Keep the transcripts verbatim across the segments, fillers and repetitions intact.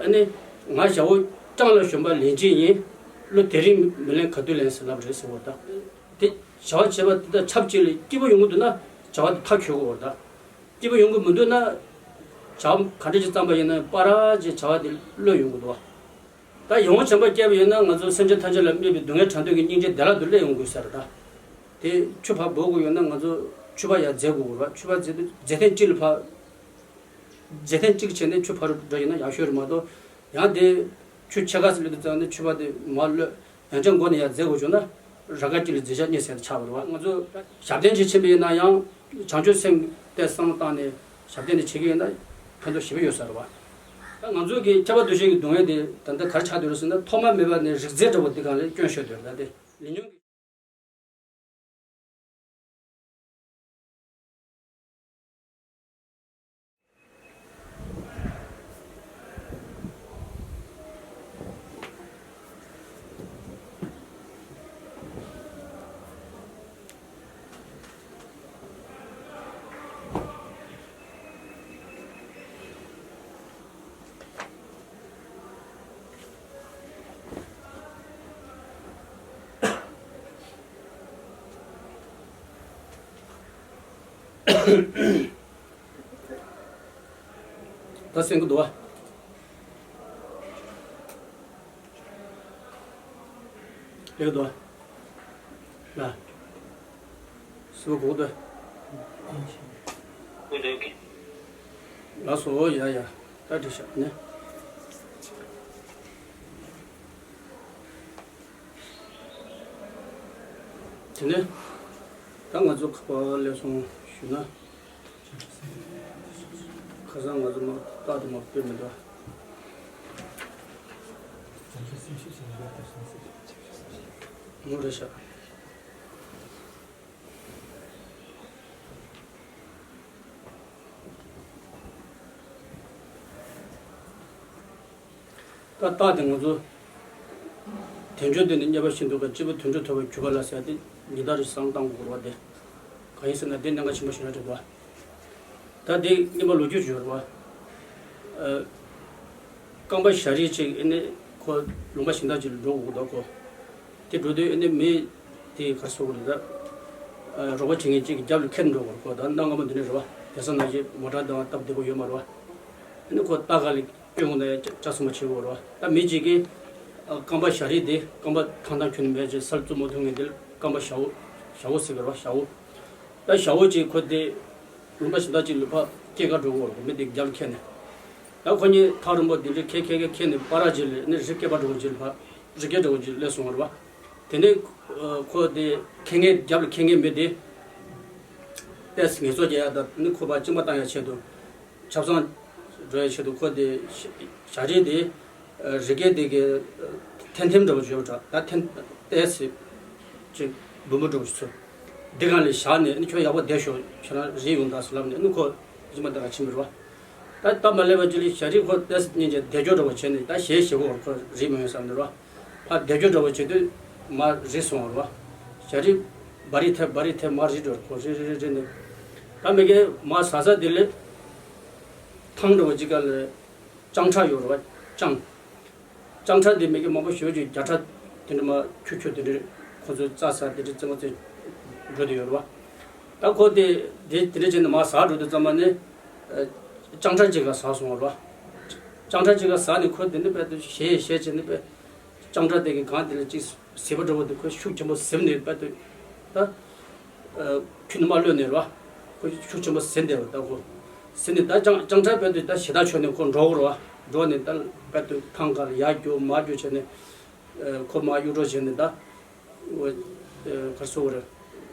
ཨ་ནི་ང་ཞའོ་ལྕང་ལ་ཞོན་པ་ལེན་ཅིག་ཡིན། བློ་དེ་རིང་མི་ལེན་ག་དུས་ལེན་ཟེར་ལབ་རེད་ཟེར་བ་དང་། དེ་བྱ་བ་བྱེད་པ་དེ་དག་ཆབས་ཅིག་ལ་སྐྱིད་པོ་ཡོང་གི་འདུག་ན་བྱ་བ་དེ་མཐའ་འཁྱོལ་དགོས་བ་དང་། སྐྱིད་པོ་ཡོང་གི་མི་འདུག་ན་བྱ་བ་ག་འདྲ་ཅིག་བརྩམས་པ་ཡིན་ན་པ་ར་ཅིག་བྱ་བ་དེ་བློ་ཡོང་གི་འདུག་བ། ད་ཡང་བྱམས་པ་སྐྱེས་པ་ཡིན་ན་ང་ཚོ་སེམས་ཅན་ཐམས་ཅད་ལ་དམིགས་པའི་སྡུག་བསྔལ་དྲག་འདོད་ཀྱི་སྙིང་རྗེ་བདེ་བླག་ཏུ་སླེབས་ཡོང་དགོས་ས་རེད་ད། དེ་ཆུ་ཕར་འབོ་དགོས་ཡོད་ན་ང་ཚོ་ཆུ་ཕར་ཡར་འཛེག་དགོས་རེད་བ། ཆུ་ཕར་འཛེག་དུས་འཛེག་ཐེངས་གཅིག་ལ་ཕར་འཛེག་ཐེངས་གཅིག་བྱས་ནས་ཆུ་ཕར་འགྲོ་ཡིན་ན་ཡག་ཤོས་རེད་མ་གཏོགས། ཡང་དེ་ཆུ་ཕྱེད་ཀ་ཙམ་སླེབས་དུས་ཙང་ནས་ཆུ་ཕར་དེ་མར་གློད། ཡང་བསྐྱར་མགོ་ནས་ཡར་འཛེག་དགོས་བྱུང་ན་ར་ག་གཅིག་ལ་འཛེག་ཤག་གཉིས་ཟེར་ཆགས་པ་རེད་བ། ང་ཚོ་ཞབས་བརྟན་ཅིག་ཕྱིན་པ་ཡིན་ན་ཡང་བྱང་ཆུབ་སེམས་དེ་བསམ་བློ་བཏང་ནས་ཞབས་བརྟན་དེ་བྱེད་ཀྱི་ཡིན་ན་ཕན་ཐོགས་ཞེ་པོ་ཡོད་ས་རེད་བ། ད་ང་ཚོ་གི་ཁྱབ་པ་འདུ་ཤེས་ཀྱི་སྡུག་བསྔལ་དེ་ད་ལྟ་ག་རེ་ཆགས་བསྡད་རེད་ཟེར་ན་ཐོག་མ་མེད་པ་ནས་རིགས་རྫས་འདྲ་བོ་འདི་སྒང་ལ་སྐྱོན་ཤོར་བསྡད་རེད། ད་དེ་ལས་ཉོན་གྱི། ད་སེང་གི་འདུག་བ། ལེགས་འདུག་བ། ལ། སུ་གོ་འདུག་ལགས་སོ། ཡ་ཡ། ད་འགྲིག་ཤག་ནི། དེ་ནས་ད་ང་ཚོ་ཁ་པར་སླེབས་སོང་ཞུ་ན། ཁ་སང་ང་ཚོ་མ་རྟགས་དེ་མ་སྤེལ་མི་འདུག་མོ་རེད་ཤག་ད་རྟགས་དེ་ང་ཚོ་དལ་འབྱོར་འདི་ནི་རྙེད་པ་བཞིན་དུ་ག་སྐྱིད་པོ་དོན་གྲུབ་ཐོབ་པར་གྱུར་པ་ལ་ཟེར་ཏེ་ཉིན་ལྟར་རེ་བསམ་བློ་བཏང་དགོས་རེད་བ། དེ་གང་ཡིན་ཟེར་ན་དེ་གནད་འགག་ཆེན་པོ་ཞིག་རེད་བ། ད་དེ་རྙེད་པ་ལོ་རྒྱུས་ཡོད་རེད་བ། ཨ། རྐང་པ་ཞ་རིས་ཅིག་ཨེ་ནི་ཁོ་ལུང་པ་གཞན་དག་ཅིག་ལ་འགྲོ་དགོས་འདུག་གོ། དེ་འགྲོ་དུས་ཨེ་ནི་མི་དེ་ག་རེ་ཟེར་དགོས་རེད་ད། ཨ། རོགས་པ་བྱེད་མཁན་ཅིག་གི་རྒྱབ་ལ་འཁྱེར་འགྲོ་དགོས་རེད་གོ། ད་གནའ་སྔ་མོ་འདི་འདྲ་རེད་བ། དེང་སང་ནང་བཞིན་མོ་ཊ་དང་སྟབས་བདེ་པོ་ཡོད་མ་རེད་བ། ཨེ་ནི་ཁོ་རྟ་ཁ་ལ་སྐྱོད་དགོས་ན་ཡང་ལྕགས་སྲུང་མ་བྱེད་དགོས་རེད་བ། ད་མི་གཅིག་གིས་ཨ། རྐང་པ་ཞ་རིས་དེ་རྐང་པ་ཐང་ཐང་ཁྱོན་ནས་མེད་ཅིག་སར་བཙུགས་མ་ཐུབ་མཁན་དེ་ལ་རྐང་པ་ཞ་བོ། ཞ་བོ་ཟེར་གི་རེད་བ། ཞ་བོ། ད་ཞ་བོ་ཅིག་ཁོ་དེ་ལུང་པ་གཞན་དག་ཅིག་ལ་ཕར་སྐྱེལ་ག་འགྲོ་དགོས་རེད། མི་དེ་རྒྱབ་ལ་འཁྱེར་ནས། ད་ཁོ་གཉིས་ཐག་རིང་པོ་དེ་འདྲ་འཁྱེར་འཁྱེར་འཁྱེར་འཁྱེར་ནས་པ་ར་ཅིག་ལ་ནི་རི་སྐེད་པ་འདྲ་བོ་ཅིག་ལ་ཕར་རི་སྐེད་འདྲ་བོ་ཅིག་ལ་སླེབས་སོང་བ་རེད་བ། དེ་ནས་ཁོ་དེ་འཁྱེར་མཁན་རྒྱབ་ལ་འཁྱེར་མཁན་མི་དེ་ཏོག་ཙམ་ངལ་གསོ་རྒྱག་ཡ་དང་ནི་ཁོ་ཕར་གཅིན་པ་བཏང་ཡ་ཆེད་དུ། ཆབ་གསང་འགྲོ་ཡའི་ཆེད་དུ་ཁོ་དེ་ཞ་རིས་དེ་རི་སྐེད་དེ་གི་ཐེམ་ཐེམ་འདྲ་བོ་བརྗོད་པ་འདྲ། ད་ཐེམ་ཏོག་ཙམ་ཅིག་སྦོམ་པོ་འདྲ་བོ་ཞིག་ཚུར་འདི་སྒང་ལ་བཞག་ནས་ཨ་ནི་ཁྱོད་ཡག་པོ་བསྡད་ཤོག་ཁྱོད་རང་རིལ་ཡོང་དང་ཟེར་ལབ་ནས་ཨ་ནི་ཁོ་གཅིན་པ་བཏང་ག་ཕྱིན་པ་རེད་བ། ད་སྟབས་མ་ལེགས་པ་ཅིག་ལ་ཞ་རིས་ཁོ་ཏོག་ཙམ་སྙིང་རྗེ་བདེ་སྐྱོ་འདྲ་བོ་བྱས་ནས་ད་ཞེད་ཞེད་པོ་ཁོ་རིལ་མི་ཡོང་བསམ་ནས་རེད་བ། ཕར་བདེ་སྐྱོ་འདྲ་བོ་བྱེད་དུས་མར་རིལ་སོང་བ་རེད་བ། ཞ་རིས་བ་རི་ཐེབས་བ་རི་ཐེབས་མར་རིལ་འགྲོ་ཁོ་རིལ་རིལ་རིལ་རིལ་ནས། ད་མི་གིས་མར་ཟ་ས་དེ་ལ་ཐང་འདྲ་བོ་ཅིག་སྒང་ལ་ལྕང་ཁྲ་ཡོད་རེད་བ། ལྕང་། ལྕང་ཁྲ་དེ་མི་གིས་མང་པོ་ཞེ་པོ་ཅིག་རྒྱ་ཁྲ་དེ་འདྲ་མར་ཁྱུ་ཁྱུ་དེ་འདྲ་ཁོ་ཚོས་རྩྭ་ཟ་དེ་འདྲ་རྩེད་མོ་རྩེ་འགྲོ་དེ་ཡོད་རེད་བ། ད་ཁོ་དེ་དེ་དེ་འདྲ་བྱས་ནས་མར་ཟ་འགྲོ་དུས་ཙམ་པ་ནས་ལྕང་ཁྲ་ཅིག་ག་ཟ་སོང་བ་རེད་བ། ལྕང་ཁྲ་ཅིག་ག་ཟ་ནས་ཁོ་དེ་ནས་དཔེ་དེ་ཞེད་ཞེད་བྱས་ནས་དཔེ་ལྕང་ཁྲ་དེ་གི་སྒང་དེ་ལ་ཅིག་ཟིལ་པ་འདྲ་བོ་དེ་ཁོས་ཤུགས་ཆེན་པོ་ཟིན་ནས་དཔེ་དེ་ད། ཁྱོན་ནས་མར་གློད་ནས་རེད་བ། ཁོ་ཤུགས་ཆེན་པོ་ཟིན་བསྡད་པ་ད་ཁོ། ཟིན་ནས་ད་ལྕང་ལྕང་ཁྲ་དཔེ་དེ་ད་ཞེད་ཐག་ཆོད་ནས་ཁོ་འགྲོ་གི་རེད་བ། འགྲོ་ནས་ད་དཔེ་དེ་ཐང་ག་ལ་ཡར་རྒྱུག་མར་རྒྱུག་བྱས་ནས། ཁོ་མར་གཡུག་འགྲོ་བྱས་ནས་ད། ག་རེ་ཟེར་དགོས་རེད།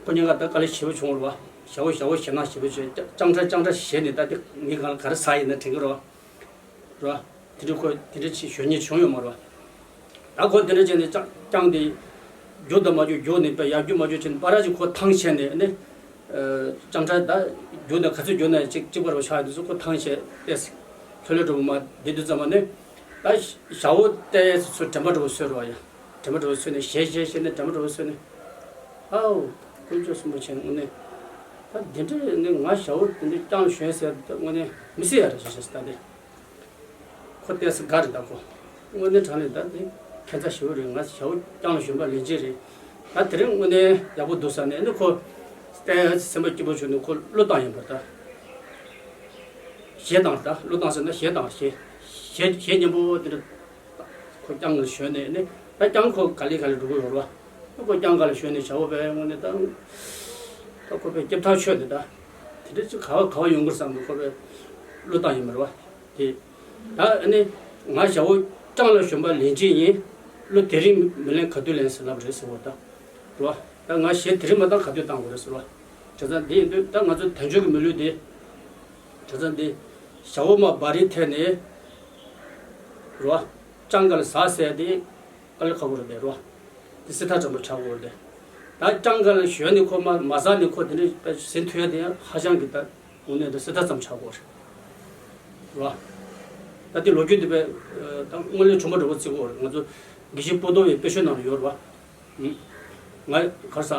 ཁོ་སྙིང་ག་ད་དཀའ་ལས་ཞེ་པོ་བྱུང་བ་རེད་བ། ཞ་བོ་ཞ་བོ་ཞེད་སྣང་ཞེ་པོ་བྱས། ལྕང་ཁྲ་ལྕང་ཁྲ་ཞེད་ནས་ད་དེ་ངའི་སྒང་ལ་ག་རེ་ཟ་ཡིན་ན་དྲན་གི་རེད་བ། རེད་བ། དེ་འདྲ་ཁོ་དེ་འདྲ་ཅིག་ཞུ་སྙིང་བྱུང་ཡོད་མ་རེད་བ། ད་ཁོ་དེ་འདྲ་བྱས་ནས་ལྕང་ལྕང་དེ་རྒྱུག་དང་མ་རྒྱུག་རྒྱུག་ནས་པ་ཡར་རྒྱུག་མར་རྒྱུག་བྱས་ནས་པ་ར་ཅིག་ཁོ་ཐང་ཆད་ནས་ནི། ལྕང་ཁྲ་ད་རྒྱུག་ན་ག་ཚོད་རྒྱུག་ན་ཡང་གཅིག་གཅིག་པ་རུ་ཆགས་ཡོང་དུས་སུ་ཁོ་ཐང་ཆད་ཏེ། ལྷོད་ལྷོད་འགྲོ་བ་མ་བསྡད་དུས་ཙམ་པ་ནས། ད་ཞ་བོ་ཏོག་ཙམ་ཚུར་དྲན་པ་འདྲ་བོ་གསོས་རེད་བ་ཡ། དྲན་པ་འདྲ་བོ་གསོས་ནས་ཞེད་ཞེད་ཞེད་ནས་དྲན་པ་འདྲ་བོ་གསོས་ནས། ཨའོ། དཀོན་མཆོག་གསུམ་པོ་མཁྱེན་དངོས་གནས། ད་འདི་འདྲ་ནི་ང་ཞ་བོ་དེ་འདྲ་རྐྱང་ཞོན་ཟེར་ད་དངོས་གནས་མི་སྲིད་ཡ་རེད་ཞེས་ཞེས་ད་འདི། ཁོ་ཏོག་ཙམ་དགའ་རེད་ད་ཁོ། དངོས་གནས་དྲང་གནས་ད་དེ་ཁྱད་མཚར་ཞེ་པོ་རེད། ང་ཞའོ་ཀྲང་ལ་ཞོན་པ་ལན་ཅིན་རེད། ད་དེ་རིང་དངོས་གནས་ཡག་པོ་འདུག་ཟེར་ནས་ཨ་ནི་ཁོ་ཏོག་ཙམ་སེམས་པ་སྐྱིད་པོ་བྱུང་ནས་ཁོ་གླུ་བཏང་ཡིན་པ་རེད་ད། གཞས་བཏང་རེད་ད། གླུ་བཏང་ཟེར་ན་གཞས་བཏང་། གཞས་གཞས་གཞས་སྙན་པོ་དེ་འདྲ། ཁོ་ཀྲང་ལ་ཞོན་ནས་ཨ་ནི་ད་ཀྲང་ཁོ་ག་ལེ་ག་ལེ་འགྲོ་གི་ཡོད་རེད་བ། ཁོ་ཀྲང་ག་ལ་ཞོན་ནས་ཞའོ་པའི་དངོས་གནས་ད། ད་ཁོ་པའི་སྐྱིད་ཐག་ཆོད་ནས་ད། དེ་འདྲ་ཅིག་ག་བ་ག་བ་ཡོང་གི་རེད་བསམ་ནས་ཁོ་པའི་གླུ་བཏང་ཡིན་པ་རེད་བ། དེ། ད་ཨ་ནི་ང་ཞའོ་ཀྲང་ལ་ཞོན་པ་ལན་ཅིན་ཡིན། གླུ་དེ་རིང་མི་ལེན་ག་དུས་ལེན་ཟེར་ལབ་རེད་ཟེར་བ་ད། རེད་བ། ད་ང་གཞས་དེ་རིང་མ་བཏང་ག་དུས་བཏང་དགོས་རེད་ཟེར་བ། བྱས་ཙང་འདི་ཡིན་དུས་ད་ང་ཚོ་དལ་འབྱོར་གྱི་མི་ལུས་དེ། བྱས་ཙང་འདི་ཞའོ་མ་བ་རི་ཐད་ནས་རེད་བ། ཀྲང་ག་ལ་ཟ་ཟེར་དེ་དཀའ་ལས་ཁག་པོ་རེད་པས་རེད་བ། དེ་སྲིད་ཐག་ཆོད་པོ་ཆགས་ཀྱི་ཡོད་རེད། ད་ཀྲང་ག་ལ་ཞོན་ནས་ཁོ་མ་མ་ཟ་ནས་ཁོ་དེ་འདྲ་ཟིན་ཐུབ་ཡ་དེ་ཡང་ཧ་ཅང་གི་ད་དངོས་གནས་ད་སྲིད་ཐག་ཙམ་ཆགས་ཀྱི་ཡོད་རེད། རེད་བ། ད་དེ་ལོ་རྒྱུས་དེ་བས་ད་དངོས་གནས་བྱུང་བ་འདྲ་པོ་བརྩི་གི་ཡོད་རེད། ང་ཚོ་དགེ་བཤེས་པོ་ཏོ་བའི་དཔེ་ཆ་ནང་ལ་ཡོད་རེད་བ། ང་གར་ས་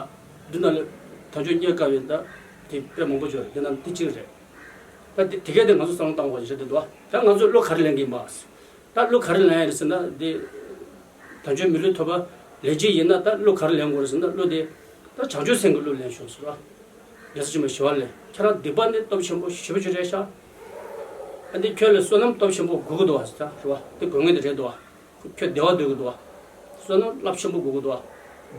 འདི་ནང་ལ་དལ་འབྱོར་རྙེད་དཀའ་བའི་ད་དེ་དཔེ་མང་པོ་ཡོད་རེད། འདི་ནང་འདི་གཅིག་རེད། ད་དེ་དེ་གས་དེ་ང་ཚོ་བསམ་བློ་བཏང་དགོས་ཀྱི་རེད་འདུག་ད་ང་ཚོ་གླུ་ག་རེ་ལེན་གྱི་ཡིན་པ། ད་གླུ་ག་རེ་ལེན་ཡ་རེད་ཟེར་ན་འདི། དལ་འབྱོར་མི་ལུས་ཐོབ་པ་ལན་ཅིན་ཡིན་ན་ད་གླུ་ག་རེ་ལེན་དགོས་རེད་ཟེར་ན་གླུ་དེ། ད་བྱང་ཆུབ་སེམས་ཀྱི་གླུ་ལེན་ཤོག་ཟེར་བ། རྒྱལ་སྲས་ཆེན་པོ་ཞི་བ་ལྷས་ཁྱེད་རང་སྡིག་པ་ནི་སྟོབས་ཆེན་པོ་ཞེ་པོ་ཅིག་རེད་ཤག་ཨ་འདི་ཁྱོད་ལ་བསོད་ནམས་སྟོབས་ཆེན་པོ་དགོས་ཀྱི་འདུག་བ་ཟེར་ད་རེད་བ། དེ་དགོས་ངེས་དེ་རེད་འདུག་བ། ཁྱོད་བདེ་བ་འདོད་ཀྱི་འདུག་བ། བསོད་ནམས་རླབས་ཆེན་པོ་དགོས་ཀྱི་འདུག་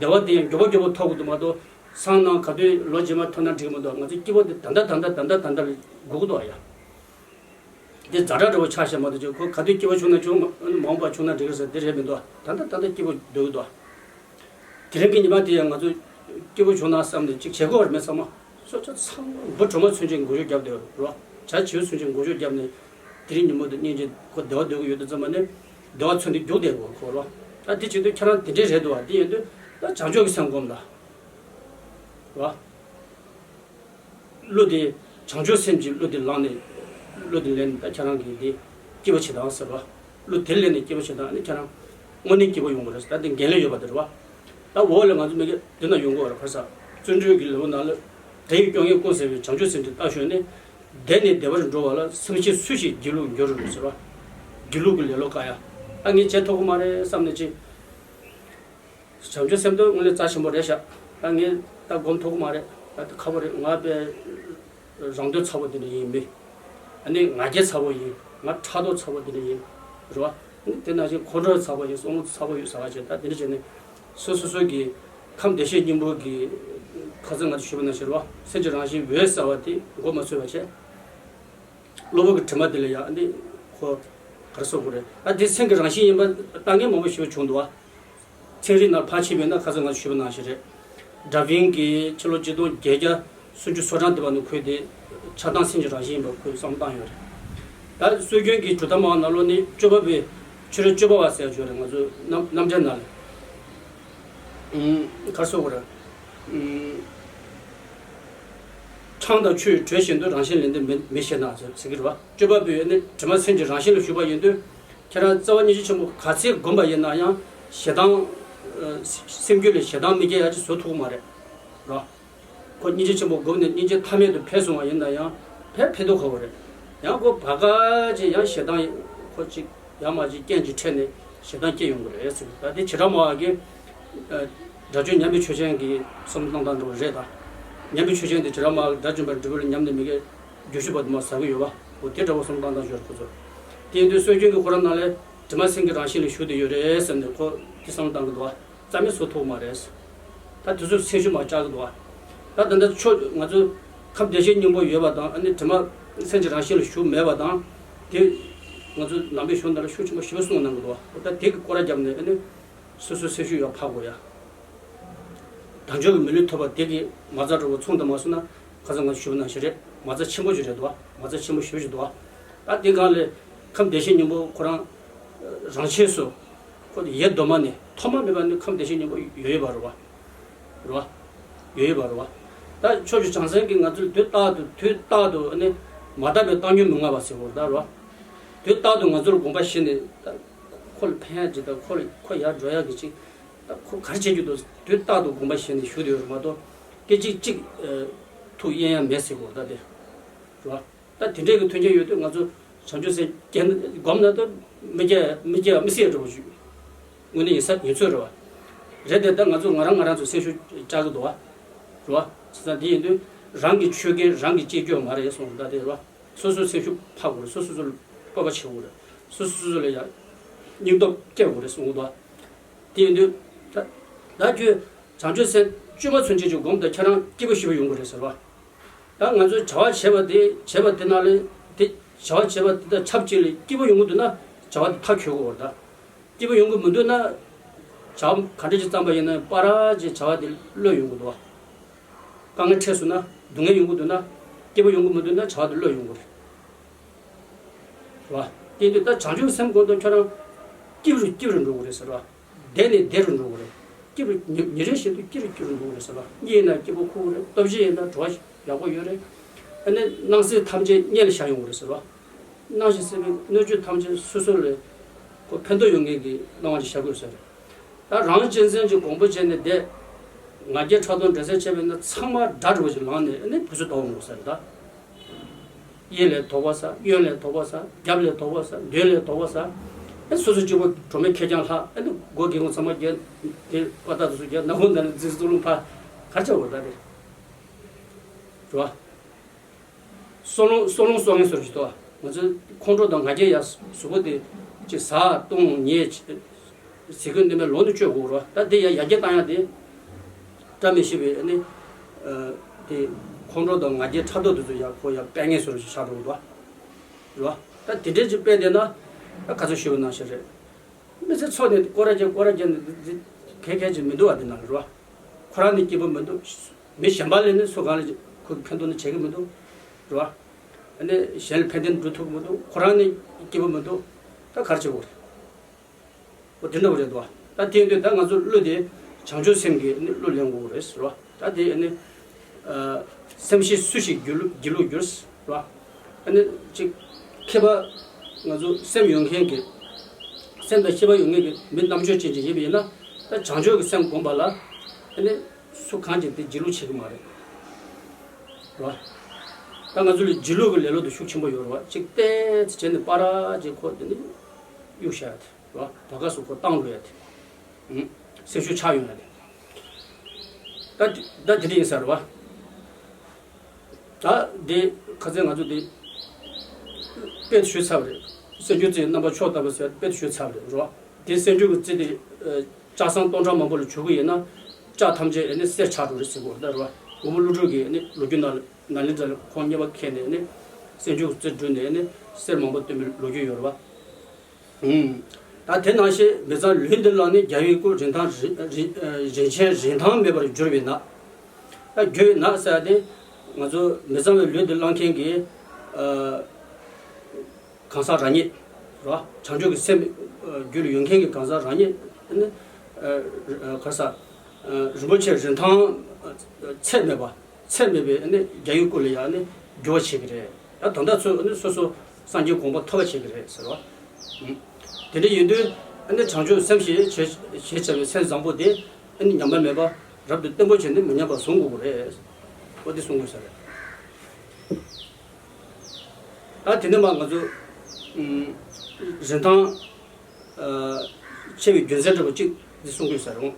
བ། བདེ་བ་དེ་ཡང་མགྱོགས་པོ་མགྱོགས་པོ་ཐོབ་དགོས་འདུག་མ་གཏོགས་སང་གནངས་ག་དུས་ལོ་རྗེས་མ་ཐོབ་ན་འགྲིག་གི་མི་འདུག་ང་ཚོའི་སྐྱིད་པོ་དེ་ད་ལྟ་ད་ལྟ་ད་ལྟ་ད་ལྟ་དགོས་ཀྱི་འདུག་བ་ཡ། འདི་ཛ་དྲག་འདྲ་བོ་ཆགས་བཞག་མ་གཏོགས་ཅིག་ཁོ་ག་དུས་སྐྱིད་པོ་བྱུང་ན་བྱུང་། མ་འོངས་པ་བྱུང་ན་འགྲིག་གི་ཟེར་འདི་རེད་མི་འདུག་ད་ལྟ་ད་ལྟ་སྐྱིད་པོ་སྡོད་ཀྱི་འདུག་དེ་རིང་གི་ཉི་མ་དེ་ཡང་ང་ཚོ་སྐྱིད་པོ་བྱུང་ན་བསམ་ནས་ཅིག་བྱེད་དགོས་རེད་མེད་ཚང་མ། སོ་སོ་ཚང་མ་འབུ་གྲོག་མ་ཚུན་ཆད་འགུལ་སྐྱོད་རྒྱབ་བསྡད་རོགས། བྱ་བྱིའུ་ཚུན་ཆད་འགུལ་སྐྱོད་རྒྱབ་ནས་དེ་རིང་ཉིན་མོ་དེ་སྙིང་རྗེ་ཁོ་བདེ་བ་སྡོད་ཀྱི་ཡོད་དུས་ཙམ་པ་ནས་བདེ་བ་ཚུན་དེ་རྒྱུག་བསྡད་དགོས་ཁོ་རོགས། ད་དེ་བྱེད་དུས་ཁྱེད་རང་དེ་འདྲས་རེད་འདུག་བ། དེ་ཡིན་དུས་ད་བྱང་ཕྱོགས་ཀྱི་སེམས་སྒོམ་ལ་རོགས། གླུ་དེ་བྱང་ཆུབ་སེམས་ཀྱི་གླུ་དེ་བླངས་ནས་གླུ་དེ་ལེན་ནས་ད་ཁྱེད་རང་གིས་དེ་སྐྱིད་པོ་བྱེད་དང་ཟེར་བ། གླུ་དེ་ལེན་ནས་སྐྱིད་པོ་བྱེད་དང་ནི་ཁྱེད་རང་དངོས་གནས་སྐྱིད་པོ་ཡོང་གི་རེད། ད་དེ་འགན་ལེན་ཡོད་པ་དེ་རེད་བ། ད་འོག་ལ་ང་ཚོ་མི་གེ་འདི་ན་ཡོང་གི་བ་རེད། ཁ་ས་བརྩོན་འགྲུས་ཀྱི་ལེའུ་ནང་ལ་བདེ་བའི་སྐྱོ་ངལ་ཀུན་སེལ་བའི་བྱང་ཆུབ་སེམས་ཀྱི་རྟ་ཞོན་ནས་བདེ་ནས་བདེ་བར་འགྲོ་བ་ལ་སེམས་ཅན་སུ་ཞིག་སྒྱིད་ལུག་འགྱུར་རུང་ཟེར་བ། སྒྱིད་ལུག་གི་ལེ་ལོ་ཀ་ཡ། ད་ངས་བྱེད་ཐུབ་ཀྱི་མ་རེད་བསམ་ནས་ཅི། བྱང་ཆུབ་སེམས་དོན་དངོས་གནས་རྩ་ཆེན་པོ་རེད་ཤག་ད་ངས་ད་སྒོམ་ཐུབ་ཀྱི་མ་རེད། ད་དེ་ཁག་པོ་རེད། ང་དཔེ་རང་འདོད་ཚ་པོ་དེ་འདྲ་ཡིན་མི། ཨ་ནི་ང་རྒྱལ་ཚ་པོ་ཡིན། ང་ཕྲག་དོག་ཚ་པོ་དེ་འདྲ་ཡིན། རེད་བ། ཨ་ནི་དེ་ནང་བཞིན་ཁོང་ཁྲོ་ཚ་པོ་ཡིན། བསམ་བློ་ཚ་པོ་ཡོད་ཟེར་བ་བྱས། ད་དེ་འདྲ་བྱས་ནས་སོ་སོ་སོ་གི་ཁམས་བདེ་གཤེགས་སྙིང་པོ་གི་ཁ་སང་ང་ཚོ་ཞུས་པ་ནང་བཞིན་རེད་བ། སེམས་ཀྱི་རང་བཞིན་འོད་གསལ་བ་དེ་མགོ་མ་ཚོས་པ་བྱས། གློ་བུར་གྱི་དྲི་མ་དེ་ལ་ཡང་འདི་ཁོ་ག་རེ་གསུང་དགོས་རེད། ད་འདི་སེམས་ཀྱི་རང་བཞིན་ཡིན་པ་ལྟ་མཁན་མང་པོ་ཞིག་བྱུང་འདུག་བ། ཚན་རིག་ནང་ཕར་ཕྱིན་པ་ཡིན་ན་ཁ་སང་ང་ཞུས་པ་ནང་བཞིན་རེད། ཌར་ཝིན་གྱིས་ཕྱི་ལོ་ཆིག་སྟོང་བརྒྱད་བརྒྱ་སུམ་ཅུ་སོ་གྲངས་དེ་བར་ནས་ཁོས་དེ་ཆགས་སྡང་སེམས་ཀྱི་རང་བཞིན་ཡིན་པ་ཁོས་བསམ་བློ་བཏང་ཡོད་རེད། ད་སྲོལ་རྒྱུན་གྱི་གྲུབ་མཐའ་མང་ནང་ལོགས་ནི་སྤྱོད་པ་པོའི་ཕྱི་རོལ་སྤྱོད་པ་པ་ཟེར་ཡག་ཅིག་ཡོད་རེད། ང་ཚོའི་རྣམ་རྣམ་འགྲེལ་ནང་ལ། ཨུམ། ག་རེ་ཟེར་དགོས་རེད། ཨུམ། ཆང་དང་ཆུས་དྲོད་བཞིན་དུ་རང་བཞིན་ལས་འདས་མེད་མེད་ཞེ་ན་ཟེར་ཟེར་གྱི་རེད་བ། སྤྱོད་པ་པོས་ནི་དྲི་མ་སེམས་ཀྱི་རང་བཞིན་ལ་ཞུགས་པ་ཡིན་དུས། ཁྱེད་རང་རྩ་བ་སྙིང་རྗེ་ཆེན་པོ་ག་ཚད་བསྒོམས་པ་ཡིན་ན་ཡང་ཞེ་སྡང་། ཨ། སེམས་རྒྱུད་ལ་ཞེ་སྡང་མི་སྐྱེ་ཡག་ཅིག་བཟོ་ཐུབ་ཀྱི་མ་རེད། རེད་བ། ཁོ་སྙིང་རྗེ་ཆེན་པོ་བསྒོམས་ནས་སྙིང་རྗེ་མཐའ་མེད་དུ་འཕེལ་སོང་བ་ཡིན་ན་ཡང་ཕལ་ཕན་ཐོགས་ཁག་པོ་རེད། ཡང་ཁོ་བ་ག་ཅིག་ཡང་ཞེ་སྡང་ཁོ་ཅིག་ཡང་མ་ཅིག་རྐྱེན་ཅིག་འཕྲད་ནས་ཞེ་སྡང་སྐྱེ་ཡོང་གི་རེད་ཟེར། ད་དེ་བྱེ་བྲག་སྨྲ་བ་གིས། ཨ། སྒྲ་སྒྱུར་ཉམས་པའི་ཆོས་ཅན་གྱི་བསམ་བློ་བཏང་སྟངས་འདྲ་བོ་རེད་ད། ཉམས་པའི་ཆོས་ཅན་དེ་བྱེ་བྲག་སྨྲ་བ་གིས་སྒྲ་སྒྱུར་བ་འབྲས་བུ་ལ་ཉམས་ནས་མི་དགེ་རྒྱུ་ཞུགས་པ་དུ་མ་ཟ་གི་ཡོད་པ། འོ་དེ་འདྲ་བོ་བསམ་བློ་བཏང་སྟངས་ཤོར་ཁོ་ཚོ། དེ་ཡིན་དུས་སྲོལ་རྒྱུན་གྱི་ཁོ་རང་ནང་ལ་དྲི་མ་སེམས་ཀྱི་རང་བཞིན་ལ་ཞུགས་བསྡད་ཡོད་རེད་ཟེར་ནས་ཁོ་དེ་བསམ་བློ་བཏང་གི་འདུག་བ། རྩ་མེད་བཟོ་ཐུབ་མ་རེད། ད་དེ་ཚོ་སེམས་ཤུགས་མར་བཅག་གི་འདུག་བ། ད་ད་ལྟ་ཆོས་ང་ཚོ་ཁམས་བདེ་གཤེགས་སྙིང་པོ་ཡོད་པ་དང་། ཨ་ནི་དྲི་མ་སེམས་ཀྱི་རང་བཞིན་ལ་ཞུགས་མེད་པ་དང་། དེ་ང་ཚོ་ནང་པའི་གཞུང་ནང་ལ་ཤུགས་ཆེན་པོ་ཞེ་པོ་གསུངས་གནང་གི་འདུག་བ། ད་དེ་གི་སྐོར་ར་བརྒྱབ་ནས་ཨ་ནི་སོ་སོའི་སེམས་ཤུགས་ཡར་འཕར་དགོས་ཡ། དལ་འབྱོར་གྱི་མི་ལུས་ཐོབ་པ་དེ་གི་མ་རྩ་འདྲ་བོ་ཚོང་དུ་མ་སོང་ན། ཁ་སང་ང་ཞུས་པ་ནང་བཞིན་རེད། མ་རྩ་ཆེན་པོ་ཞིག་རེད་འདུག་བ། མ་རྩ་ཆེན་པོ་ཞེ་པོ་ཞིག་འདུག་བ། ད་དེ་སྒང་ལ་ཁམས་བདེ་གཤེགས་སྙིང་པོ་ཁོ་རང་རང་ཆས་སུ་ཁོ་ཡེ་གདོད་མ་ནས་ཐོག་མ་མེད་པ་ནས་ཁམས་བདེ་གཤེགས་སྙིང་པོ་ཡོད་ཡོད་པ་རེད་བ། རེད་བ། ཡོད་ཡོད་པ་རེད་བ། ད་ཕྱོགས་བཅུའི་བྱང་སེམས་ཀྱིས་ང་ཚོར་དུས་རྟག་ཏུ་དུས་རྟག་ཏུ་ནི་མ་དག་པའི་བཏང་སྙོམས་མི་མངའ་བ་ཟེར་བ་རེད་ད། རེད་བ། དུས་རྟག་ཏུ་ང་ཚོར་དགོངས་པ་བཞེས་ནས་ད་ཁོ་ལ་ཕན་ཡ་ཅིག་དང་ཁོ་ལ་ཁོ་ཡར་འགྲོ་ཡ་གི་ཅིག་ད་ཁོ་ག་རེ་བྱེད་རྒྱུ་འདུག་དུས་རྟག་ཏུ་དགོངས་པ་བཞེས་ནས་བཞུགས་བསྡད་ཡོད་རེད་མ་གཏོགས། སྐད་ཅིག་གཅིག་ཨ། ཐུགས་གཡེང་ཡ་མེད་ཟེར་གོ་ད་དེ། རེད་བ། ད་དེ་འདྲའི་གི་མཐུན་རྐྱེན་ཡོད་དུས་ང་ཚོ་ བྱང་ཆུབ་སེམས་སྐྱེ་སྒོམ་ན་ད་མི་སྐྱེ་མི་སྐྱེ་མི་སྲིད་འགྲོ་བ་ཞུ། དངོས་གནས་ཡིན་ས་ཡིན་ཚོད་རེད་བ། རེད་དེ་ད་ང་ཚོ་ང་རང་ང་རང་ཚོ་སེམས་ཤུགས་བཅག་གི་འདུག་བ། རེད་བ། བྱས་ཙང་འདི་ཡིན་དུས་རང་གི་ཆོས་དགེ་རང་གིས་གཅེས་རྒྱུ་མ་རེད་གསུངས་ད་དེ་རེད་བ། སོ་སོའི་སེམས་ཤུགས་འཕར་དགོས་རེད། སོ་སོ་སོ་ལ་སྤོབས་པ་བྱེད་དགོས་རེད། སོ་སོ་སོ་ལ་ཡང་སྙིང་སྟོབས་སྐྱེ་དགོས་རེད་གསུངས་འདུག་བ། དེ་ཡིན་དུས་ད་ད་ཁྱོད་བྱང་ཆུབ་སེམས་བཅོས་མ་ཚུན་ཆད་ཀྱི་སྒོམ་དང་ཁྱེད་རང་སྐྱིད་པོ་ཞེ་པོ་ཡོང་གི་རེད་ཟེར་བ། ད་ང་ཚོས་བྱ་བ་བྱེད་པ་དེ་བྱེད་པ་དེ་ནང་ལས་དེ་བྱ་བ་བྱེད་པ་དེ་དང་ཆབས་ཅིག་ལ་སྐྱིད་པོ་ཡོང་གི་འདུག་ན་བྱ་བ་དེ་མཐའ་འཁྱོལ་དགོས་པ་རེད་ད། སྐྱིད་པོ་ཡོང་གི་མི་འདུག་ན། བྱ་བ་ག་འདྲ་ཅིག་བརྩམས་པ་ཡིན་ན་པ་ར་ཅིག་བྱ་བ་དེ་བློས་ཡོང་གི་འདུག་བ། དཀའ་ངལ་འཕྲད་སོང་ན་སྡུག་བསྔལ་ཡོང་གི་འདུག་ན། སྐྱིད་པོ་ཡོང་གི་མི་འདུག་ན་བྱ་བ་དེ་བློས་ཡོང་གི་རེད། རེད་བ། དེ་དུས་ད་བྱང་ཆུབ་སེམས་སྒོམ་དང་ཁྱོད་རང་སྐྱིད་རུ་སྐྱིད་རུ་འགྲོ་གི་རེད་ཟེར་བ། བདེ་ནས་བདེ་རུ་འགྲོ་གི་རེད། སྐྱིད་རུ་ཉིན་ཉིན་རེ་བཞིན་དུ་སྐྱིད་རུ་སྐྱིད་རུ་འགྲོ་གི་རེད་ཟེར་བ། གཉིད་ཡིན་ན་སྐྱིད་པོ་ཁུག་གི་རེད། སྟོབས་ཤེད་ཡིན་ན་བྲོ་བ་ཡག་པོ་ཡོད་རེད། ཨ་ནི་སྣང་སྲིད་ཐམས་ཅད་མངལ་ལ་བཞག་ཡོང་གི་རེད་ཟེར་བ། སྣང་ཞིང་སྲིད་པའི་སྣོད་བཅུད་ཐམས་ཅད་སོ་སོ་ལ་ཁོ་ཕན་ཐོགས་ཡོང་མཁན་གྱི་སྣང་བ་ཅིག་བཞག་དགོས་ཟེར། ད་རང་གཅེས་འཛིན་གྱི་གོང་བུ་བྱས་ནས་བསྡད། ང་རྒྱལ་ཕྲག་དོག་འདྲེ་སྲིན་བྱས་པས་ན་ཚང་མ་དགྲ་འདྲ་བོ་ཞིག་ལངས་ནས་ཨ་ནི་བུ་ཚོ་དོག་མོ་ཟེར་ད། གཡས་ལས་དོགས་པ་ཟ། གཡོན་ལས་དོགས་པ་ཟ། རྒྱབ་ལས་དོགས་པ་ཟ། མདུན་ལས་དོགས་པ་ཟ། ཨ་སོ་སོ་གཅིག་པོ་གྲོ་མའི་ཁེར་རྐྱང་ལྷག་ཨ་ནི་སྒོ་སྒེའུ་ཁུང་ཚང་མ་བརྒྱབ། དེ་པ་ཏག་ཏུ་སུ་བརྒྱབ་ན་ཁོང་ད་ནི་རྫིག་རྫིག་རླུང་ཕ་གར་ཆགས་འོར་ད་དེ། རེད་བ། སྲོག་རླུང་སྲོག་རླུང་གསོག་མཁན་སོར་ཞིག་ཏོ། ང་ཚོའི་ཁོང་ཁྲོ་དང་ང་རྒྱལ་ཡ་གཟུགས་པོ་དེ་ཅིག་ཟ་བཏུང་ཉལ་ཟས་གོས་གནས་མལ་ལོག་ནས་སྤྱོད་དགོས་རོ། ད་དེ་ཡ་ཡར་རྒྱས་བཏང་ཡ་དེ་བཀྲ་མི་ཤིས་པའི་ནི་དེ་ཁོང་ཁྲོ་དང་ང་རྒྱལ་ཕྲག་དོག་དེ་ཚོ་ཡ་ཁོ་ཡ་སྤེལ་མཁན་སོར་ཞིག་ཆགས་འགྲོ་གི་འདུག་རོ། ད་དེ་འདྲས་ཅིག་སྤེལ་བསྡད་ན་ད་ག་ཚོད་ཤི་བ་ནང་བཞིན་རེད། མི་ཚེ་འཚོ་ནས་སྐོར་ར་རྒྱག་སྐོར་ར་རྒྱག་ནས་འདི་འདི་གལ་གལ་ཅིག་མི་འདུག་བ། འདི་ནང་ལ་རོ། ཁོ་རང་ནི་སྐྱིད་པོ་མི་འདུག་མི་གཞན་པ་ལས་ནི་སུ་གང་ལ་ཁོ་གི་ཕན་ཐོགས་ནི་བྱེད་ཀྱི་མི་འདུག་རོ། ཨ་ནི་གཞན་ལ་ཕན་བདེ་འགྲོ་ཐུབ་ཀྱི་མི་འདུག་ཁོ་རང་ནི་སྐྱིད་པོ་མི་འདུག་ད་ག་རེ་བྱེད་དགོས་རེད། འོ་དེ་འདྲ་བོ་རེད་འདུག་བ། ད་དེ་ཡིན་དུས་ད་ང་ཚོ་གླུ་དེ་བྱང་ཆུབ་སེམས་ཀྱི་ནི་གླུ་ལེན་དགོས་རེད་ཟེར་བ། ད་དེ་ནི་སེམས་ཤེས་སུ་ཞིག་སྒྱུ་ལུ་སྒྱུ་ལུ་འགྱུར་ཟེར་བ། ཨ་ནི་ཅིག་མཁས་པ་ང་ཚོ་སེམས་ཡོད་མཁན་གྱི་སེམས་དང་ཤེས་པ་ཡོད་མཁན་གྱི་མི་རྣམ་དཔྱོད་ཅན་ཅིག་ཡིན་པ་ཡིན་ན་ད་བྱང་ཆུབ་ཀྱི་སེམས་བསྒོམས་པ་ལ་ཨ་ནི་སུ་གང་ཅིག་དེ་སྒྱུ་ལུ་བྱེད་ཀྱི་མ་རེད། རེད་བ། ད་ང་ཚོ་ལ་སྒྱུ་ལུ་གི་ལེ་ལོ་དེ་ཤུགས་ཆེན་པོ་ཡོད་རེད་བ། ཅིག་ཏོག་ཙམ་བྱས་ནས་པ་ར་ཅིག་ཁོ་དེ་ནི་གཡུག་བཞག་ཡ་དེ། རེད་བ། བར་སྐབས་སུ་ཁོ་བཏང་འགྲོ་ཡ་དེ། ཨུམ། སེམས་ཤུགས་ཆག་ཡོང་ཡ་དེ། ད་དེ་ད་དེ་འདྲ་ཡིན་ས་རེད་བ། ད་དེ་ཁ་སང་ང་ཚོ་དེ་དཔེ་ཞུས་ཚར་བ་རེད། སེམས་སྒྱུ་རྩལ་རྣམ་པ་མཆོག་ལྟ་བུ་ཟེར་དཔེ་ཞུས་ཚར་བ་རེད་རོ། དེ་སེམས་སྒྱུ་གི་རྩལ་དེ་ལྕགས་ཟམ་སྟོང་ཕྲག་མང་པོ་ལ་བྱུག་གི་ཡིན་ན་ལྕགས་ཐམས་ཅད་ཨེ་ནི་གསེར་ཆགས་འགྲོ་རེད་ཟེར་གོ་རེད་ད་རོ། མགོན་པོ་ཀླུ་སྒྲུབ་ཀྱིས་ཨེ་ནི་ལོ་རྒྱུས་ནང་ལ་ནཱ་ལེནྡྲ་ལ་ཁོང་རྙེད་པ་ཁྱེར་ནས་ཨེ་ནི་སེམས་སྒྱུ་གི་རྩལ་བསྒྲུབས་ནས་ཨེ་ནི་གསེར་མང་པོ་བཏོན་པའི་ལོ་རྒྱུས་ཡོད་རེད་བ། ད་དེ་ནང་བཞིན་མི་ཚངས་ལུས་འདི་བླངས་ནས། རྒྱལ་བའི་སྐུ་རིན་ཐང་རིན་རིན་ཆེན་རིན་ཐང་མེད་པར་གྱུར་པས་ན། ད་གྱུར་པས་ན་ཟེར་ཏེ་ང་ཚོ་མི་ཚངས་པའི་ལུས་འདི་བླངས་མཁན་གྱི་གང་ཟག་རང་ཉིད་རོ། བྱང་ཆུབ་ཀྱི་སེམས་རྒྱུད་ལ་ཡོད་མཁན་གྱི་གང་ཟག་རང་ཉིད་ནི་ག་ས་རིན་པོ་ཆེ་རིན་ཐང་ཚད་མེད་པ། ཚད་མེད་པའི་ཨ་ནི་རྒྱལ་བའི་སྐུ་ལ་ཡང་ཨ་ནི་འགྱུར་བ་བྱེད་ཀྱི་རེད། ད་ད་ལྟ་ཚོ་ཨ་ནི་སོ་སོ་སངས་རྒྱས་གོ་འཕང་ཐོབ་པ་བྱེད་ཀྱི་རེད་ཟེར་བ། ཨུམ། དེ་འདྲ་ཡིན་དུས་ཨ་ནི་བྱང་ཆུབ་སེམས་ཞེས་བྱ་བྱ་བའི་སེམས་བཟང་པོ་དེ་ཨ་ནི་ཉམས་པ་མེད་པ་རབ་ཏུ་བརྟན་པོ་བྱས་ནས་མི་ཉམས་པར་བཟུང་དགོས་ཀྱི་རེད། འོ་དེ་གསུང་དགོས་ས་རེད། ད་དེ་ནས་མ་ང་ཚོ་ཨུམ། རིན་ཐང་ཆེ་བའི་རྒྱུ་མཚན་འདྲ་པོ་གཅིག་འདི་གསུང་དགོས་ས་རེད།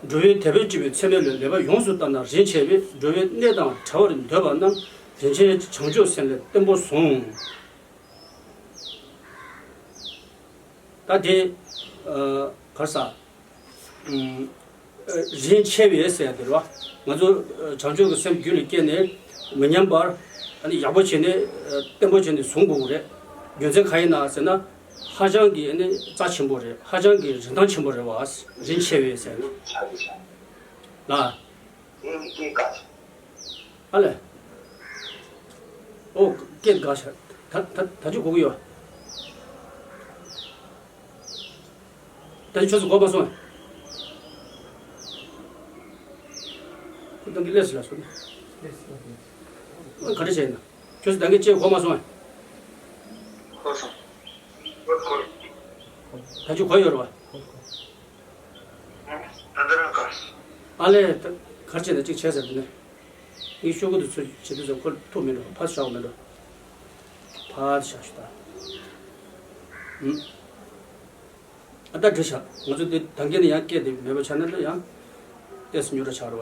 འགྲོ་བའི་དད་པས་སྤྲུལ་པའི་ཚད་མེད་ལུས། ལེགས་པར་ཡོངས་སུ་བལྟ་ན་རིན་ཆེ་བས། འགྲོ་བའི་གནས་དང་བྲལ་བར་འདོད་པ་རྣམས། རིན་ཆེན་བྱང་ཆུབ་སེམས་ལས་བརྟན་པོར་བཟུང་། ད་དེ་ག་རེ་ཟ། རིན་ཆེ་བས་ཟེར་ཡ་དེ་རེད་བ། ང་ཚོ་བྱང་ཆུབ་ཀྱི་སེམས་རྒྱུད་ལ་སྐྱེས་ནས་མི་ཉམས་པར་ཡག་པོ་བྱས་ནས་བརྟན་པོ་བྱས་ནས་བཟུང་དགོས་ཀྱི་རེད། རྒྱུ་མཚན་གང་ཡིན་ན་ཟེར་ན། ཧ་ཅང་གི་རྩ་ཆེན་པོ་རེད། ཧ་ཅང་གི་རིན་ཐང་ཆེན་པོ་རེད་བ། རིན་ཆེ་བས་ཟེར་ན། ལ། ཨ་ལས། ཨོ། སྐད་འགག་ཤག་ད་ད་ད་ཅི་གོ་གི་ཡོད། ད་ཅི་ཁྱོད་ཚོ་གོ་མ་སོང་། ཁོ་ད་གི་ལས་སུ་ལ་སོང་། ཨོ་ག་རེ་བྱས་ན། ཁྱོད་ཚོ་ད་གི་ཅི་གོ་མ་སོང་། གོ་སོང་། ད་ཅི་གོ་ཡོད་རེད་བ། ཨ་ལས། ད་གར་བྱས་ན་གཅིག་བྱས་ཟེར་དུ་ནས། ངས་ཤོག་གུ་དུ་ཚུར་བྱེད་དུས་ཙམ་ཁོ་ཐུག་མེད་འགྲོ། ཕར་བཞག་མེད་འགྲོ། ཕར་བཞག་ཞུ་ད། ཨ་ད་འགྲིག་ཤག་ང་ཚོ་འདི་ད་གིན་ནས་ཡང་སྐད་དེ་མེད་པ་ཆགས་ན་ད་ཡང་ཏོག་ཙམ་ཉུང་རུ་ཆགས་རེད་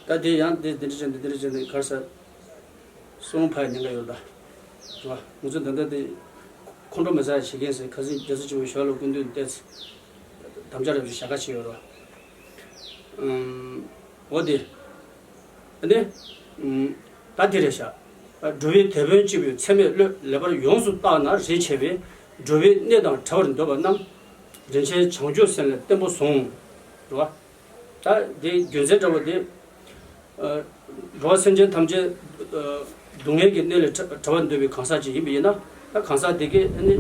བ། ད་དེ་ཡང་འདི་འདི་འདྲ་བྱས་འདི་འདི་འདྲ་བྱས་ནས་གར་ས་སོང་ཕར་ཉེན་ཁ་ཡོད་ད། རེད་བ། ང་ཚོ་ད་ལྟ་དེ་ཁོང་ཁྲོ་མེད་ས་བྱེད་མཁན་ཟེར་ཁ་སང་རྒྱལ་སྲས་ཆེན་པོ་ཞོལ་ལ་སྐུ་མདུན་ཏོག་ཙམ་དམ་བཅའ་རབ་ཅིག་བཞག་ག་བྱས་ཡོད་རེད་བ། ཨམ། འོ་དེ། ཨ་ནི། ཨམ། ད་དེ་རེད་ཤག་འགྲོ་བའི་དེད་དཔོན་གཅིག་པུས་ཚད་མེད་བློས་ལེགས་པར་ཡོངས་སུ་བརྟགས་ན་རེ་ཆེ་བས། འགྲོ་བའི་གནས་དང་བྲལ་བར་འདོད་པ་རྣམས། རིན་ཆེན་བྱང་ཆུབ་སེམས་ལས་བརྟན་པོ་བཟུང་། རེད་བ། ད་དེ་རྒྱུ་མཚན་འདྲ་བོ་དེ། ཨ། འགྲོ་བ་སེམས་ཅན་ཐམས་ཅད། ཨ། སྡུག་བསྔལ་གྱི་གནས་ལས་བྲལ་བྲལ་བར་འདོད་པའི་གང་ཟག་ཅིག་ཡིན་པ་ཡིན་ན། ད་གང་ཟག་དེ་གས་ཨ་ནི།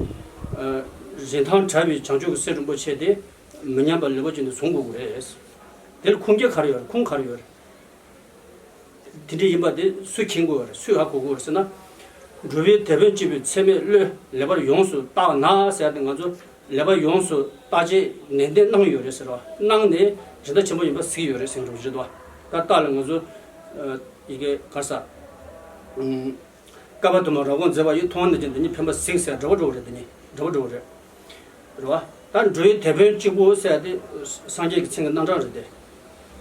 ཨ། རིན་ཐང་བྲལ་བའི་བྱང་ཆུབ་ཀྱི་སེམས་རིན་པོ་ཆེ་དེ་མི་ཉམས་པ་ལེགས་པོ་ཅན་དུ་བཟུང་དགོས་ཀྱི་རེད། དེ་ལ་ཁུངས་སྐྱེལ་ག་རེ་ཡོད་རེད། ཁུངས་ག་རེ་ཡོད་རེད། དེ་འདྲ་ཡིན་པ་དེ་སུས་མཁྱེན་དགོས་རེད། སུས་ཧ་གོ་དགོས་རེད་ཟེར་ན། འགྲོ་བའི་དེད་དཔོན་གཅིག་པུས་ཚད་མེད་བློས་ལེགས་པར་ཡོངས་སུ་བརྟགས་ན་ཟེར་ཏེ་ང་ཚོ་ལེགས་པར་ཡོངས་སུ་བརྟག་དཔྱད་ནན་ཏན་གནང་ཡོད་རེད་ཟེར་བ། གནང་ནས་རིན་ཐང་ཆེན་པོ་ཡིན་པ་གཟིགས་ཡོད་རེད་ཟེར་འགྲོ་གི་རེད་དོ། ད་ལྟ་ལ་ང་ཚོ་ཡི་གེ་ག་ས། བསྐལ་པ་དུ་མར་རབ་དགོངས་མཛད་པ་ཡིས། མཐོང་བ་ནི་ཅན་འདི་ཉིད་ཕན་པར་གཟིགས་ཟེར་འདྲ་བོ་འདྲ་བོ་རེད། འདི་ཉིད་འདྲ་བོ་འདྲ་བོ་རེད། རེད་བ། ད་འགྲོ་བའི་དེད་དཔོན་གཅིག་པུ་ཟེར་ཏེ་སངས་རྒྱས་ཀྱི་མཚན་གྱི་རྣམ་གྲངས་རེད་དེ།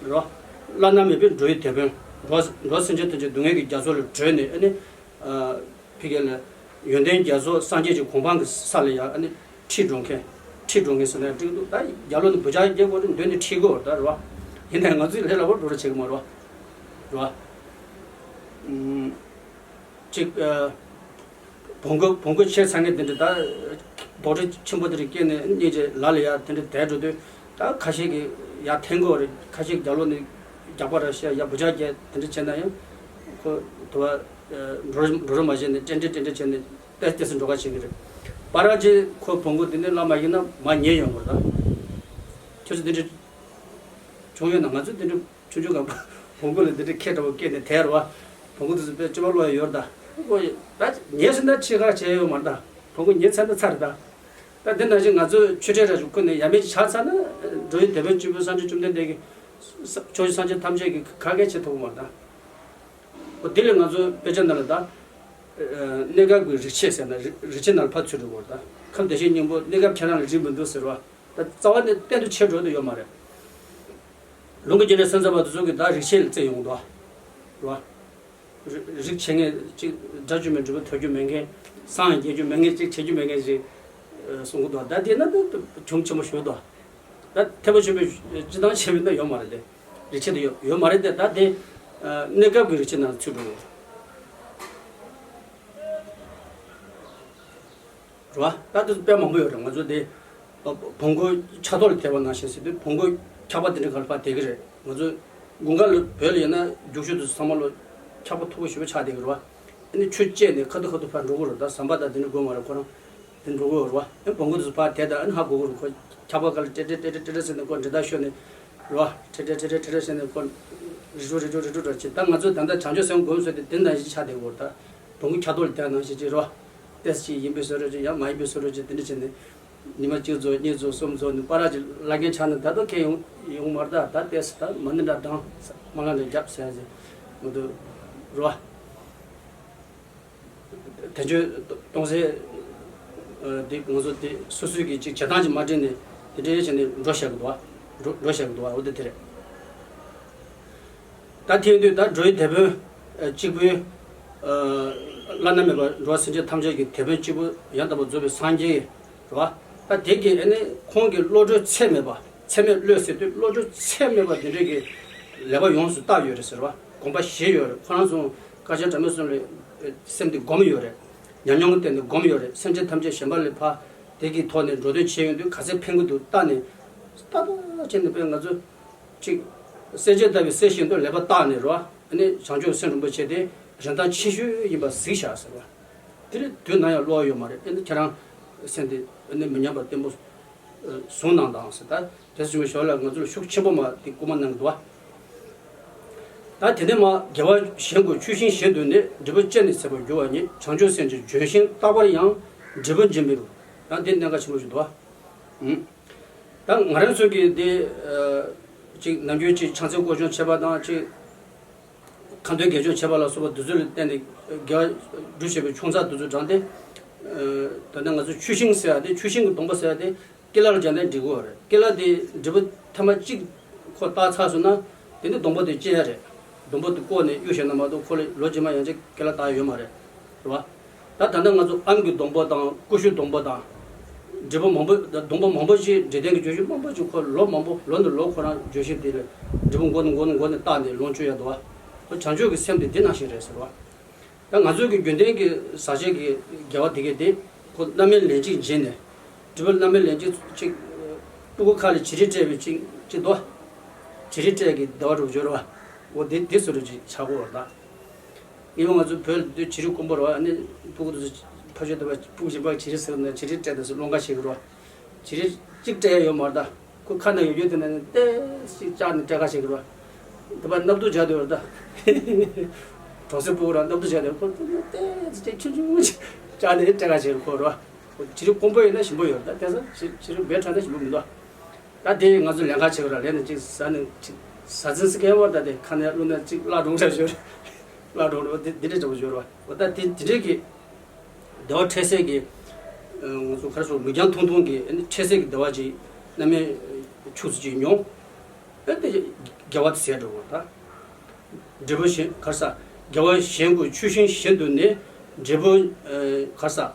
རེད་བ། བླ་ན་མེད་པའི་འགྲོ་བའི་དེད་དཔོན། འགྲོ་འགྲོ་སེམས་ཅན་ཐམས་ཅད་སྡུག་བསྔལ་གྱི་རྒྱ་མཚོ་ལས་སྒྲོལ་ནས་ཨ་ནི། ཕ་གི་ལ་ཡོན་ཏན་རྒྱ་མཚོ་སངས་རྒྱས་ཀྱི་གོ་འཕང་གི་ས་ལ་ཡང་ཨ་ནི་ཁྲིད་འགྲོ་མཁན། ཁྲིད་འགྲོ་མཁན་ཟེར་ན་ཡང་འགྲིག་འདུག་ད་རྒྱ་ལོ་ནི་བུ་ཆགས་རྒྱལ་པོ་རེད། མདུན་ནས་ཁྲིད་དགོས་རེད་ད། རེད་བ། ཡིན་ནའི་ང་ཚོས་ལས་སླ་པོ་འགྲོ་རེ་བྱེད་ཀྱི་མ་རེད་བ། རེད་བ། ཨུམ། གཅིག་ཨ། བོང་གུ་བོང་གུ་ཆེ་ཚ་ངེས་དེ་འདྲ་ད། རྡོག་ཁྲེས་ཆེན་པོ་དེ་རིགས་སྐྱེས་ནས་གཉིད་ཀྱི་ལ་ལ་ཡ་དེ་འདྲ་བསྡད་འགྲོ་དུས། ད་ཁ་ཤས་ཀྱིས་ཡར་འཐེན་དགོས་རེད། ཁ་ཤས་ཀྱིས་རྒྱ་ལོ་ནས་རྒྱག་པ་ར་བཤད་ཡ་བུ་ཆགས་རྒྱག་དེ་འདྲ་བྱས་ན་ཡང་། ཁོ་དུ་བ་འགྲོ་རུ་འགྲོ་རུ་མ་བྱས་ནས་ཏྲེ་ཏྲེ་ཏྲེ་ཏྲེ་བྱས་ནས་ཏེས་ཏེས་འགྲོ་ཁ་བྱེད་ཀྱི་རེད། པ་ར་ཅིག་ཁོ་བོང་གུ་དེ་ནས་བླ་མ་ཡིན་ན་མ་ཉལ་ཡོང་དགོས་རེད་ད། ཁྱོད་ཚོ་དེ་འདྲ་བྱུང་ཡོད་ན། ང་ཚོ་དེ་འདྲ་ཆུང་ཆུང་སྒང་བོང་གུ་ལ་འདི་འདྲ་ཁེ་འདྲ་བོ་སྐྱེས་ནས་དེར་བ། བོང་གུ་དེ་ཚོ་དཔེ་སྐྱོ་བ་ལོས་ཡོད་རེད་ད། ཁོ་ད་ཉལ་སོང་ན་ཕྱི་ཁར་བྱས་ཡོད་མ་རེད་ད། བོང་གུ་ཉལ་ཚར་ན་ཚར་རེད་ད། ད་འདི་ནང་བཞིན་ང་ཚོས་ཆོས་ཁྲིད་ར་ཞིག་ཁུར་ནས་ཡ་མེད་ཆགས་ཚར་ན། འགྲོ་བའི་དེད་དཔོན་གཅིག་པུས་སངས་རྒྱས་བཅོམ་ལྡན་འདས་ཀྱིས་ཕྱོགས་བཅུའི་སངས་རྒྱས་ཐམས་ཅད་ཀྱིས་ག་གེ་བྱེད་ཐུབ་ཀྱི་མ་རེད་ད། འོ་དེ་ལས་ང་ཚོའི་དཔེ་ཆ་ནང་ལ་ད། གནས་སྐབས་ཀྱི་རིག་བྱེད་ཟེར་ན་རིག་རིག་བྱེད་ནང་ལ་ཕར་ཚུད་འགྲོ་དགོས་རེད་ད། ཁམས་བདེ་གཤེགས་སྙིང་པོ་གནས་སྐབས་ཁྱེད་རང་ལ་རིག་མི་འདུག་ཟེར་བ། ད་རྩ་བ་ནས་གཏན་དུ་ཕྱིར་འགྲོ་འདོད་ཡོད་མ་རེད། ལུང་གི་རྒྱུད་ལས་སེམས་ཙམ་པ་དེ་ཚོ་གིས་ད་རིག་བྱེད་ལ་བརྩི་ཡོང་གི་འདུག་བ། རེད་བ། རིག་རིག་བྱེད་མཁན་ཅིག་སྒྲ་བསྒྱུར་མེད་འབྲི་བ་ཐོས་རྒྱུ་མེད་མཁན། སངས་རྒྱས་རྒྱུ་མེད་མཁན་ཅིག་བྱེད་རྒྱུ་མེད་མཁན་ཞིག་གསུང་གི་འདུག་ད་དེ་ན་ད་གྱོང་ཆེན་པོ་ཞིག་འདུག་ད་ཐེག་པ་ཆེན་པོའི་སྤྱི་བཏང་བྱས་པ་ཡིན་ན་ཡོད་མ་རེད་དེ། རིག་བྱེད་དེ་ཡོད་ཡོད་མ་རེད་དེ། ད་དེ་གནས་སྐབས་ཀྱི་རིག་བྱེད་ནང་ཚུད་འགྲོ་གི་རེད་བ། ད་དེ་ཚོ་དཔེ་མང་པོ་ཡོད་རེད། ང་ཚོ་དེ་བོང་གུ་ཆགས་ཐོག་ལ་དེད་པ་ནང་བཞིན་ཟེར་དུས། བོང་གུ་འཁྱག་པ་དེ་འདྲ་ག་ལ་ཕར་དེད་ཀྱི་རེད། ང་ཚོ་དགུན་ཁ་ལ་བོད་ལ་ཡིན་ན་རྒྱུག་ཤུལ་དུ་ཚང་མ་ལོ་འཁྱག་པ་མཐུག་པོ་ཞེ་པོ་ཆགས་བསྡད་ཀྱི་རེད་བ། ཨ་ནི་ཆུ་བཅད་ནས་ཁ་ཐུག་ཁ་ཐུག་ཕར་འགྲོ་གི་རེད། ད་ཟམ་པ་དང་དེ་འདྲ་དགོས་མ་རེད། ཁོ་རང་དེ་འགྲོ་གི་རེད་བ། ཨ་ནི་བོང་གུ་དེ་ཚོ་ཕར་དེད་དང་། ཨ་ནི་ཧ་གོ་གི་རེད། ཁོ་འཁྱག་པ་སྒང་ལ་ཏྲེ་ཏྲེ་ཏྲེ་ཏྲེ་ཟེར་ནས་ཁོ་འདྲེ་ད་ཤོར་ནས་རེད་བ། ཏྲེ་ཏྲེ་ཏྲེ་ཏྲེ་ཏྲེ་ཟེར་ནས་ཁོ་རི་ཁྲོད་རི་ཁྲོད་རི་ཁྲོད་འགྲོ་བྱེད། ད་ང་ཚོ་ད་ལྟ་བྱང་ཆུབ་སེམས་སྒོམ་ཟེར་དུས་དེ་ནང་བཞིན་ཆགས་བསྡད་ཀྱི་ཡོད་རེད། ད་བོང་གུ་འཁྱག་ཐོག་ལ་དེད་ནང་བཞིན་ཅིག་རེད་བ། ཏོག་ཙམ་ཅིག་ཡིན་པའི་བཟོ་འདྲ་ཅིག་ཡང་མ་ཡིན་པའི་བཟོ་འདྲ་ཅིག་དེ་འདྲ་བྱས་ནས། ཉི་མ་གཅིག་རྫོགས། གཉིས་རྫོགས། གསུམ་རྫོགས་ནས་པ་ར་ཅིག་ལ་རྒྱ་ཆགས་ན་ད་དུང་ཁྱེར་ཡོང་ཡོང་མ་རེད་ད། ད་ལྟས་ད་མ་ཎི་འདྲ་བགྲང་། སྨོན་ལམ་འདྲ་རྒྱབ་ཟེར་ཟེར་མི་འདུག་རོ། དེ་ཚོ་གཏོང་སའི་འདི་ང་ཚོ་འདི་སོ་སོའི་གི་ཅིག་བྱེད་སྟངས་ཅིག་མ་བསྒྲིགས་ནས་དེ་འདྲའི་བྱས་ནས་འགྲོ་བཞག་གི་འདུག་བ། འགྲོ་འགྲོ་བཞག་གི་འདུག་བ། འོ་དེ་དེ་རེད། ད་དེ་ཡིན་དུས་ད་འགྲོ་བའི་དེད་དཔོན་གཅིག་པུས་བླ་ན་མེད་པ་འགྲོ་བ་སེམས་ཅན་ཐམས་ཅད་ཀྱི་དེད་དཔོན་གཅིག་པུ་ཡང་དག་པར་རྫོགས་པའི་སངས་རྒྱས། རེད་བ། ད་དེ་གིས་ཨ་ནི་ཁོང་གི་བློ་གྲོས་ཚད་མེད་པ། ཚད་མེད་བློས་ཟེར་དུས་བློ་གྲོས་ཚད་མེད་པ་དེ་འདྲས་ཀྱི་ལེགས་པར་ཡོངས་སུ་བརྟགས་ཡོད་རེད་ཟེར་བ། དགོངས་པ་བཞེས་ཡོད་རེད། ཁོ་རང་ཚོ་དཀར་ཆག་དགྲ་མེད་གསུམ་ལ་སེམས་དེ་སྒོམ་ཡོད་རེད། ཉམས་མྱོང་གི་སྟེང་ནས་སྒོམ་ཡོད་རེད། སེམས་ཅན་ཐམས་ཅད་གཞན་པ་ལས་ཕར་དེ་གི་ཐོག་ནས་འགྲོ་དོན་བྱས་ཡོང་དུས་ག་ཚད་ཕན་གི་འདུག་བལྟས་ནས། ཏག་ཏག་བྱས་ནས་དཔེ་ང་ཚོ་གཅིག་གསལ་བྱེད་ལྟ་བུའི་གསལ་བཞིན་དུ་ལེགས་པར་བརྟགས་ནས། རེད་བ། ཨ་ནི་བྱང་ཆུབ་སེམས་རིན་པོ་ཆེ་དེ་རིན་ཐང་ཆེ་ཤོས་ཡིན་པ་གཟིགས་བཞག་ཟེར་བ། དེ་ལས་དུས་ནམ་ཡང་བསླུ་བ་ཡོད་མ་རེད། ཨེ་ནི་ཁྱེད་རང་སེམས་དེ་ཨེ་ནི་མི་ཉམས་པ་བརྟན་པོ་བཟུང་གནང་དང་ཟེར། ད་དེ་ཚོ་ཞོར་ལ་ང་ཚོ་ལ་ཤུགས་ཆེན་པོ་མ་དེ་སྐུལ་མ་གནང་གི་འདུག་བ། ད་དེ་ནས་མ་དགེ་བ་གཞན་ཀུན་ཆུད་ཤིང་གཞན་དུ་ནི། འབྲས་བུ་ཅི་ནས་ཟད་པར་འགྱུར་བ་ཉིད། བྱང་ཆུབ་སེམས་ཀྱི་ལྗོན་ཤིང་རྟག་པར་ཡང་། འབྲས་བུ་འབྱིན་པའི་ཡང་དེ་གནད་འགག་ཆེན་པོ་ཞིག་འདུག་བ། ད་ང་རང་ཚོ་གི་དེ་ཅིག་ནམ་རྒྱུན་ཅིག་ཕྱག་འཚལ་སྐོར་སྦྱོང་བྱེད་པ་དང་ཅིག་ཁ་འདོན་དགེ་སྦྱོར་བྱེད་པ་ལ་སོགས་པ་དེ་ཚོ་ལ་བརྟེན་ནས་དགེ་བ་སྒྲུབ་བྱེད་པའི་ཆུང་ཚགས་དེ་ཚོ་དྲངས་ཏེ། ད་ནི་ང་ཚོ་ཆུ་ཤིང་ཟེར་ཡ་དེ། ཆུ་ཤིང་གི་སྡོང་པོ་ཟེར་ཡ་དེ་ཀི་ལ་ལ་སྦྱར་ནས་འབྲི་དགོས་རེད། ཀི་ལ་དེ་འབྲས་བུ་ཐེངས་མ་གཅིག་ཁོ་བཏགས་ཚར་སོང་ན། དེ་ནི་སྡོང་པོ་དེ་སྐྱེ་ཡ་རེད། སྡོང་པོ་དེ་བཀོག་ནས་གཡུག་བཞག་ན་མ་གཏོགས་ཁོ་ལ་ལོ་རྗེས་མ་ཡང་ཅིག་ཀི་ལ་བཏགས་ཡོད་མ་རེད། རེད་བ། ད་ད་ལྟ་ང་ཚོ་ཨམ་གྱི་སྡོང་པོ་དང་ཀུ་ཤུ་སྡོང་པོ་དང་། འབྲས་བུ་མང་པོ། སྡོང་པོ་མང་པོ་ཞིག། འབྲས་ལྡན་གྱི་བརྗོད་གཞི་མང་པོ་ཞིག་ཁོ་ལོ་མང་པོ། ལོ་ནས་ལོ་ཁོ་རང་བརྗོད་གཞི་དེ་ལ་འབྲས་བུ་མགོ་ནས་མགོ་ནས་མགོ་ནས་བཏགས་ནས་ལོངས་སྤྱོད་ཡ་འདུག་བ། ཁོ་བྱང་ཆུབ་ཀྱི་སེམས་དེ་འདི་ནང་བཞིན་རེད་ཟེར་བ། ད་ང་ཚོའི་གི་རྒྱུན་ལྡན་གྱི་ཟག་བཅས་ཀྱི་དགེ་བ་དེ་གས་དེ་ཁོ་རྣམ་སྨིན་ལན་གཅིག་བྱིན་ནས། འབྲས་བུ་རྣམ་སྨིན་ལན་གཅིག་ཅིག། སྤུ་གུ་ཁ་ལ་བྱི་རིལ་སྤྲད་པའི་ཅིག་ཅིག་འདུག། བྱི་རིལ་སྤྲད་ཀྱི་བདེ་བ་སྒྲུབ་སྦྱོར་བ། འོ་དེ་དེ་སོ་རུ་ཅིག་བྱ་དགོས་བར་ད། ངེས་པ་ང་ཚོ་བོད་ལ་དུས་བྱི་རིལ་སྐོམ་པོ་རེད་བ། ཨ་ནི་སྤུ་གུ་དེ་ཚོ་ཕ་ཤོད་དུ་བ། སྤུ་གུ་གཞན་པ་བྱི་རིལ་ཟེར་ན་བྱི་རིལ་སྤྲད་དུས་སུ་སློང་ཁ་ཞིག་རེད་བ། བྱི་རིལ་གཅིག་སྤྲད་ཡ་ཡོད་མ་རེད་ད། ཁོ་ཁ་ན་ཡོད་རྒྱུ་དེ་ན་ནི་ཏོག་ཙམ་བཅག་ནས་སྤྲད་ཁ་ཞིག་རེད་བ། དེ་བ་སྣབས་སྡུག་བྱ་དུས་རེད་ད། གྲོང་གསེབ་སྤུ་གུ་རང་སྣབས་སྡུག་བྱ་དུས་ཁོ་ཏོག་ཙམ་ཆུང་ཆུང་བཅག་ནས་སྤྲད་ཁ་ཞིག་རེད་ཁོ་རེད་བ། བྱི་རིལ་སྐོམ་པོ་ཡིན་ན་ཞིམ་པོ་ཡོད་རེད་ད། དེང་སང་བྱི་རིལ་མེད་དྲགས་ན་ཞིམ་པོ་མི་འདུག། ད་དེ་ང་ཚོ་ལེན་ཁ་བྱེད་ཀྱི་ར། ལེན་ནས་ཅིག་ཟ་ནས་ཅིག་ཟ་འཛིན་སི་ཀའི་བར་ད་དེ་ཁ་ནས་བླུགས་ན་ཅིག་བརླག་འགྲོ་འདྲ་ཞོར། བརླག་འགྲོ་འགྲོ་དེ་དེ་འདྲ་འདྲ་པོ་ཞོར་བ། འོ་ད་དེ་དེ་འདྲས་ཀྱི་བདེ་བ་འཕྲལ་སེལ་གྱི། ང་ཚོ་ག་རེ་ཟེར། མིག་རྒྱང་ཐུང་ཐུང་གི་ཨ་ནི་འཕྲལ་སེལ་གྱི་བདེ་བ་ཅིག་རྣམ་སྨིན་ཆུ་ཚོད་ཅིག་མྱོང་། ཨ་དེ་དགེ་བ་དེ་ཟད་འགྲོ་བ་ད། འབྲས་བུ་གཞན་ག་རེ་ཟ། དགེ་བ་གཞན་ཀུན་ཆུ་ཤིང་བཞིན་དུ་ནི། འབྲས་བུ་ག་རེ་ཟ།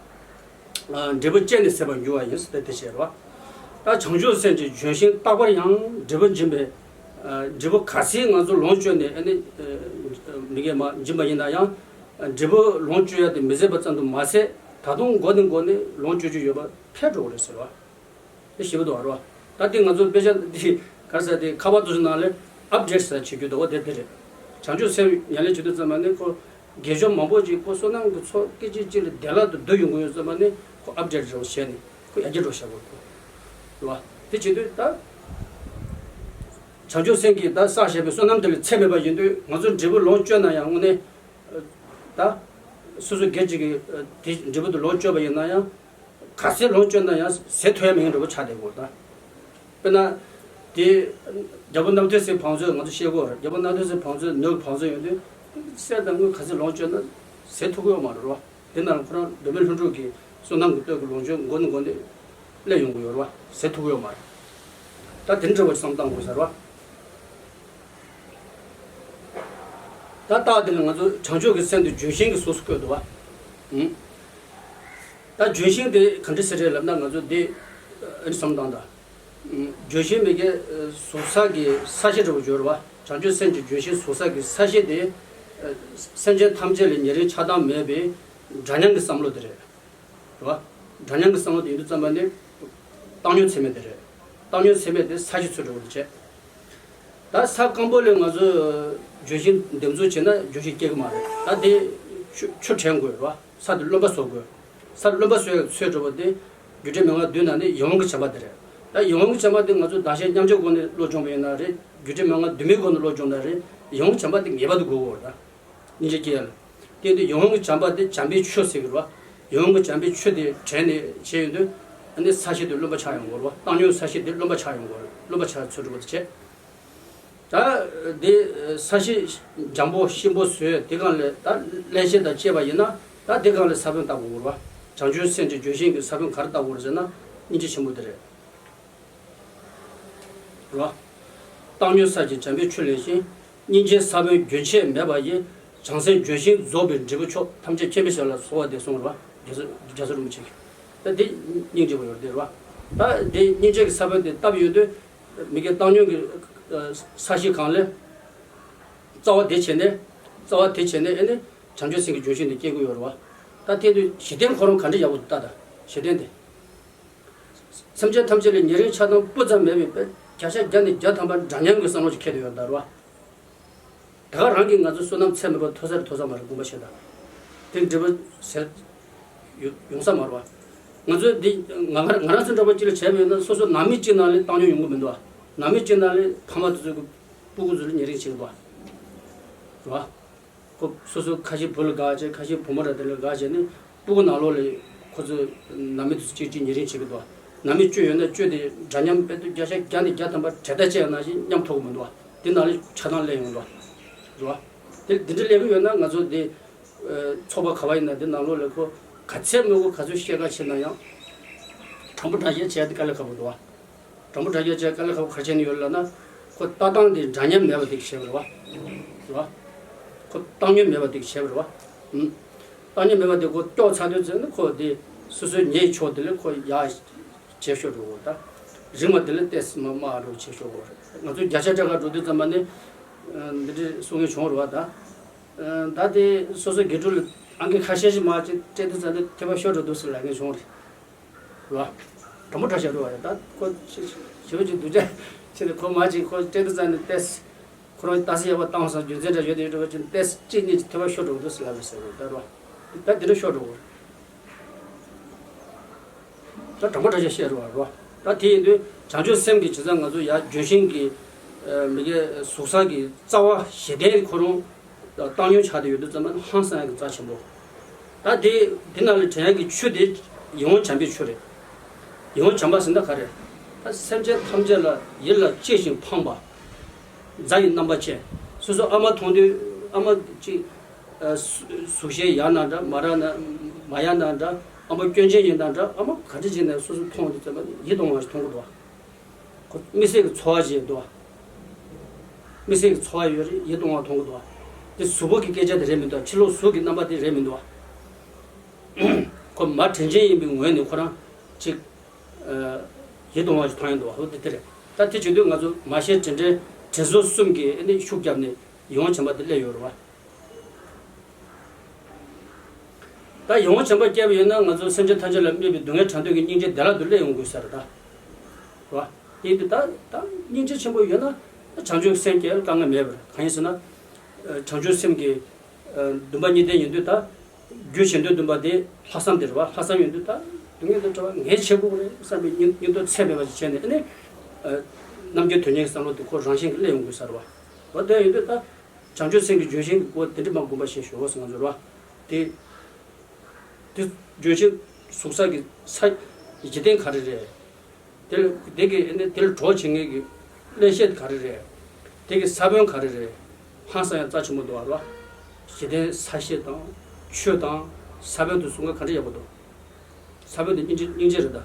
འབྲས་བུ་བཅད་ནས་ཟད་པར་འགྱུར་བ་ཡིན་ཟེར་ཏེ་དེ་བཤད་རོ། ད་བྱང་ཆུབ་སེམས་ཀྱི་ལྗོན་ཤིང་རྟག་པར་ཡང་། འབྲས་བུ་འབྱིན་པའི། འབྲས་བུ་ག་ཚད་ང་ཚོ་ལོངས་སྤྱོད་ནས་ཨ་ནི་མི་དགེ་མ་འབྱིན་པ་ཡིན་ན་ཡང་། འབྲས་བུ་ལོངས་སྤྱོད་ཡ་དེ་མི་ཟད་པ་ཙམ་དུ་མ་ཟད། ད་དུང་འགོར་ནས་འགོར་ནས་ལོངས་སྤྱོད་རྒྱུ་ཡོད་པ་འཕེལ་འགྲོ་གི་རེད་ཟེར་བ། དེ་ཞིབ་ཏུ་བར་བ། ད་དེ་ང་ཚོ་དཔེ་ཆ་འདི་ག་རེ་ཟེར། དེ་ཁ་པར་དེ་ཚོ་ནང་ལ་ཨབ་ཌེཊ་ཟེར་བྱེད་རྒྱུ་འདུག་བ། དེ་དེ་རེད། བྱང་ཆུབ་སེམས་ཡར་ལེན་བྱེད་དུས་ཙམ་པ་ནི་ཁོ་དགེ་སྦྱོར་མང་པོ་ཅིག་ཁོ་བསོད་ནམས་ཀྱི་ཚོགས་སྐད་ཅིག་གཅིག་ལ་བདེ་བླག་ཏུ་བསྡུ་ཡོང་གི་ཡོད་ཙམ་པ་ནི་ཁོ་ཨབ་ཌེཊ་འདྲ་བོ་བྱས་ནས་ཁོ་ཡར་རྒྱས་འགྲོ་བྱ་དགོས་ཁོ། རེད་བ། དེ་བྱེད་དུས་ད་བྱང་ཆུབ་སེམས་ཀྱིས་ད་བསགས་བཞག་པའི་བསོད་ནམས་དེ་ལ་ཚད་མེད་པ་ཡིན་དུས། ང་ཚོ་འབྲས་བུ་ལོངས་སྤྱོད་ན་ཡང་དངོས་གནས་ད་སོ་སོ་སྒེར་གཅིག་གིས་དེ་འབྲས་བུ་དེ་ལོངས་སྤྱོད་པ་ཡིན་ན་ཡང་། ག་ཚད་ལོངས་སྤྱོད་ན་ཡང་ཟད་ཐུབ་ཡ་མེད་མཁན་འདྲ་པོ་ཆགས་བསྡད་ཡོད་ད། དཔེར་ན། དེ་རྒྱལ་པོ་རྣམ་ཐོས་སྲས་བང་མཛོད་ང་ཚོ་ཤེས་ཀྱི་ཡོད་རེད། རྒྱལ་པོ་རྣམ་ཐོས་སྲས་བང་མཛོད་ནོར་བུ་བང་མཛོད་ཡོད་དུས། གསེར་དང་དངུལ་ག་ཚད་ལོངས་སྤྱོད་ན་ཟད་ཐུབ་ཀྱི་ཡོད་མ་རེད་བ། དེ་ནང་ཁོ་རང་མདོ་སྨད་ལྷུན་གྲུབ་ཀྱི་བསོད་ནམས་ཀྱི་སྟོབས་ཀྱིས་ལོངས་སྤྱོད་འགོ་ནས་འགོ་ནས་སླེབས་ཡོང་གི་ཡོད་རེད་བ། ཟད་ཐུབ་ཀྱི་ཡོད་མ་རེད། ད་དེ་འདྲ་བ་བསམ་བཏང་དགོས་ས་རེད་བ། ད་རྟགས་དེ་ལ་ང་ཚོ་བྱང་ཆུབ་ཀྱི་སེམས་དེ་ལྗོན་ཤིང་གི་གཟུགས་སུ་བཀོད་འདུག་བ། ཨུམ། ད་ལྗོན་ཤིང་དེ་ག་འདྲ་ཟེར་རེད་ལབ་ན། ང་ཚོ་འདི་ཨ་ནི་བསམ་བཏང་ད། ལྗོན་ཤིང་མི་དགེ་གཟུགས་ས་གི་ས་གཞི་འདྲ་བོ་སྦྱོར་བ། བྱང་ཆུབ་སེམས་ཀྱི་ལྗོན་ཤིང་གཟུགས་ས་གི་ས་གཞི་དེ། སེམས་ཅན་ཐམས་ཅད་ལ་ཉེ་རིང་ཆགས་སྡང་མེད་པའི་འདྲ་མཉམ་གྱི་བསམ་བློ་དེ་རེད། རེད་བ། འདྲ་མཉམ་གྱི་བསམ་བློ་དེ་ཡིན་དུས་ཙམ་པ་ནི། བཏང་སྙོམས་ཚད་མེད་དེ་རེད། བཏང་སྙོམས་ཚད་མེད་དེ་ས་གཞི་ཚོ་འདྲ་བོ་དེ་བྱས། ད་ས་སྐམ་པོ་ལ་ང་ཚོས་ལྗོན་ཤིང་འདེབས་འཛུགས་བྱས་ན་ལྗོན་ཤིང་སྐྱེ་གི་མ་རེད། ད་དེ་ཆུ་ཆུ་དྲན་དགོས་རེད་བ། ས་དེ་རློན་པ་བཟོ་དགོས། ས་དེ་རློན་པ་བཟོ་ཡག་ཚོས་འགྲོ་བ་དེ། རྒྱུ་འབྲས་མན་ངག་བདུན་ནང་ནས་ཡིད་འོང་གི་བྱམས་པ་དེ་རེད། ད་ཡིད་འོང་གི་བྱམས་པ་དེ་ང་ཚོས་བདག་གཞན་མཉམ་བརྗེའི་སྒོ་ནས་བློ་སྦྱོང་བ་ཡིན་ན་རེད། རྒྱུ་འབྲས་མན་ངག་བདུན་མའི་སྒོ་ནས་བློ་སྦྱོང་ན་རེད། ཡིད་འོང་གི་བྱམས་པ་དེ་ངེས་པར་དུ་དགོས་ཀྱི་ཡོད་རེད་ད། སྙིང་རྗེ་སྐྱེ་ཡ་ལ། དེ་དུས་ཡིད་འོང་གི་བྱམས་པ་དེ་བྱམས་པའི་ཆུ་ཟེར་གྱི་རེད་བ། ཡིད་འོང་གི་བྱམས་པའི་ཆུ་དེ་དྲན་ནས་བྱས་ཡོང་དུས། ཨ་ནི་ས་གཞི་དེ་རློན་པ་ཆགས་ཡོང་གི་རེད་བ། བཏང་སྙོམས་ས་གཞི་དེ་རློན་པ་ཆགས་ཡོང་གི་རེད། རློན་པ་ཆགས་ཚུལ་འདྲ་བོ་དེ་བྱས། ད་དེ་ས་གཞི་འཇམ་པོ་ཞིམ་པོ་བཟོས། དེ་སྒང་ལ་ད་རླན་གཤེར་དང་བཅས་པ་ཡིན་ན། ད་དེ་སྒང་ལ་ས་བོན་བཏབ་དགོས་རེད་བ། བྱང་ཆུབ་སེམས་ཀྱི་ལྗོན་ཤིང་གི་ས་བོན་ག་རེ་བཏབ་དགོས་རེད་ཟེར་ན། སྙིང་རྗེ་ཆེན་པོ་དེ་རེད། རོ། བཏང་སྙོམས་ས་གཞི་འཇམ་པའི་ཆུ་ལེན་ཞིང་། སྙིང་རྗེའི་ས་བོན་རྒྱུན་ཆད་མེད་པ་ཡི། བྱང་སེམས་ལྗོན་ཤིང་རྫོགས་པའི་འབྲས་བུ་མཆོག། ཐམས་ཅད་མཁྱེན་པའི་ཞལ་ལ་གསོལ་བ་འདེབས་གསུངས་རོ། རྒྱ་མཚོ་རྒྱ་མཚོ་རིན་པོ་ཆེ་གིས། ད་འདི་སྙིང་རྗེ་པོ་ཡོད་དེ་རོ། ད་འདི་སྙིང་རྗེ་གི་ས་བོན་དེ་བཏབ་ཡོང་དུས། མི་དགེ་བཏང་སྙོམས་ཀྱི་ས་གཞི་སྒང་ལ་རྩ་བ་དེ་བྱས་ནས། རྩ་བ་དེ་བྱས་ནས་ཨེ་ནི་བྱང་ཆུབ་སེམས་ཀྱི་ལྗོན་ཤིང་དེ་སྐྱེ་དགོས་ཡོད་རེད་བ། ད་དེ་དུས་གཞི་རྟེན་ཁོ་རང་ག་འདྲ་ཡག་པོ་འདུག་ལྟ་ད། གཞི་རྟེན་དེ། སེམས་ཅན་ཐམས་ཅད་ལ་ཉེ་རིང་ཆགས་སྡང་སྤུ་ཙམ་མེད་པའི་དཔེ། བརྒྱ་ཆ་བརྒྱ་ནས་བརྒྱ་ཐམ་པ་འདྲ་མཉམ་གྱི་བསམ་བློ་ཞིག་འཁྱེར་ཏེ་ཡོད་ད་རེད་བ། ད་ག་རང་གིས་ང་ཚོ་བསོད་ནམས་ཚད་མེད་པ་མཐོ་སར་མཐོ་ས་མ་རེད། དགོངས་པ་བཞེས་དང་། དེ་འབྲས་བུ་ཟེར་ཡོང་ས་མ་རེད་བ། ང་ཚོས་འདི་ང་ང་རང་ཚོ་འདྲ་པོ་གཅིག་ལ་བྱས་པ་ཡིན་ན། སོ་སོ་ནང་མི་གཅིག་ནང་ལ་བཏང་སྙོམས་ཡོང་གི་མི་འདུག་བ། ནང་མི་གཅིག་ནང་ལ་ཕ་མ་དེ་ཚོ་གི་སྤུ་གུ་ཚོ་ལ་ཉེ་རིང་བྱེད་ཀྱི་འདུག་བ། རེད་བ། ཁོ་སོ་སོ་ཁ་ཤས་བུ་ལ་དགའ་བྱས། ཁ་ཤས་བུ་མོ་ར་དེ་ལ་དགའ་བྱས་ནས་སྤུ་གུ་ནང་ལོགས་ལ་ཁོ་ཚོས་ནང་མི་དེ་ཚོ་གཅིག་གཅིག་ཉེ་རིང་བྱེད་ཀྱི་འདུག། ནང་མི་སྤྱོད་ཡོད་ན་སྤྱོད་དེ་འདྲ་མཉམ་དཔེ་དུ་བརྒྱ་ཆ་བརྒྱ་ནས་བརྒྱ་ཐམ་པ་གྲལ་མཐུད་བྱས་ཡོད་ནང་བཞིན་མཉམ་ཐུག་གི་མི་འདུག་བ། དེ་ནང་ལ་ཆགས་སྡང་སླེབས་ཡོང་འདུག་བ། རེད་བ། དེ་འདི་འདྲ་ལས་ཀྱི་ཡོད་ན་ང་ཚོ་འདི་ཚོགས་པ་ག་བ་ཡིན་ན་འདི་ནང་ལོགས་ལ་ཁོ་ག་ཚད་མི་དགོས་ག་ཚོད་བཤད་ག་བྱེད་ན་ཡང་དྲང་པོ་དྲང་བཤད་བྱས་ཏེ་དཀའ་ལས་ཁག་པོ་འདུག་བ། དྲང་པོ་དྲང་བཤད་བྱས་དཀའ་ལས་ཁག་པོ་ག་རེ་བྱས་ནས་ཡོད་ལབ་ན། ཁོ་ལྟ་སྟངས་དེ་འདྲ་མཉམ་མེད་པ་དེ་བྱས་པ་རེད་བ། རེད་བ། ཁོ་བཏང་སྙོམས་མེད་པ་དེ་བྱས་པ་རེད་བ། ཨུམ། བཏང་སྙོམས་མེད་པ་དེ་ཁོ་ལྕོགས་ཚར་དུས་ཚོད་ནི་ཁོ་དེ་སོ་སོའི་ཉེས་ཕྱོགས་དེ་ལ་ཁོ་ཡག་བྱས་ཤོག་འགྲོ་གོ་ད། རིང་མ་དེ་ལ་ཏེས་མ་མ་འགྲོ་བྱས་ཤོག་གོ་ང་ཚོ་བརྒྱ་ཆ་བརྒྱ་ག་འགྲོ་དུས་ཙམ་པ་ནི། འདི་འདྲའི་གསུང་མཁན་བྱུང་རེད་བ་ད། ད་དེ་སོ་སོ་དགེ་ཕྲུག་ལ་ཨང་ཀི་ཁ་ཤས་ཤིག་མ་ཅིག་སྤྲད་དུས་ཙམ་ནི་ཐེ་བ་ཤོར་འགྲོ་འདུག་ཟེར་ལབ་མཁན་བྱུང་རེད། རེད་བ། དྲང་པོ་དྲང་བཤད་རེད་བ་ཡ་ད་ཁོ་ཞེ་པོ་ཅིག་སྡུག་ཅག་བྱས་ནས་ཁོ་མ་ཅིག་ཁོ་སྤྲད་དུས་ཙམ་ནས་ཏེས། ཁོ་རང་ལྟ་ས་ཡག་པོ་བཏང་སོང་རྒྱུ་མཚན་འདྲ་ཡོད་དེ་ཡོད་འགྲོ་བ་ཅིག་ཏེས་གཅིག་གཉིས་ཀྱི་ཐེ་བ་ཤོར་འགྲོ་འདུག་ཟེར་ལབ་པ་ཟེར་རེད་ད་རེད་བ། ད་དེ་འདྲ་ཤོར་འགྲོ་གོ་ད་དྲང་པོ་དྲང་བཤད་བཤད་རེད་བ་རེད་བ། ད་དེ་ཡིན་དུས་བྱང་ཆུབ་སེམས་ཀྱི་བྱས་ཙང་ང་ཚོ་ཡ་ལྗོན་ཤིང་གི་མི་གའི་གཟུགས་ས་གི་རྩ་བ་ཞེ་བདེ་ཁོ་རང་བཏང་སྙོམས་ཆགས་བསྡད་ཡོད་དུས་ཙམ་པ་ཧང་སང་ཡག་གི་རྩ་ཆེན་པོ། ད་དེ་དེ་ནང་ལ་དྲན་ཡག་གི་ཆུ་དེ་ཡིད་འོང་བྱམས་པའི་ཆུ་རེད། ཡིད་འོང་བྱམས་པ་ཟེར་ན་ག་རེ། ད་སེམས་ཅན་ཐམས་ཅད་ལ་ཡིད་ལ་གཅེས་ཤིང་ཕངས་པ། མཛའ་ཡི་རྣམ་པ་ཅན། སོ་སོ་ཨ་མ་མཐོང་དུས་ཨ་མ་གཅིག་ཨ་གཟུགས་གཟུགས་གཞས་ཡག་ན་འདྲ་མ་རག་ན་མ་ཡག་ན་འདྲ་ཨ་མ་སྐྱོན་ཅན་ཡིན་ན་འདྲ་ཨ་མ་ག་འདྲ་བྱས་ནས་སོ་སོ་མཐོང་དུས་ཙམ་པ་ཡིད་གཏོང་བ་ཞིག་མཐོང་གི་འདུག་བ། ཁོ་དམིགས་བསལ་གྱི་ཚོར་བ་ཞིག་འདུག་བ། དམིགས་བསལ་གྱི་ཚོར་བ་ཡོད་རེད་ཡིད་གཏོང་བ་མཐོང་གི་འདུག་བ། དེ་གཟུགས་པོ་གི་སྐད་ཆ་དེ་རེད་མི་འདུག་བ་ཕྱི་ལོགས་གཟུགས་ཀྱི་རྣམ་པ་དེ་རེད་མི་འདུག་བ། ཁོ་མ་དྲིན་ཅན་ཡིན་པའི་ངོས་ནས་ཁོ་རང་ཅིག་ཡིད་གཏོང་བ་ཞིག་མཐོང་ཡོང་འདུག་བ་འོ་དེ་དེ་རེད། ད་དེ་བྱེད་དུས་ང་ཚོ་མ་ཤེས་དྲིན་དྲན་དྲིན་གཟོ་གསུམ་གྱིས་ཨ་ནི་ཤུགས་བརྒྱབ་ནས་ཡིད་འོང་བྱམས་པ་དེ་སླེབས་ཡོད་རེད་བ། ད་ཡིད་འོང་བྱམས་པ་སྐྱེས་པ་ཡིན་ན་ང་ཚོ་སེམས་ཅན་ཐམས་ཅད་ལ་དམིགས་པའི་སྡུག་བསྔལ་གྲངས་ཐོས་ཀྱི་སྙིང་རྗེ་བདེ་བླག་ཏུ་སླེབས་ཡོང་དགོས་ས་རེད་ད། རེད་བ། དེ་ཡིན་དུས་ད་ད་སྙིང་རྗེ་ཆེན་པོ་ཡོད་ན་ད་བྱང་ཆུབ་སེམས་སྐྱེ་དཀའ་ངལ་མེད་པ་རེད་གང་ཡིན་ཟེར་ན། བྱང་ཆུབ་སེམས་ཀྱི་འདུན་པ་གཉིས་ལྡན་ཡིན་དུས་ད། རྒྱུ་བྱེད་འདོད་འདུན་པ་དེ་ལྷག་བསམ་དེ་རེད་བ་ལྷག་བསམ་ཡོད་དུས་ད་སྡུག་བསྔལ་དེ་འཕྲད་པ་ངས་བྱེད་དགོས་རེད་བསམ་པའི་སྙིང་སྙིང་སྟོབས་ཚད་མེད་པ་ཞིག་བྱས་ནས་ཨ་ནི། རྣམ་རྒྱལ་དོན་གཉེར་གྱི་བསམ་བློ་དེ་ཁོ་རང་བཞིན་གྱིས་སླེབས་ཡོང་དགོས་ས་རེད་བ། འོ་དེ་ཡིན་དུས་ད། བྱང་ཆུབ་སེམས་ཀྱི་ལྗོན་ཤིང་གི་སྐོར་དེ་འདྲ་མ་དགོངས་པ་བཞེས་ཞོག་ཟེར་ང་ཚོ་རེད་བ། དེ། དེ་ལྗོན་ཤིང་ཟུག་ས་གི་ས་འཇིག་རྟེན་ག་རེ་རེད། དེ་ལ་དེ་གི་ཨ་ནི་དེ་ལ་གྲོགས་བྱེད་མཁན་གྱི་གླེན་བཤད་ག་རེ་རེད། དེ་གི་ས་བོན་ག་རེ་རེད། ཧང་སང་ཡང་རྩ་ཆེན་པོ་འདུག་བ་རེད་བ། འཇིག་རྟེན་ས་གཞི་དང་ཆུ་དང་ས་བོན་དུ་གསུང་ག་ག་འདྲ་ཡག་པོ་འདུག་ས་བོན་དེ་སྙིང་རྗེ་སྙིང་རྗེ་རེད་ད།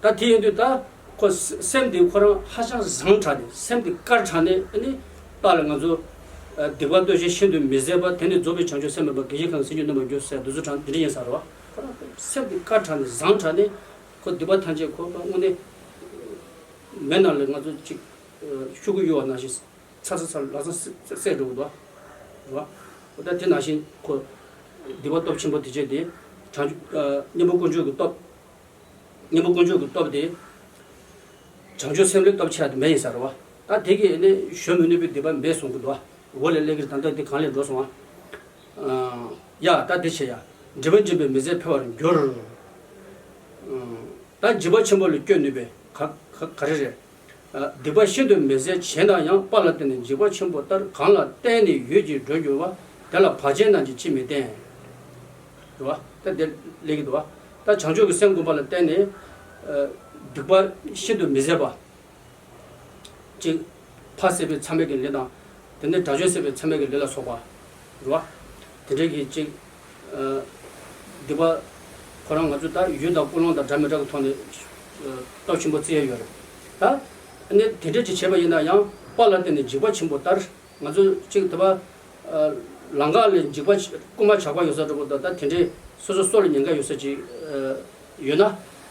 ད་དེ་ཡིན་དུས་ད་ཁོ་སེམས་དེ་ཁོ་རང་ཧ་ཅང་བཟང་དྲགས་ནས་སེམས་དེ་དཀར་དྲགས་ནས་ཨ་ནི་རྟགས་ལ་ང་ཚོ་སྡིག་པ་ལྟོས་ཤིང་ཤིན་ཏུ་མི་བཟད་པ་དེ་ནི་རྫོགས་པའི་བྱང་ཆུབ་སེམས་མེད་པ་དགེ་བཞི་གང་གིས་སེམས་ཅན་གནོད་པར་འགྱུར་ཟེར་འདི་ཚོ་དྲངས་འདི་འདྲ་ཡིན་ས་རེད་བ། ཁོ་རང་སེམས་དེ་དཀར་དྲགས་ནས་བཟང་དྲགས་ནས་ཁོ་སྡིག་པ་ཐམས་ཅད་ཁོ་དངོས་གནས་མེ་ནང་ལ་ང་ཚོ་གཅིག་ཤུ་གུ་གཡུག་པ་ནང་བཞིན་ཚ་ཚ་ཚ་ལ་ཚ་བསྲེགས་འགྲོ་གི་འདུག་བ། རེད་བ། ད་དེ་ནང་བཞིན་ཁོ་སྡིག་པ་སྟོབས་ཆེན་པོ་དེ་བྱས་ཏེ་བྱང་ཆུབ་གཉེན་པོ་དཀོན་མཆོག་གི་སྟོབས། གཉེན་པོ་དཀོན་མཆོག་གི་སྟོབས་དེ། བྱང་ཆུབ་སེམས་ལས་སྟོབས་ཆེ་བ་དེ་མེད་ཡིན་ས་རེད་བ། ད་དེ་གིས་ནི་གཞོམ་མི་ནུས་པའི་སྡིག་པ་མེད་གསུང་གི་འདུག་བ། འོ་ལས་སླེབས་ཀྱི་ད་ལྟ་དེ་གང་ལས་འགྲོ་སོང་བ། ཡ་ད་དེ་བྱས་ཡ། སྒྲིབ་པ་འབྱིན་པའི་མི་བཟད་འཕེལ་བར་འགྱུར། ད་འཇིགས་པ་ཆེན་པོ་ལས་སྐྱོབ་ནུས་པའི་ག་ག་ག་རེ་རེད། སྡིག་པ་ཤིན་ཏུ་མི་བཟད་བྱས་ན་ཡང་། དཔའ་ལ་བརྟེན་ནས་འཇིགས་པ་ཆེན་པོ་ལྟར། གང་ལ་བརྟེན་ནས་ཡུད་ཀྱིས་སྒྲོལ་འགྱུར་བ། དེ་ལ་བག་ཅན་རྣམས་ཀྱིས་ཅིས་མི་བརྟེན། རེད་བ། ད་དེ་སླེབས་ཀྱི་འདུག་བ། ད་བྱང་ཆུབ་ཀྱི་སེམས་བསྒོམ་པ་ལ་བརྟེན་ནས། སྡིག་པ་ཤིན་ཏུ་མི་བཟད་པ། གཅིག་ཕ་བསད་པའི་མཚམས་མེད་ཀྱི་ལས་དང་། དེ་ནས་དགྲ་བཅོམ་བསད་པའི་མཚམས་མེད་ཀྱི་ལས་ལ་སོགས་པ། རེད་བ། དེ་འདྲའི་གི་གཅིག་སྡིག་པ། ཁོ་རང་ང་ཚོ་ད་ཡུལ་དང་ཀུན་སློང་དང་འདྲ་མི་འདྲ་གི་ཐོག་ནས། སྟོབས་ཆེན་པོ་བརྩི་ཡ་ཡོད་རེད། ད་ཨ་ནི་དེ་འདྲ་ཅིག་བྱས་པ་ཡིན་ན་ཡང་དཔའ་ལ་བརྟེན་ནས་འཇིགས་པ་ཆེན་པོ་ལྟར། ང་ཚོ་གཅིག་དེ་བ། ལང་ཀ་ལ་འཇིགས་པ་ཆེ་རྐུན་མ་ཇག་པ་ཡོད་ས་འདྲ་པོ་དང་ད་དེ་འདྲའི་སོ་སོ་སྲོག་ལ་ཉེན་ཁ་ཡོད་ས་ཅིག་ཡོད་ན།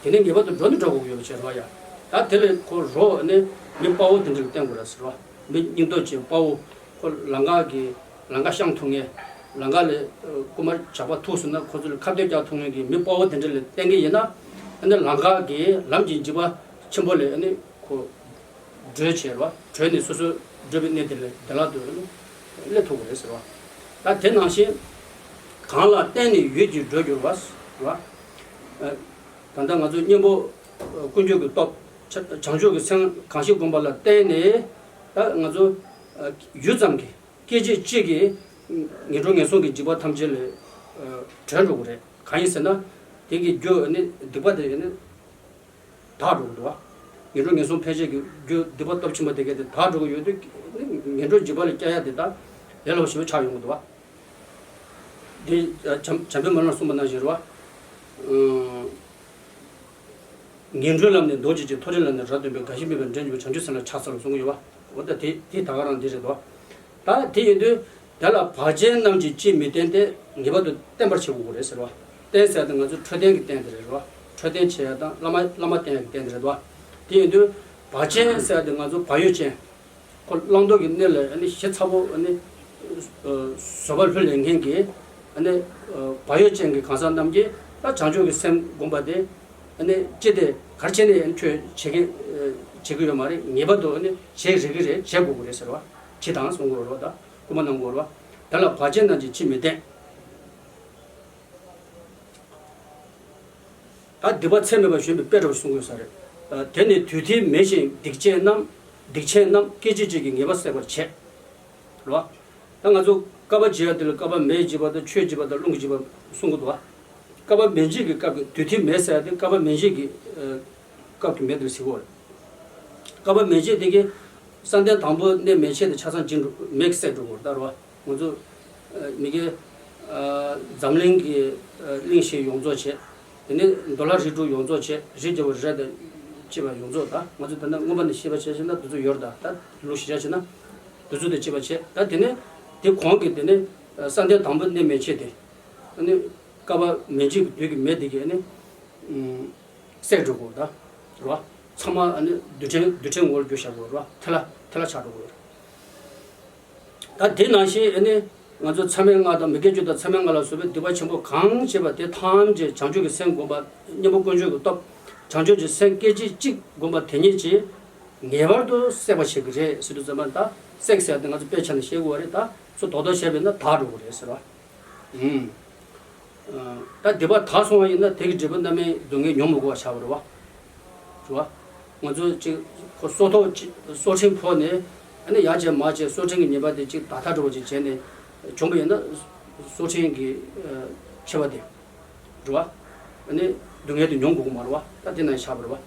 དེ་ནས་ངེས་པར་དུ་འགྲོ་ནི་འགྲོ་དགོས་ཀྱི་ཡོད་པ་བྱས་རེད་བ་ཡ། ད་དེ་ལས་ཁོ་རོགས་ནི་མི་དཔའ་བོ་དེ་འདྲ་ལ་བསྟེན་དགོས་ར་ཟེར་བ། མི་སྙིང་སྟོབས་ཅན་དཔའ་བོ། ཁོ་ལང་ཀ་གི་ལང་ཀ་བཤང་ཐུབ་མཁན། ལང་ཀ་ལ་རྐུན་མ་ཇག་པ་ཐུག་སོང་ན་ཁོ་ཚོ་ལ་ཁ་གཏད་རྒྱག་ཐུབ་མཁན་གྱི་མི་དཔའ་བོ་དེ་འདྲ་ལ་བསྟེན་གྱི་ཡིན་ན། ཨ་ནི་ལང་ཀ་གི་ལམ་གྱི་འཇིགས་པ་ཆེན་པོ་ལས་ཨ་ནི། ཁོ། བགྲོད་བྱས་རེད་བ། བགྲོད་ནས་སོ་སོའི་བགྲོད་པའི་གནས་དེ་ལ་བདེ་བླག་ཏུ་སླེབས་ཐུབ་ཀྱི་རེད་ཟེར་བ། ད་དེ་ནང་བཞིན། གང་ལ་བརྟེན་ནས་ཡུད་ཀྱིས་སྒྲོལ་འགྱུར་བ། རེད་བ། ད་ལྟ་ང་ཚོ་གཉེན་པོ་ཀུན་སྤྱོད་ཀྱི་སྟོབས། བྱང་ཆུབ་ཀྱི་སེམས་གང་ཞིག་བསྒོམ་པ་ལ་བརྟེན་ནས། ད་ང་ཚོ་ཡུད་ཙམ་གྱི་སྐད་ཅིག་གཅིག་གིས་ངན་འགྲོ་ངན་སོང་གི་འཇིགས་པ་ཐམས་ཅད་ལས་གྲོལ་འགྲོ་གི་རེད། གང་ཡིན་ཟེར་ན། དེ་གི་རྒྱུ་ནི་སྡིག་པ་དེ་ནི། དག་འགྲོ་གི་འདུག་བ། ངན་འགྲོ་ངན་སོང་འཕེན་བྱེད་ཀྱི་རྒྱུ་སྡིག་པ་སྟོབས་ཆེན་པོ་དེ་གས་དེ་དག་འགྲོ་གི་ཡོད་དུས་ངན་འགྲོ་འཇིགས་པ་ལས་སྐྱོབ་ཡ་དེ་ད་ལས་སླ་པོ་ཞེ་པོ་ཆགས་ཡོང་གི་འདུག་བ། འདི་བྱམས་བྱམས་པའི་སྨོན་ལམ་གསུངས་པ་ནང་བཞིན་རེད་བ། ངན་འགྲོའི་ལམ་ནི་རྡོ་རྗེ་ཅན། མཐོ་རིས་ལམ་ནི་རབ་སྟོན་པའི། དགའ་བཞིའི་དམིགས་པ་འདྲེན་འཇུག་པའི། བྱང་ཆུབ་སེམས་ལ་ཕྱག་འཚལ་ལོ་གསུང་གི་ཡོད་བ། འོ་ད་དེ་དེ་ད་ག་རང་འདི་རེད་དོ། ད་དེ་ཡིན་དུས་དེ་ལ་བག་ཅན་རྣམས་ཀྱིས་ཅིས་མི་བསྟེན་ཏེ། ངེས་པར་དུ་བསྟེན་པར་བྱེད་དགོས་ཀྱི་རེད་ཟེར་བ། བསྟེན་ཟེར་དེ་ང་ཚོ་འཕྲོད་བསྟེན་གྱི་བསྟེན་དེ་རེད་བ། འཕྲོད་བསྟེན་བྱེད་ཡ་དང་བླ་མ་བླ་མ་བསྟེན་ཡ་གི་བསྟེན་དེ་རེད་དོ། དེ་ཡིན་དུས་བག་ཅན་ཟེར་དེ་ང་ཚོ་བག་ཡོད་ཅན། ཁོ་བླང་དོར་གྱི་གནས་ལ་ཨ་ནི་ཞེ་ཚ་པོ་ཨ་ནི་བཟོད་པ་ལྷུར་ལེན་མཁན་གྱི་ཨ་ནི་བག་ཡོད་ཅན་གྱི་གང་ཟག་རྣམས་ཀྱིས་ད་བྱང་ཆུབ་ཀྱི་སེམས་བསྒོམ་པ་དེ་ཨ་ནི་ཅི་སྟེ་ག་རེ་བྱས་ནས་ཨ་ནི་ཁྱོད་བྱེད་ཀྱི་བྱེད་ཀྱི་ཡོད་མ་རེད། ངེས་པར་དུ་ཨ་ནི་བྱེད་རིགས་ཀྱི་རེད། བྱེད་དགོས་ཀྱི་རེད་ཟེར་བ། བྱེད་དང་གསུང་དགོས་རེད་བ། ད་སྐུལ་མ་གནང་དགོས་རེད་བ། དེ་ལ་བག་ཅན་རྣམས་ཀྱིས་ཅིས་མི་བསྟེན། ད་སྡིག་པ་ཚད་མེད་པ་གཞོམ་པའི་དཔེ་འདྲ་བོ་གསུང་དགོས་ས་རེད། དེ་ནི་དུས་མཐའི་མེ་བཞིན་སྡིག་ཅན་རྣམས། སྡིག་ཅན་རྣམས་སྐད་ཅིག་གཅིག་གིས་ངེས་པར་བསྲེག་པར་བྱེད། རེད་བ། ད་ང་ཚོ་བསྐལ་པ་འཇིག་ཡ་དེ་ལ་བསྐལ་པ་མེས་འཇིག་པ་དང་ཆོས་འཇིག་པ་དང་རླུང་གིས་འཇིག་པ་གསུང་གི་འདུག་བ། བསྐལ་པ་མེ་འཇིག་གི་སྐབས་ཀྱི་དུས་མཐའི་མེ་ཟེར་ཡ་དེ་བསྐལ་པ་མེ་འཇིག་གི་སྐབས་ཀྱི་མེ་དེ་ལ་ཟེར་གི་རེད། བསྐལ་པ་མེ་འཇིག་དེ་གི་བསམ་གཏན་དང་པོ་གནས་མེ་མཆེད་དེ་ཆ་ཚང་འཇིག་འགྲོ་མེ་གི་བསྲེག་འགྲོ་གི་རེད་ད། རེད་བ། ང་ཚོ་མི་དགེ་འཛམ་གླིང་གི་གླིང་བཞི་ཡོངས་རྫོགས་བྱས། དེ་ནས་འདོད་ལྷ་རིགས་དྲུག་ཡོངས་རྫོགས་བྱས། རིགས་བརྒྱ་པ་རེ་རེ་དང་བཅས་པ་ཡོངས་རྫོགས་ད་ང་ཚོ་ད་ནི་མངོན་པ་ནས་ཤེས་པ་བྱས་ཕྱིན་ན་དེ་ཚོ་ཡོད་རེད་ད། ད་ལུགས་གཞི་བྱས་ཕྱིན་ན་དེ་ཚོ་དང་བཅས་པ་བྱས། ད་དེ་ནས་དེ་གོང་གི་དེ་ནས་བསམ་གཏན་དང་པོ་གནས་མེ་མཆེད་དེ་ཨ་ནི་བསྐལ་པ་མེ་འཇིག་གི་དུས་ཀྱི་མེ་དེ་གིས་ཨ་ནི་བསྲེག་འགྲོ་དགོས་རེད་ད། རེད་བ། ཚང་མ་ཨ་ནི་རྡུལ་ཕྲན་རྡུལ་ཕྲན་ངོ་བོར་འགྱུར་བཞག་དགོས་རེད་བ། ཐལ་ལ་ཐལ་ལ་ཆགས་འགྲོ་དགོས་རེད། ད་དེ་ནང་བཞིན་ཨ་ནི་ང་ཚོ་མཚམས་མེད་ལྔ་དང་མི་དགེ་བཅུ་དང་མཚམས་མེད་ལྔ་ལ་སོགས་པའི་སྡིག་པ་ཆེན་པོ་གང་བྱས་པ་དེ་ཐམས་ཅད་བྱང་ཆུབ་ཀྱི་སེམས་བསྒོམ་པ། གཉེན་པོ་དཀོན་མཆོག་གི་སྟོབས། བྱང་ཆུབ་ཀྱི་སེམས་སྐད་ཅིག་གཅིག་བསྒོམ་པ་དེ་ཉིད་ཀྱིས་ངེས་པར་དུ་བསྲེག་པར་བྱེད་ཀྱི་རེད་ཟེར་དུས་ཙམ་པ། ད་བསྲེག་ཟེར་དེ་ང་ཚོ་དཔེ་ཆ་ནས་བཤད་དགོས་པ་རེད། ད་ཚུར་རྡོག་རྡོག་བྱས་པས་ན་དག་འགྲོ་གི་རེད་ཟེར་བ། ཨུམ། ད་སྡིག་པ་དག་སོང་བ་ཡིན་ན་དེ་གི་འབྲས་བུ་རྣམ་སྨིན་སྡུག་བསྔལ་མྱོང་མི་དགོས་པ་ཆགས་པ་རེད་བ། རེད་བ། ང་ཚོ་ཅིག་ཁོ་སྲོག་ཐོག་ཅིག་སྲོག་ཕྲེང་ཕོག་ནས་ཨ་ནི་ཡར་བྱས་མར་བྱས་སྲོག་ཕྲེང་གི་ཉེས་པ་དེ་ཅིག་དག་ཐག་འགྲོ་བ་ཅིག་བྱས་ནས་བྱུང་བ་ཡིན་ན་སྲོག་ཕྲེང་གི་ཆེ་བ་དེ། རེད་བ། ཨ་ནི་སྡུག་བསྔལ་དེ་མྱོང་དགོས་ཀྱི་མ་རེད་བ། ད་དེ་ན་ཡང་ཆགས་པ་རེད་བ།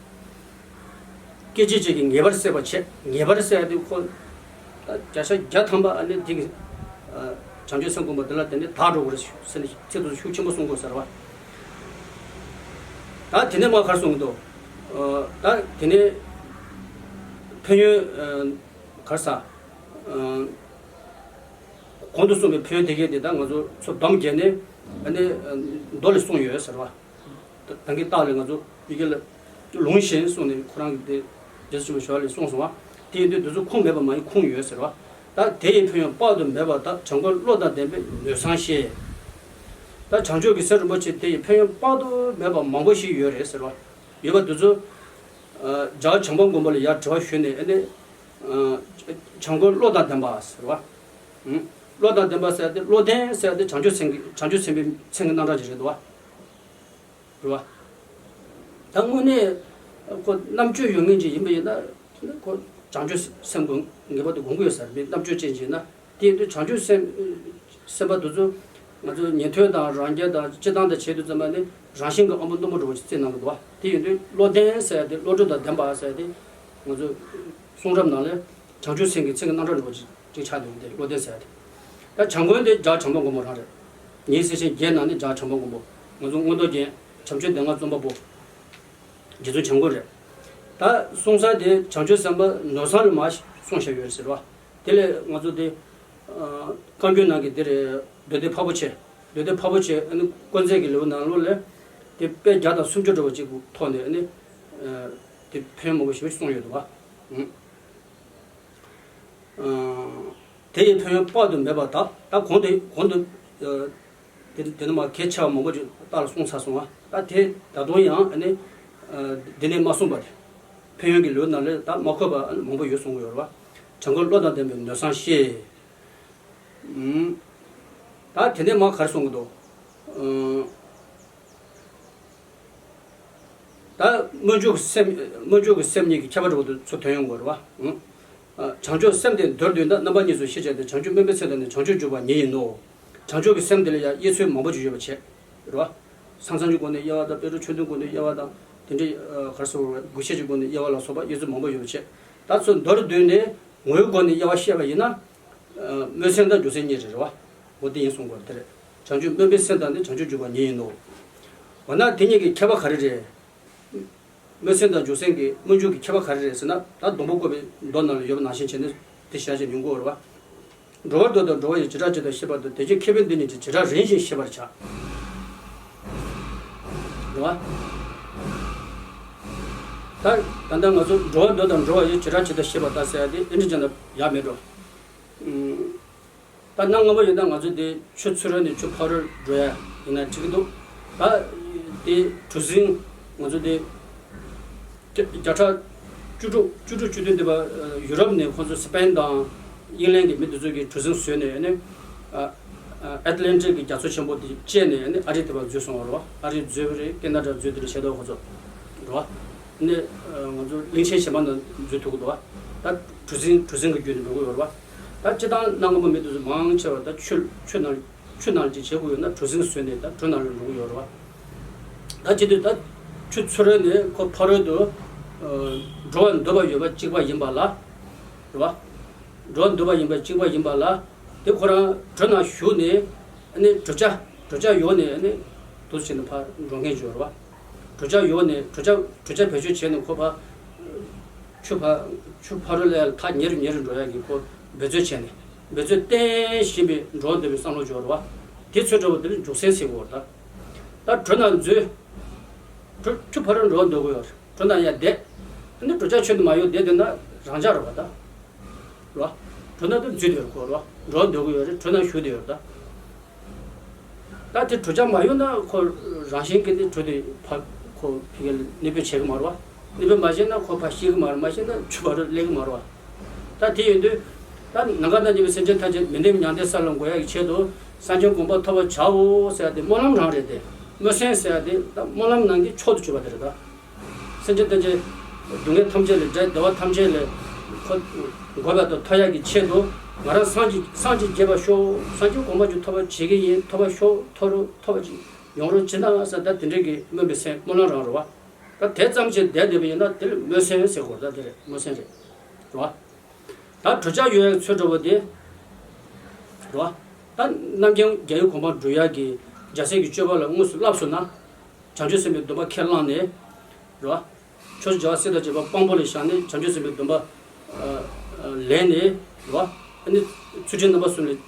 སྐད་ཅིག་གཅིག་གིས་ངེས་པར་བསྲེག་པར་བྱེད། ངེས་པར་ཟེར་ཡ་དེ་ཁོ་ད་བརྒྱ་ཆ་བརྒྱ་ཐམ་པ་ཨ་ནི་དེ་གི་བྱང་ཆུབ་སེམས་བསྒོམ་པ་འདི་ལ་དེ་ནི་དག་འགྲོ་དགོས་རེད་ཟེར་ནས་ཚིག་དེ་ཚོ་ཤུགས་ཆེན་པོ་གསུང་དགོས་ཟེར་བ། ད་དེ་ནས་མར་ག་རེ་གསུང་གི་འདུག་ད་དེ་ནས་ཕན་ཡོན་ག་རེ་ཟ། གོང་དུ་གསུངས་པའི་ཕན་ཡོན་དེ་གས་དེ་ད་ང་ཚོ་ཚུར་སྡོམ་བརྒྱབ་ནས་ཨ་ནི་མདོ་ལས་གསུངས་ཡོད་ཟེར་བ། ད་གིན་རྟགས་ལས་ང་ཚོ་ཡི་གེ་ལ་ལུང་བཞིན་གསུངས་ནས་ཁོ་རང་གི་དེ་རྗེ་བཙུན་ཆེན་པོ་ཞི་བ་ལྷས་གསུངས་སོང་བ། དེ་ཡིན་དུས་འདི་ཚོ་ཁུངས་མེད་པ་མ་ཡིན། ཁུངས་ཡོད་ཟེར་བ། ད་དེ་ཡི་ཕན་ཡོན་དཔག་ཏུ་མེད་པ་དག་བྱམས་མགོན་བློ་དང་ལྡན་པས་ནོད་སངས་ཤེས། ད་བྱང་ཆུབ་ཀྱི་སེམས་རིན་པོ་ཆེ་དེ་ཡི་ཕན་ཡོན་དཔག་ཏུ་མེད་པ་མང་པོ་ཞིག་ཡོད་རེད་ཟེར་བ། ཡོད་པ་འདི་ཚོ་རྒྱལ་བ་བྱམས་པ་མགོན་པོ་ལ་ཡར་དྲི་བ་ཞུས་ནས་ཨ་ནི། བྱམས་མགོན་བློ་དང་ལྡན་པ་ཟེར་བ། བློ་དང་ལྡན་པ་ཟེར་ཏེ་བློ་ལྡན་ཟེར་ཏེ་བྱང་ཆུབ་སེམས་ཀྱི་བྱང་ཆུབ་སེམས་དཔའི་མཚན་གྱི་རྣམ་གྲངས་ཅིག་རེད་འདུག་བ། རེད་བ། ད་དངོས་གནས་ཁོ་རྣམ་དཔྱོད་ཡོད་མཁན་ཅིག་ཡིན་པ་ཡིན་ན་ཁོ་བྱང་ཆུབ་སེམས་དགོངས་ངེས་པར་དུ་དགོངས་ཀྱི་ཡོད་ས་རེད། མི་རྣམ་དཔྱོད་ཅན་ཅིག་ཡིན་ན། དེ་ཡིན་དུས་བྱང་ཆུབ་སེམས་སེམས་དཔའ་དེ་ཚོ་ང་ཚོ་ཉན་ཐོས་དང་རང་རྒྱལ་དང་སྤྱིར་བཏང་དུ་བྱེད་དུས་ཙམ་པ་ནི་རང་བཞིན་གྱི་ཨ་མ་གཏུམ་པོ་འདྲ་བོ་ཅིག་བརྩི་གནང་གི་འདུག་བ། དེ་ཡིན་དུས་བློ་ལྡན་ཟེར་ཡ་དེ་བློ་གྲོས་དང་ལྡན་པ་ཟེར་ཡ་དེ་ང་ཚོ་གསུང་རབ་ནང་ལས་བྱང་ཆུབ་སེམས་ཀྱི་མཚན་གྱི་རྣམ་གྲངས་འདྲ་བོ་ཅིག་ཅིག་ཆགས་འདུག་དེ་བློ་ལྡན་ཟེར་ཡ་དེ། ད་བྱམས་མགོན་དེ་རྒྱལ་བ་བྱམས་པ་མགོན་པོ་རང་རེད། ཉེ་སྲས་ཆེན་བརྒྱད་ནང་ནས་རྒྱལ་བ་བྱམས་པ་མགོན་པོ། ང་ཚོ་མངོན་རྟོགས་རྒྱན་བྱམས་ཆོས་སྡེ་ལྔ་རྩོམ་པ་པོ། རྗེ་བཙུན་བྱམས་མགོན་རེད། ད་གསུང་ས་དེ་བྱང་ཆུབ་སེམས་དཔའ་ནོར་བཟང་ལ་མར་གསུངས་བཞག་ཡོད་རེད་ཟེར་བ། དེ་ལས་ང་ཚོ་དེ། བཀའ་འགྱུར་ནང་གི་དེ་རེད། མདོ་སྡེ་འཕགས་པོ་ཆེ། མདོ་སྡེ་འཕགས་པོ་ཆེ་ཨ་ནི་དཀོན་བརྩེགས་ཀྱི་ལེའུ་ནང་ལོགས་ལས། དེ་དཔེ་བརྒྱ་དང་སུམ་ཅུ་འདྲ་བོ་ཅིག་གི་ཐོག་ནས་ཨ་ནི། དེ་ཕན་ཡོན་མང་པོ་ཞེ་པོ་ཅིག་གསུངས་ཡོད་འདུག་བ། དེ་ཡི་ཕན་ཡོན་དཔག་ཏུ་མེད་པ་དག་ད་གོང་དུ་གོང་དུ། དེ་དེ་ནི་མ་གལ་ཆེ་བ་མང་པོ་ཅིག་རྟགས་ལ་གསུངས་ཚར་སོང་བ། ད་དེ་ད་དུང་ཡང་ཨ་ནི། འདི་ནས་མ་གསུངས་པ་དེ། ཕན་ཡོན་གྱི་ལེའུ་ནང་ལས་ད་མ་འཁོད་པ་ཨ་ནི་མང་པོ་ཡོད་གསུང་གི་ཡོད་རེད་བ། བྱམས་མགོན་བློ་དང་ལྡན་པས་ནོར་བཟང་ཤེས། ད་དེ་ནས་མ་ག་རེ་གསུང་གི་འདུག་ད་སྨོན་འཇུག་གི་སེམས་སྨོན་འཇུག་གི་སེམས་གཉིས་ཀྱི་ཁྱད་པར་འདྲ་བོ་དེ་ཚོ་ཐོན་ཡོང་གི་རེད་བ། བྱང་ཆུབ་སེམས་དེ་མདོར་བསྡུས་ན་རྣམ་པ་གཉིས་སུ་ཤེས་བྱ་སྟེ། བྱང་ཆུབ་སྨོན་པའི་ཚེ་དང་ནི་བྱང་ཆུབ་འཇུག་པ་ཉིད་ཡིན་ནོ། བྱང་ཆུབ་ཀྱི་སེམས་དེ་ལ་ཡང་དབྱེ་ཚུལ་མང་པོ་ཅིག་ཡོད་པ་བྱས། རེད་བ། ས་མཚམས་ཀྱི་སྒོ་ནས་དབྱེ་བ་དང་དཔལ་སྤྲུལ་ཆོས་བདུན་སྒོ་ནས་དབྱེ་བ་དང་ དེ་འདྲའི་ག་རེ་ཟེར་དགོས་རེད། དགོས་ཆེད་ཀྱི་སྒོ་ནས་དབྱེ་བ་ལ་སོགས་པ་དབྱེ་ཚུལ་མང་པོ་ཡོད་པ་བྱས། ད་ཚུར་མདོར་བསྡུས་ནས་ངོ་བོའི་སྒོ་ནས་དབྱེ་བ་བཤད་པ་ཡིན་ན། སྨོན་སེམས་དང་འཇུག་སེམས་གཉིས་རེད་བ། འོ་དེ་ཡིན་གསུང་དགོས་རེད། དེ་རེད། བྱང་ཆུབ་སྨོན་པའི་སེམས་དང་ནི་བྱང་ཆུབ་འཇུག་པ་གཉིས་ཡིན་ནོ། འོ་ན་དེ་གཉིས་ཀྱི་ཁྱད་པར་ག་རེ་རེད། སྨོན་སེམས་དང་འཇུག་སེམས་ཀྱི་སྨོན་འཇུག་གི་ཁྱད་པར་ག་རེ་རེད་ཟེར་ན། ད་སྡོང་པོ་བཀོད་པའི་མདོ་ནང་ལ་ཡོད་པ་ནང་བཞིན་བྱས་ནས་དེ་བྱ་ཞིང་ཡོང་གི་ཡོད་རེད་བ། འགྲོ་བར་འདོད་དང་འགྲོ་བ་ཡི་བྱེ་བྲག་ཇི་ལྟར་ཤེས་པ་དང་། དེ་བཞིན་ཁེ་ཕན་འདི་གཉིས་ཀྱི་བྱེ་བྲག་རིམ་བཞིན་ཤེས་པར་བྱ། རེད་བ། ད་ད་ལྟ་ང་ཚོ་འགྲོ་བར་འདོད་དང་འགྲོ་བ་ཡི་བྱེ་བྲག་ཇི་ལྟར་ཤེས་པ་དང་ཟེར་ཡ་དེ་ཨེ་འདྲ་ཅན་ལ་ཡག་མེད་འགྲོ། ད་གནའ་སྔ་མོ་ཡིན་ན་ང་ཚོ་དེ་ཆུ་ཚུར་རོལ་ནས་ཆུ་ཕ་རོལ་འགྲོ་ཡ་ཡིན་ན་འགྲིག་གི་འདུག་ད་དེ་གྲུ་གཟིངས་ང་ཚོ་དེ་བརྒྱ་བརྒྱ་ཕྲག་བཅུ་དྲུག་བཅུ་དྲུག་བཅུ་བདུན་དེ་བར་ཡུ་རོབ་ནས་ཁོང་ཚོ་སི་པེན་དང་དབྱིན་ལན་གྱི་མི་དེ་ཚོ་གིས་གྲུ་གཟིངས་བཟོས་ནས་ནི་ཨ་ཨ་ཨེ་ཏི་ལན་ཊིག་གི་རྒྱ་མཚོ་ཆེན་པོ་དེ་བཅད་ནས་ནི་ཨ་རི་དེ་བར་འཛུལ་སོང་བ་རེད་བ། ཨ་རི་འཛུལ་བ་རེད། ཀེ་ན་ཌ་འཛུལ་དེ་རེད། བྱས་འདུག་ཁོ་ཚོ་རེད་བ། ནི་ང་ཚོ་གླིང་ཆེན་གཞན་པ་ནང་འཛུལ་ཐུབ་ཀྱི་འདུག་བ། ད་གྲུ་གཟིངས་གྲུ་གཟིངས་ཀྱི་བརྒྱུད་ནས་འགྲོ་གི་ཡོད་རེད་བ། ད་སྤྱིར་བཏང་གནའ་སྔ་མོ་མི་དེ་ཚོ་མང་ཆེ་བ་ད་ཆུ་ཆུ་ནང་ཆུ་ནང་ཅིག་བྱེད་དགོས་ཡོད་ན་གྲུ་གཟིངས་བཟོས་ནས་ད་གྲུ་ནང་ལ་འགྲོ་གི་ཡོད་རེད་བ། ད་བྱེད་དུས་ད་ཆུ་ཚུར་རོལ་ནས་ཁོ་ཕ་རོལ་དུ་འགྲོ་བར་འདོད་པ་ཡོད་པ་གཅིག་པ་ཡིན་པ་ལ། རེད་བ། འགྲོ་བར་འདོད་པ་ཡིན་པ་གཅིག་པ་ཡིན་པ་ལ། དེ་ཁོ་རང་གྲུ་ནང་ཞུགས་ནས་ཨ་ནི་གྲུ་ཆ་གྲུ་ཆ་ཡོག་ནས་ཨ་ནི་འདུག་བྱས་ནས་ཕར་འགྲོ་མཁན་ཅིག་ཡོད་རེད་བ། གྲུ་ཆ་ཡོག་ནས་གྲུ་ཆ་གྲུ་ཆ་བེད་སྤྱོད་བྱས་ནས་ཁོ་ཕར་ཆུ་ཕར་ཆུ་ཕ་རོལ་ལ་ཐག་ཉེ་རུ་ཉེ་རུ་འགྲོ་ཡག་གི་ཁོ་འབད་རྩོལ་བྱས་ནས་འབད་རྩོལ་བསྟེན་བཞིན་པའི་འགྲོ་བ་འདོད་པའི་བསམ་བློ་འབྱོར་བ་དེ་ཚོ་འདྲ་བོ་དེ་ལ་འཇུག་སེམས་ཟེར་གྱི་ཡོད་རེད་ད། ད་གྲུ་ནང་འཛུལ། གྲུ་ཆུ་ཕ་རོལ་འགྲོ་འདོད་ཀྱི་ཡོད་རེད། གྲུ་ནང་ཡར་བསྡད། ཨ་ནི་གྲུ་ཆ་ཁྱོན་ནས་མ་གཡུགས་བསྡད་བསྡད་ན་རང་འཇགས་རེད་བ་ད། རེད་བ། གྲུ་ནང་དུ་འཛུལ་བསྡད་ཡོད་རེད་ཁོ་རེད་བ། འགྲོ་འདོད་ཀྱི་ཡོད་རེད། གྲུ་ནང་ཞུགས་བསྡད་ཡོད་རེད་ད། ད་དེ་གྲུ་ཆ་མ་གཡུགས་ན་ཁོ་རང་བཞིན་གྱིས་ནི་གྲུ་དེ་ཕར་ཁོ་ཕ་གིར་གནས་སྤོས་བྱེད་ཀྱི་མ་རེད་བ། གནས་སྤོས་མ་བྱས་ན་ཁོ་ཕར་ཤི་གི་མ་རེད། མ་ཤི་ན་ཆུ་ཕ་རོལ་སླེབས་ཀྱི་མ་རེད་བ། ད་དེ་ཡིན་དུས་ད་ནམ་མཁའ་དང་མཉམ་པའི་སེམས་ཅན་ཐམས་ཅད་མི་ལྡན་མྱང་འདས་ས་ལ་འགོད་ཡག་གི་ཆེད་དུ་སངས་རྒྱས་གོ་འཕང་ཐོབ་པར་བྱའོ་ཟེར་ཡ་དེ་སྨོན་ལམ་རང་རེད་དེ། སྨོན་སེམས་ཟེར་ཡ་དེ་ད་སྨོན་ལམ་ནང་གི་མཆོག་ཏུ་གྱུར་པ་དེ་རེད་ད། སེམས་ཅན་ཐམས་ཅད་སྡུག་བསྔལ་ཐམས་ཅད་ལས་བསྒྲལ། བདེ་བ་ཐམས་ཅད་ལས་ཁོ་འགོད་པ་དང་ཐོབ་ཡག་གི་ཆེད་དུ་ང་རང་སངས་རྒྱས་སངས་རྒྱས་རྒྱས་པར་ཤོག་སངས་རྒྱས་གོ་འཕང་ཅིག་ཐོབ་པར་བྱེད་ཀྱི་ཡིན། ཐོབ་པར་ཤོག་ཐོབ་རོགས་ཐོབ་པ་ཅིག་ཡོང་རོགས་བྱེད་གནང་ཟེར་ད་དེ་འདྲའི་གི་སྨོན་པའི་སེམས་སྨོན་ལམ་རང་རེད་བ། ད་དེ་ཙམ་ཅིག་བསྡད་བསྡད་པ་ཡིན་ན་དེ་ལ་སྨོན་སེམས་ཟེར་དགོས་རེད། ད་དེ་རེད། སྨོན་སེམས་རེད། རེད་བ། ད་གྲུ་ཆ་ཡོད་ཡག་ཚོད་འགྲོ་བ་དེ། རེད་བ། ད་རྣམ་མཁྱེན་རྒྱལ་བའི་གོ་འཕང་སྒྲུབ་ཡག་གི་རྒྱལ་སྲས་ཀྱི་སྤྱོད་པ་ལ་དངོས་སུ་བསླབས་སོང་ན། བྱང་ཆུབ་སེམས་དཔའི་སྡོམ་པ་ཁས་བླངས་ནས། རེད་བ། ཕྱོགས་བཅུ་རྒྱལ་བ་སྲས་དང་བཅས་པ་དཔང་པོ་ལ་བཞག་ནས་བྱང་ཆུབ་སེམས་དཔའི་སྡོམ་པ་ལེན་ནས། རེད་བ། ཨ་ནི་ཚུལ་ཁྲིམས་རྣམ་པ་གསུམ་ལ་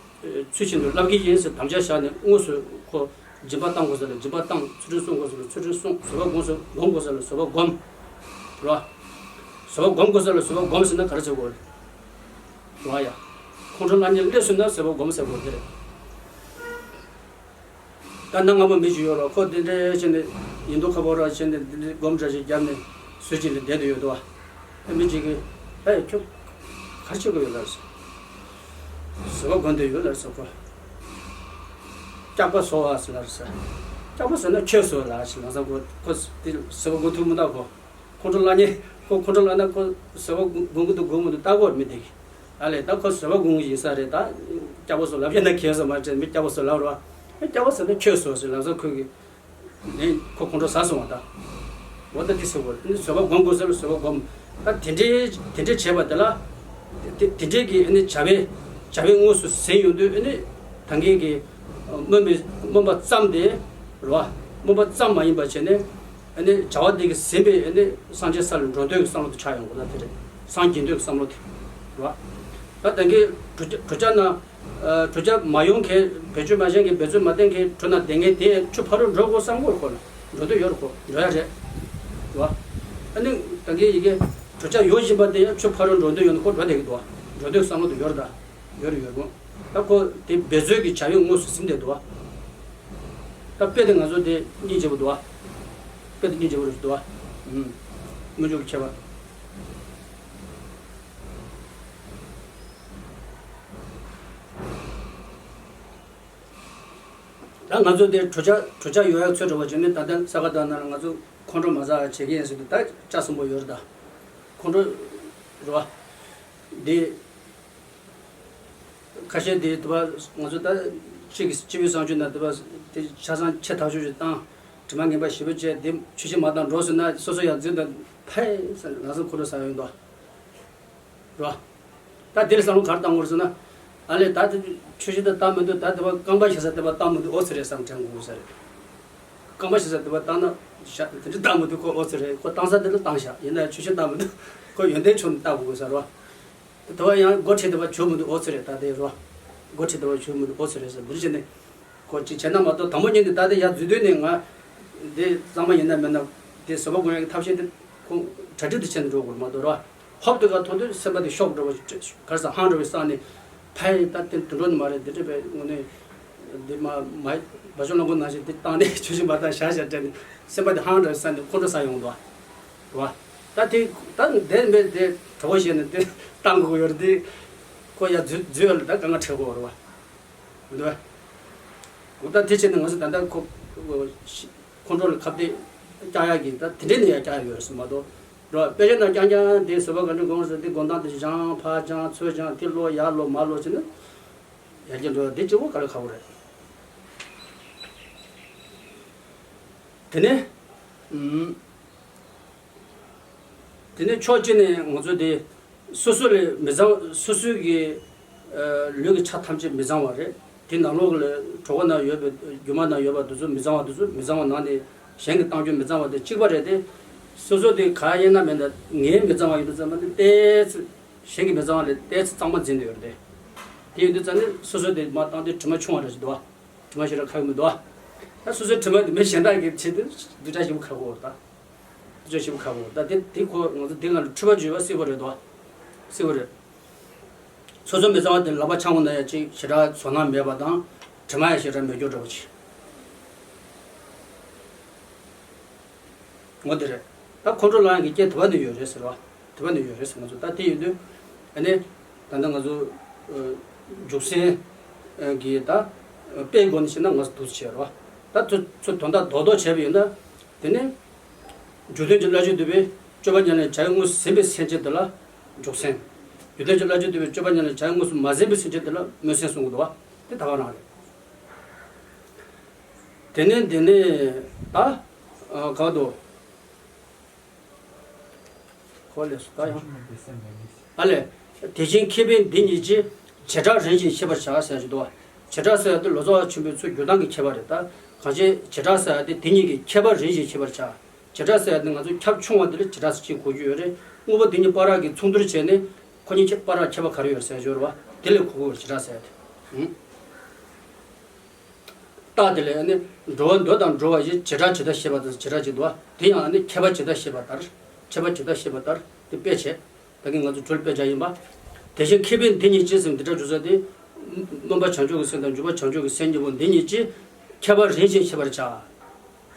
ཚུལ་བཞིན་དུ་བསླབ་ཀྱི་ཡིན་ཟེར་དམ་བཅའ་བཞག་ནས་དངོས་སུ་ཁོ་སྦྱིན་པ་བཏང་དགོས་ས་ལ་སྦྱིན་པ་བཏང་། ཚུལ་ཁྲིམས་སྲུང་དགོས་ས་ལ་ཚུལ་ཁྲིམས་སྲུང་། བཟོད་པ་སྒོམ་ས་སྒོམ་དགོས་ས་ལ་བཟོད་པ་སྒོམ། རེད་བ། བཟོད་པ་སྒོམ་དགོས་ས་ལ་བཟོད་པ་སྒོམ་ཟེར་ན་ག་རེ་ཟེར་དགོས་རེད། རེད་བ་ཡ། ཁོང་ཁྲོ་ལངས་ནས་སླེབས་སོང་ན་བཟོད་པ་སྒོམ་ཟེར་དགོས་དེ་རེད། ད་གནའ་སྔ་མོ་མི་ཞིག་ཡོད་ར། ཁོ་དེ་འདྲའི་བྱས་ནས་ཡིན་མདོག་ཁ་པོ་ར་བྱས་ནས་དེ་འདྲའི་སྒོམ་འདྲ་ཞིག་བརྒྱབ་ནས་ཟུར་ཅིག་ལ་བསྡད་དུ་ཡོད་དོ། ཨ་མི་གཅིག་གིས་ཨེ་ཁྱོད་ག་རེ་བྱེད་ཀྱི་ཡོད་ལབ་ཟེར། བཟོད་པ་སྒོམ་དུ་ཡོད་ལབ་ཟེར་ཁོ། སྐྱག་པ་ཟོ་བ་ཟེར་ལབ་ཟེར། སྐྱག་པ་ཟོས་ན་ཁྱོད་ཟོ་ལབ་ཟེར། ལམ་སང་ཁོ་ཁོ་དེ་བཟོད་པ་སྒོམ་ཐུབ་མི་འདུག་ཁོ། ཁོང་ཁྲོ་ལངས་ནས་ཁོ་ཁོང་ཁྲོ་ལངས་ན་ཁོ་བཟོད་པ་སྒོམ་གྱི་འདུག་སྒོམ་མི་འདུག་ལྟ་གི་ཡོད་རེད་མི་དེ་གིས། ཨ་ལས་ད་ཁོ་བཟོད་པ་སྒོམ་གྱི་ཡིན་ས་རེད། ད་སྐྱག་པ་ཟོ་ལབ་ཡོད་ན་ཁྱོད་ཟོ་མ་དྲན། མི་སྐྱག་པ་ཟོ་ལབ་རོགས། མི་སྐྱག་པ་ཟོས་ན་ཁྱོད་ཟོ་ཟེར། ལམ་སང་ཁོ་གིས་ནས་ཁོ་ཁོང་ཁྲོ་ཟ་སོང་བ་ད། འོ་ད་དེ་ཟེར་བ་ནི་བཟོད་པ་སྒོམ་དགོས་ས་ལ་བཟོད་པ་སྒོམ། ད་དེ་འདྲའི་དེ་འདྲའི་བྱས་པ་དེ་ལ། དེ་དེ་འདྲའི་གི་ཨ་ནི་བྱ་བའི་བྱ་བའི་དངོས་སུ་ཟིན་ཡོང་དུས་ཨ་ནི་ད་གིན་གི་སྨོན་པའི་སྨོན་པ་ཙམ་དེ་རེད་བ། སྨོན་པ་ཙམ་མ་ཡིན་པ་བྱས་ནས། ཨ་ནི་བྱ་བ་དེ་གིས་ཟིན་པའི་ཨ་ནི་སངས་རྒྱས་ས་ལ་འགྲོ་འདོད་ཀྱི་བསམ་བློ་དེ་ཆགས་ཡོང་དགོས། ད་དེ་རེད། སངས་རྒྱས་འདོད་ཀྱི་བསམ་བློ་དེ་རེད་བ། ད་ད་གིན་གྲུ་ཆ་གྲུ་ཆ་ན་གྲུ་ཆ་མ་ཡོང་མཁན། བེད་སྤྱོད་མ་བྱས་མཁན། འབད་རྩོལ་མ་བསྟེན་མཁན་གྲུ་ནང་བསྡད་མཁན་དེ་ཆུ་ཕ་རོལ་འགྲོ་དགོས་བསམ་གྱི་ཡོད་རེད་ཁོ་ལ། འགྲོ་འདོད་ཡོད་རེད་ཁོ། འགྲོ་ཡ་རེད། རེད་བ། ཨ་ནི་ད་གིན་ཡི་གེ་གྲུ་ཆ་ཡོད་བཞིན་པ་དེ་ཡང་ཆུ་ཕ་རོལ་འགྲོ་འདོད་ཡོད་ན་ཁོ་འགྲོ་བསྡད་ཀྱི་འདུག་བ། འགྲོ་འདོད་བསམ་བློ་དེ་ཡོད་རེད་ད། ཡོད་རེད་ཡོད་རེད། ད་ཁོ་དེ་འབད་རྩོལ་གྱི་བྱ་བའི་དངོས་སུ་ཟིན་བསྡད་འདུག་བ། ད་དཔེ་དེ་ང་ཚོ་དེ་སྙིང་རྗེ་པོ་འདུག་བ། དཔེ་དེ་སྙིང་རྗེ་པོ་རེད་འདུག་བ། ཨུམ། སྨོན་འཇུག་གི་ཁྱད་པར། ད་ང་ཚོ་དེ་གྲུ་ཆ་གྲུ་ཆ་ཡོད་ཡག་ཚོད་འགྲོ་བ་བྱས་ནས་ད་ལྟ་ས་ག་ཟླ་ནང་ལ་ང་ཚོ་ཁོང་ཁྲོ་མ་ཟ་བ་བྱེད་ཀྱི་ཡིན་ཟེར་དུས་ད་ལྕགས་སྲིན་པོ་ཡོད་རེད་ད། ཁོང་ཁྲོ་རེད་བ། འདི་ཁ་ཤས་དེ་དུ་བ་ང་ཚོ་ད་གཅིག་གི་སྤྱི་བོའི་གསང་སྤྱོད་ནང་དུ་བ་དེ་ཆ་ཚང་ཆེ་ཐག་ཆོད་ཅིག་བཏང་། དྲི་མ་ངན་པ་ཞེ་པོ་བྱས་དེ་ཆོས་བཞིན་མ་བཏང་འགྲོ་སོང་ན་སོ་སོ་ཡང་རྫུན་དང་ཕན་ཚུན་ལ་སོགས་ཁོ་རང་ས་ཡོང་དོ། རོ། ད་དེ་ལ་བསམ་བློ་ག་རེ་བཏང་དགོས་རེད་ཟེར་ན། ཨ་ལས་ད་དེ་ཆོས་བཞིན་དུ་བཏང་མི་འདུག་ད་དེ་བ་རྐང་པ་ཞེ་ས་དེ་བ་བཏང་མི་འདུག་ཨོ་ཙི་རེད་བསམ་དྲན་དགོས་ས་རེད། རྐང་པ་ཞེ་ས་དེ་བ་བཏང་ན་ཞག་དེ་འདྲ་བཏང་མི་འདུག་ཁོ་ཨོ་ཙི་རེད། ཁོ་བཏང་ས་དེ་ལ་བཏང་ཤག་ཡིན་ན་ཆོས་བཞིན་བཏང་མི་འདུག་ཁོ་ཡོན་ཏན་ཆོས་ནི་བཏང་དགོས་ས་རོ། དེ་བ་ཡང་འགོ་ཁྲིད་དེ་བ་ཆོས་མི་འདུག་ཨོ་ཙི་རེད་ད་དེ་རོ། འགོ་ཁྲིད་དེ་བ་ཆོས་མི་འདུག་ཨོ་ཙི་རེད་ཟེར་འདིར་བྱས་ནས། ཁོ་ཅིག་བྱས་ན་མ་གཏོགས་དང་པོ་ཉིད་ནས་ད་ལྟ་ཡར་འཛུལ་དུས་ནས་ང་འདི་གཙང་མ་ཡིན་ན་མིན་ན་དེ་བཟོད་པ་སྒོམ་ཡག་གི་ཐབས་ཤེས་དེ་ཁོང་གྲ་སྒྲིག་ཏུ་བྱས་ནས་འགྲོ་དགོས་མ་གཏོགས་ར། ཧོབ་ཏེ་ག་ཐོན་དུས་སེམས་པ་དེ་ཤོག་འགྲོ་བ་ག་རེ་ཟ་ཧང་འགྲོ་བའི་སང་ནས་ཕའི་ད་དེ་དུད་འགྲོ་ནི་མ་རེད། འདི་འདྲ་བའི་དངོས་གནས་འདི་མ་མ་བ་ཅོ་ལོང་གོ་ནང་བཞིན་དེ་བཏང་ནས་ཆུ་ཞིག་མ་བཏང་བཞག་བཞག་དྲན་ནས་སེམས་པ་དེ་ཧང་འགྲོ་བའི་སང་ནས་ཁོང་ཁྲོ་ཟ་ཡོང་འདུག་བ། ད་དེ་ད་འདས་མེད་དེ་གྲོགས་བཤད་ནས་དེ་བཏང་དགོས་ཡོད་རེད། དེ་ཁོ་ཡར་འཛུལ་འཛུལ་ཡོད་ལ་ད་གང་ག་ཁྲེལ་དགོས་རེད་བ། འདུག་ག་ད་དེ་བྱས་ནས་ང་ཚོ་ད་ལྟ་ཁོ་ཁོང་ཁྲོ་ལ་ཁ་གཏད་བཀྱག་ཡག་གི་ད་དེ་འདྲས་ནས་ཡར་བཀྱག་ཡོད་རེད་ཟེར་མ་གཏོགས་རོ། དཔེ་ཆ་ནང་རྐྱང་རྐྱང་དེ་བཟོད་པ་ག་འདྲ་སྒོམ་ཟེར་དེ་སྒོམ་སྟངས་དེ་བཞེངས་ཕར་བཞེངས་ཚུར་བཞེངས་དེ་ཀློག་ཡར་ཀློག་མར་ཀློག་བྱས་ན་ཡར་རྒྱས་འགྲོ་ཡག་དེ་གཅིག་པོ་ག་ལ་ཁག་པོ་རེད། དེ་ནས་ཨུམ། དེ་ནས་ཕྱོགས་གཅིག་ནས་ང་ཚོ་དེ་སོ་སོ་ལས་མི་གཙང་སོ་སོའི་གི་ཨ་ལུས་ཀྱི་ཆ་ཐམས་ཅད་མི་གཙང་བ་རེད། དེ་ནང་ལོགས་ལ་གྲོད་ཁོག་ནང་ཡོད་པའི་རྒྱུ་མ་ནང་ཡོད་པ་དེ་ཚོ་མི་གཙང་བ་དེ་ཚོ་མི་གཙང་བ་ནང་ནས་གཞན་གྱིས་བཏང་རྒྱུ་མི་གཙང་བ་དེ་གཅིག་པ་རེད་དེ། སོ་སོ་དེ་ག་ཡིན་ན་མིན་ན་ངའི་མི་གཙང་བ་ཡིན་དུས་ཙམ་པ་ནི་ཏོག་ཙམ་གཞན་གྱི་མི་གཙང་བ་ལས་ཏོག་ཙམ་གཙང་མ་འཛིན་དུ་ཡོད་རེད་དེ། དེ་ཡིན་དུས་ཙམ་ནི་སོ་སོ་དེ་མ་བཏང་དུས་དྲི་མ་ཆུང་བ་རེད་ཅེས་འདུག་བ། དྲི་མ་ཞེ་དྲག་ཁ་གི་མི་འདུག་བ། ད་སོ་སོའི་དྲི་མ་དེ་མི་གཞན་དག་གི་ཆེད་དུ་སྡུག་ཅག་ཞེ་པོ་ཁག་པོ་ད། སྡུག་ཅག་ཞེ་པོ་ཁག་པོ་ད་དེ་དེ་ཁོ་ང་ཚོ་དེ་ང་ལ་འཁྲུལ་པ་བརྗོད་པ་སྲིད་པ་རེད་དོ། སྲིད་པ་རེད། སོ་སོ་མི་གཙང་བ་དེ་ལག་པ་འཆང་བ་ན་ཡང་ཅིག་ཞེ་དྲག་ཚོར་སྣང་མེད་པ་དང་། དྲི་མ་ཡང་ཞེ་དྲག་མེད་རྒྱུ་འདྲ་པོ་ཅིག་ངོ་དེ་རེད། ད་ཁོང་ཁྲོ་ལངས་ཡག་གི་རྐྱེན་དེ་བ་ནས་ཡོད་རེད་ཟེར་བ། དེ་བ་ནས་ཡོད་རེད་ཟེར་ང་ཚོ་ད་དེ་ཡིན་དུས། ཨ་ནི། ད་ལྟ་ང་ཚོ་ཨ་རྒྱུག་སེམས་ཨ་གི་ད་ཨ་དཔེའི་སྒོ་ནས་བཤད་ན་ང་ཚོ་འདུག་སེ་བྱས་རེད་བ། ད་ཚོ་ཚོ་དོན་དག་རྡོག་རྡོག་བྱས་པ་ཡིན་ན། དེ་ནི། རྒྱུ་མཐུན་གྱི་བླ་བརྒྱུད་འདུས་པའི་སྤྱོད་པ་ཉམས་ལེན་བྱ་བའི་དངོས་སུ་ཟིན་པའི་སེམས་ཅན་དེ་ལ་རྒྱུག་སེམས། རྒྱུ་མཐུན་གྱི་བླ་བརྒྱུད་འདུས་པའི་སྤྱོད་པ་ཉམས་ལེན་བྱ་བའི་དངོས་སུ་མ་ཟིན་པའི་སེམས་ཅན་དེ་ལ་སྨོན་སེམས་གསུང་གི་འདུག་བ། དེ་ད་ག་རང་རེད། དེ་ནས་འདི་ནས་ད་ཨ་ག་དོ། ཁོ་ལས་སུ་ད་ཡང་། ཨ་ལས། དེ་བཞིན་ཁེ་ཕན་འདི་ཉིད་ཀྱིས། བྱེ་བྲག་རིམ་བཞིན་ཤེས་པར་བྱ་ཟེར་གྱི་འདུག་བ། བྱེ་བྲག་ཟེར་ཡ་དེ་ལོ་ཙཱ་བ་ཆེན་པོའི་ཚུལ་འགྱུར་སྟངས་ཀྱི་ཁྱད་པར་རེད་ད། གང་ཅི་བྱེ་བྲག་ཟེར་ཡ་དེ་དེ་ཉིད་ཀྱི་ཁྱད་པར་རིམ་བཞིན་ཤེས་པར་བྱ། བྱེ་བྲག་ཟེར་ཡ་དེ་ང་ཚོ་ཁྱབ་ཆུང་བ་དེ་ལ་བྱེ་བྲག་ཟེར་གྱི་གོ་རྒྱུ་ཡོད་རེད། དངོས་པོ་དེ་གཉིས་བར་གྱི་མཚུངས་བསྡུར་བྱས་ནས་ཁོ་གཉིས་ཁྱད་བར་ཁྱད་པར་ག་རེ་ཡོད་ཟེར་ཞོར་བ་དེ་ལས་གོ་གི་ཡོད་བྱེ་བྲག་ཟེར་ཡ་དེ། རྟགས་དེ་ལས་ནི་འགྲོ་བ་འདོད་དང་འགྲོ་བ་ཡི་བྱེ་བྲག་ཇི་ལྟར་ཤེས་པ་དང་བྱེ་བྲག་ཅིག་འདུག་བ། དེ་ཡང་ནི་ཁྱད་པར་ཇི་ལྟར་ཤེས་པ་ལྟར། ཁྱད་པར་ཇི་ལྟར་ཤེས་པ་ལྟར་དེ་དཔེ་བྱས། ད་གིན་ང་ཚོ་གྲོལ་དཔེ་བྱ་ཡིན་པ། དེ་བཞིན་ཁེ་ཕན་འདི་ཉིད་ཀྱིས་ཟེར་འདི་འདྲ་བརྗོད་ས་དེ། སྨོན་པ་བྱང་ཆུབ་ཀྱི་སེམས་དང་འཇུག་པ་བྱང་ཆུབ་ཀྱི་སེམས་གཉིས་པོ་འདི་ཉིད་ཀྱིས་ཁྱད་པར་རིམ་བཞིན་ཤེས་པར་བྱ། རེད་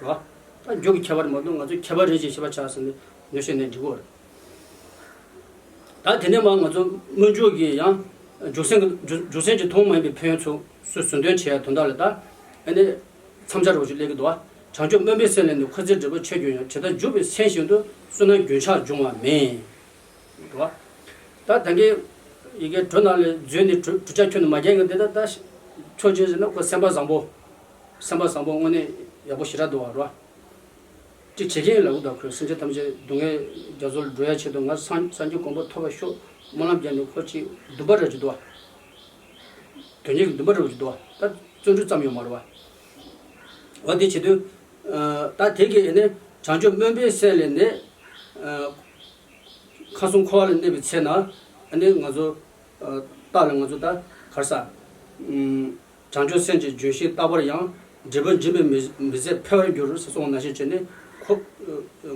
བ། ད་རྒྱུ་གི་ཁྱད་པར་མ་གཏོགས་ང་ཚོས་ཁྱད་པར་རིམ་བཞིན་ཤེས་པར་བྱ་ཟེར་ནས་ཉོ་ཤེས་ནས་འགྲིག་གོ། ད་དེ་ནས་མར་ང་ཚོ་སྨོན་འཇུག་གི་ཡང་འཇུག་སེམས་ཀྱི་འཇུག་འཇུག་སེམས་ཀྱི་ཐུན་མོང་མ་ཡིན་པའི་ཕན་ཡོན་ཚོ་སོ་སོ་འདོན་བྱེད་ཡ་དོན་དག་ལ་ད་ཨ་ནི་མཚམས་སྦྱར་རོགས་ཞུ་སླེབས་ཀྱི་འདུག་བ། བྱང་ཆུབ་སྨོན་པའི་སེམས་ལས་ནི་འཁོར་ཚེ་འབྲས་བུ་ཆེར་འབྱུང་ཡང་། ཇི་ལྟར་འཇུག་པའི་སེམས་བཞིན་དུ་བསོད་ནམས་རྒྱུན་ཆགས་འབྱུང་བ་མིན། འདུག་བ། ད་ད་གིན་ཡི་གེ་གྲུ་ནང་ལས་འཛུལ་ནས་གྲུ་གྲུ་ཆ་ཁྱོན་ནས་མ་རྒྱག་གི་འདི་ད་ད་ཕྱོགས་གཅིག་ཟེར་ན་ཁོ་སེམས་པ་བཟང་པོ། སེམས་པ་བཟང་པོ་དངོས་གནས་ཡག་པོ་ཞེ་དྲག་འདུག་བ་རོ། ཅིག་བྱེད་མཁན་ལ་འུ་དག་ཁོས་སེམས་ཅན་ཐམས་ཅད་སྡུག་བསྔལ་རྒྱ་མཚོ་ལ་སྒྲོལ་ཡ་ཆེད་དུ་ང་སངས་སངས་རྒྱས་གོ་འཕང་ཐོབ་པར་ཤོག་སྨོན་ལམ་རྒྱག་ནས་ཁོ་ཅིག་འདུན་པ་རེ་ཅིག་འདུག་བ། དོན་གཉེར་གྱི་འདུན་པ་རེ་ཅིག་འདུག་བ། ད་བརྩོན་འགྲུས་ཙམ་ཡོད་མ་རེད་བ། འོ་དེ་བྱེད་དུས། ད་དེ་གི་ནི་བྱང་ཆུབ་སྨོན་པའི་སེམས་ལས་ནི། ཁམས་གསུམ་འཁོར་བ་ལ་གནས་པའི་ཚེ་ན་ནི་ང་ཚོ། རྟགས་ལ་ང་ཚོ་ད་ག་རེ་ཟ། བྱང་ཆུབ་སེམས་ཀྱི་ལྗོན་ཤིང་རྟག་པར་ཡང་། འབྲས་བུ་འབྱིན་པའི་མི་མི་ཚེ་འཕེལ་བར་འགྱུར་ཟེར་གསུངས་པ་ནང་བཞིན་བྱས་ནས་ཁོ།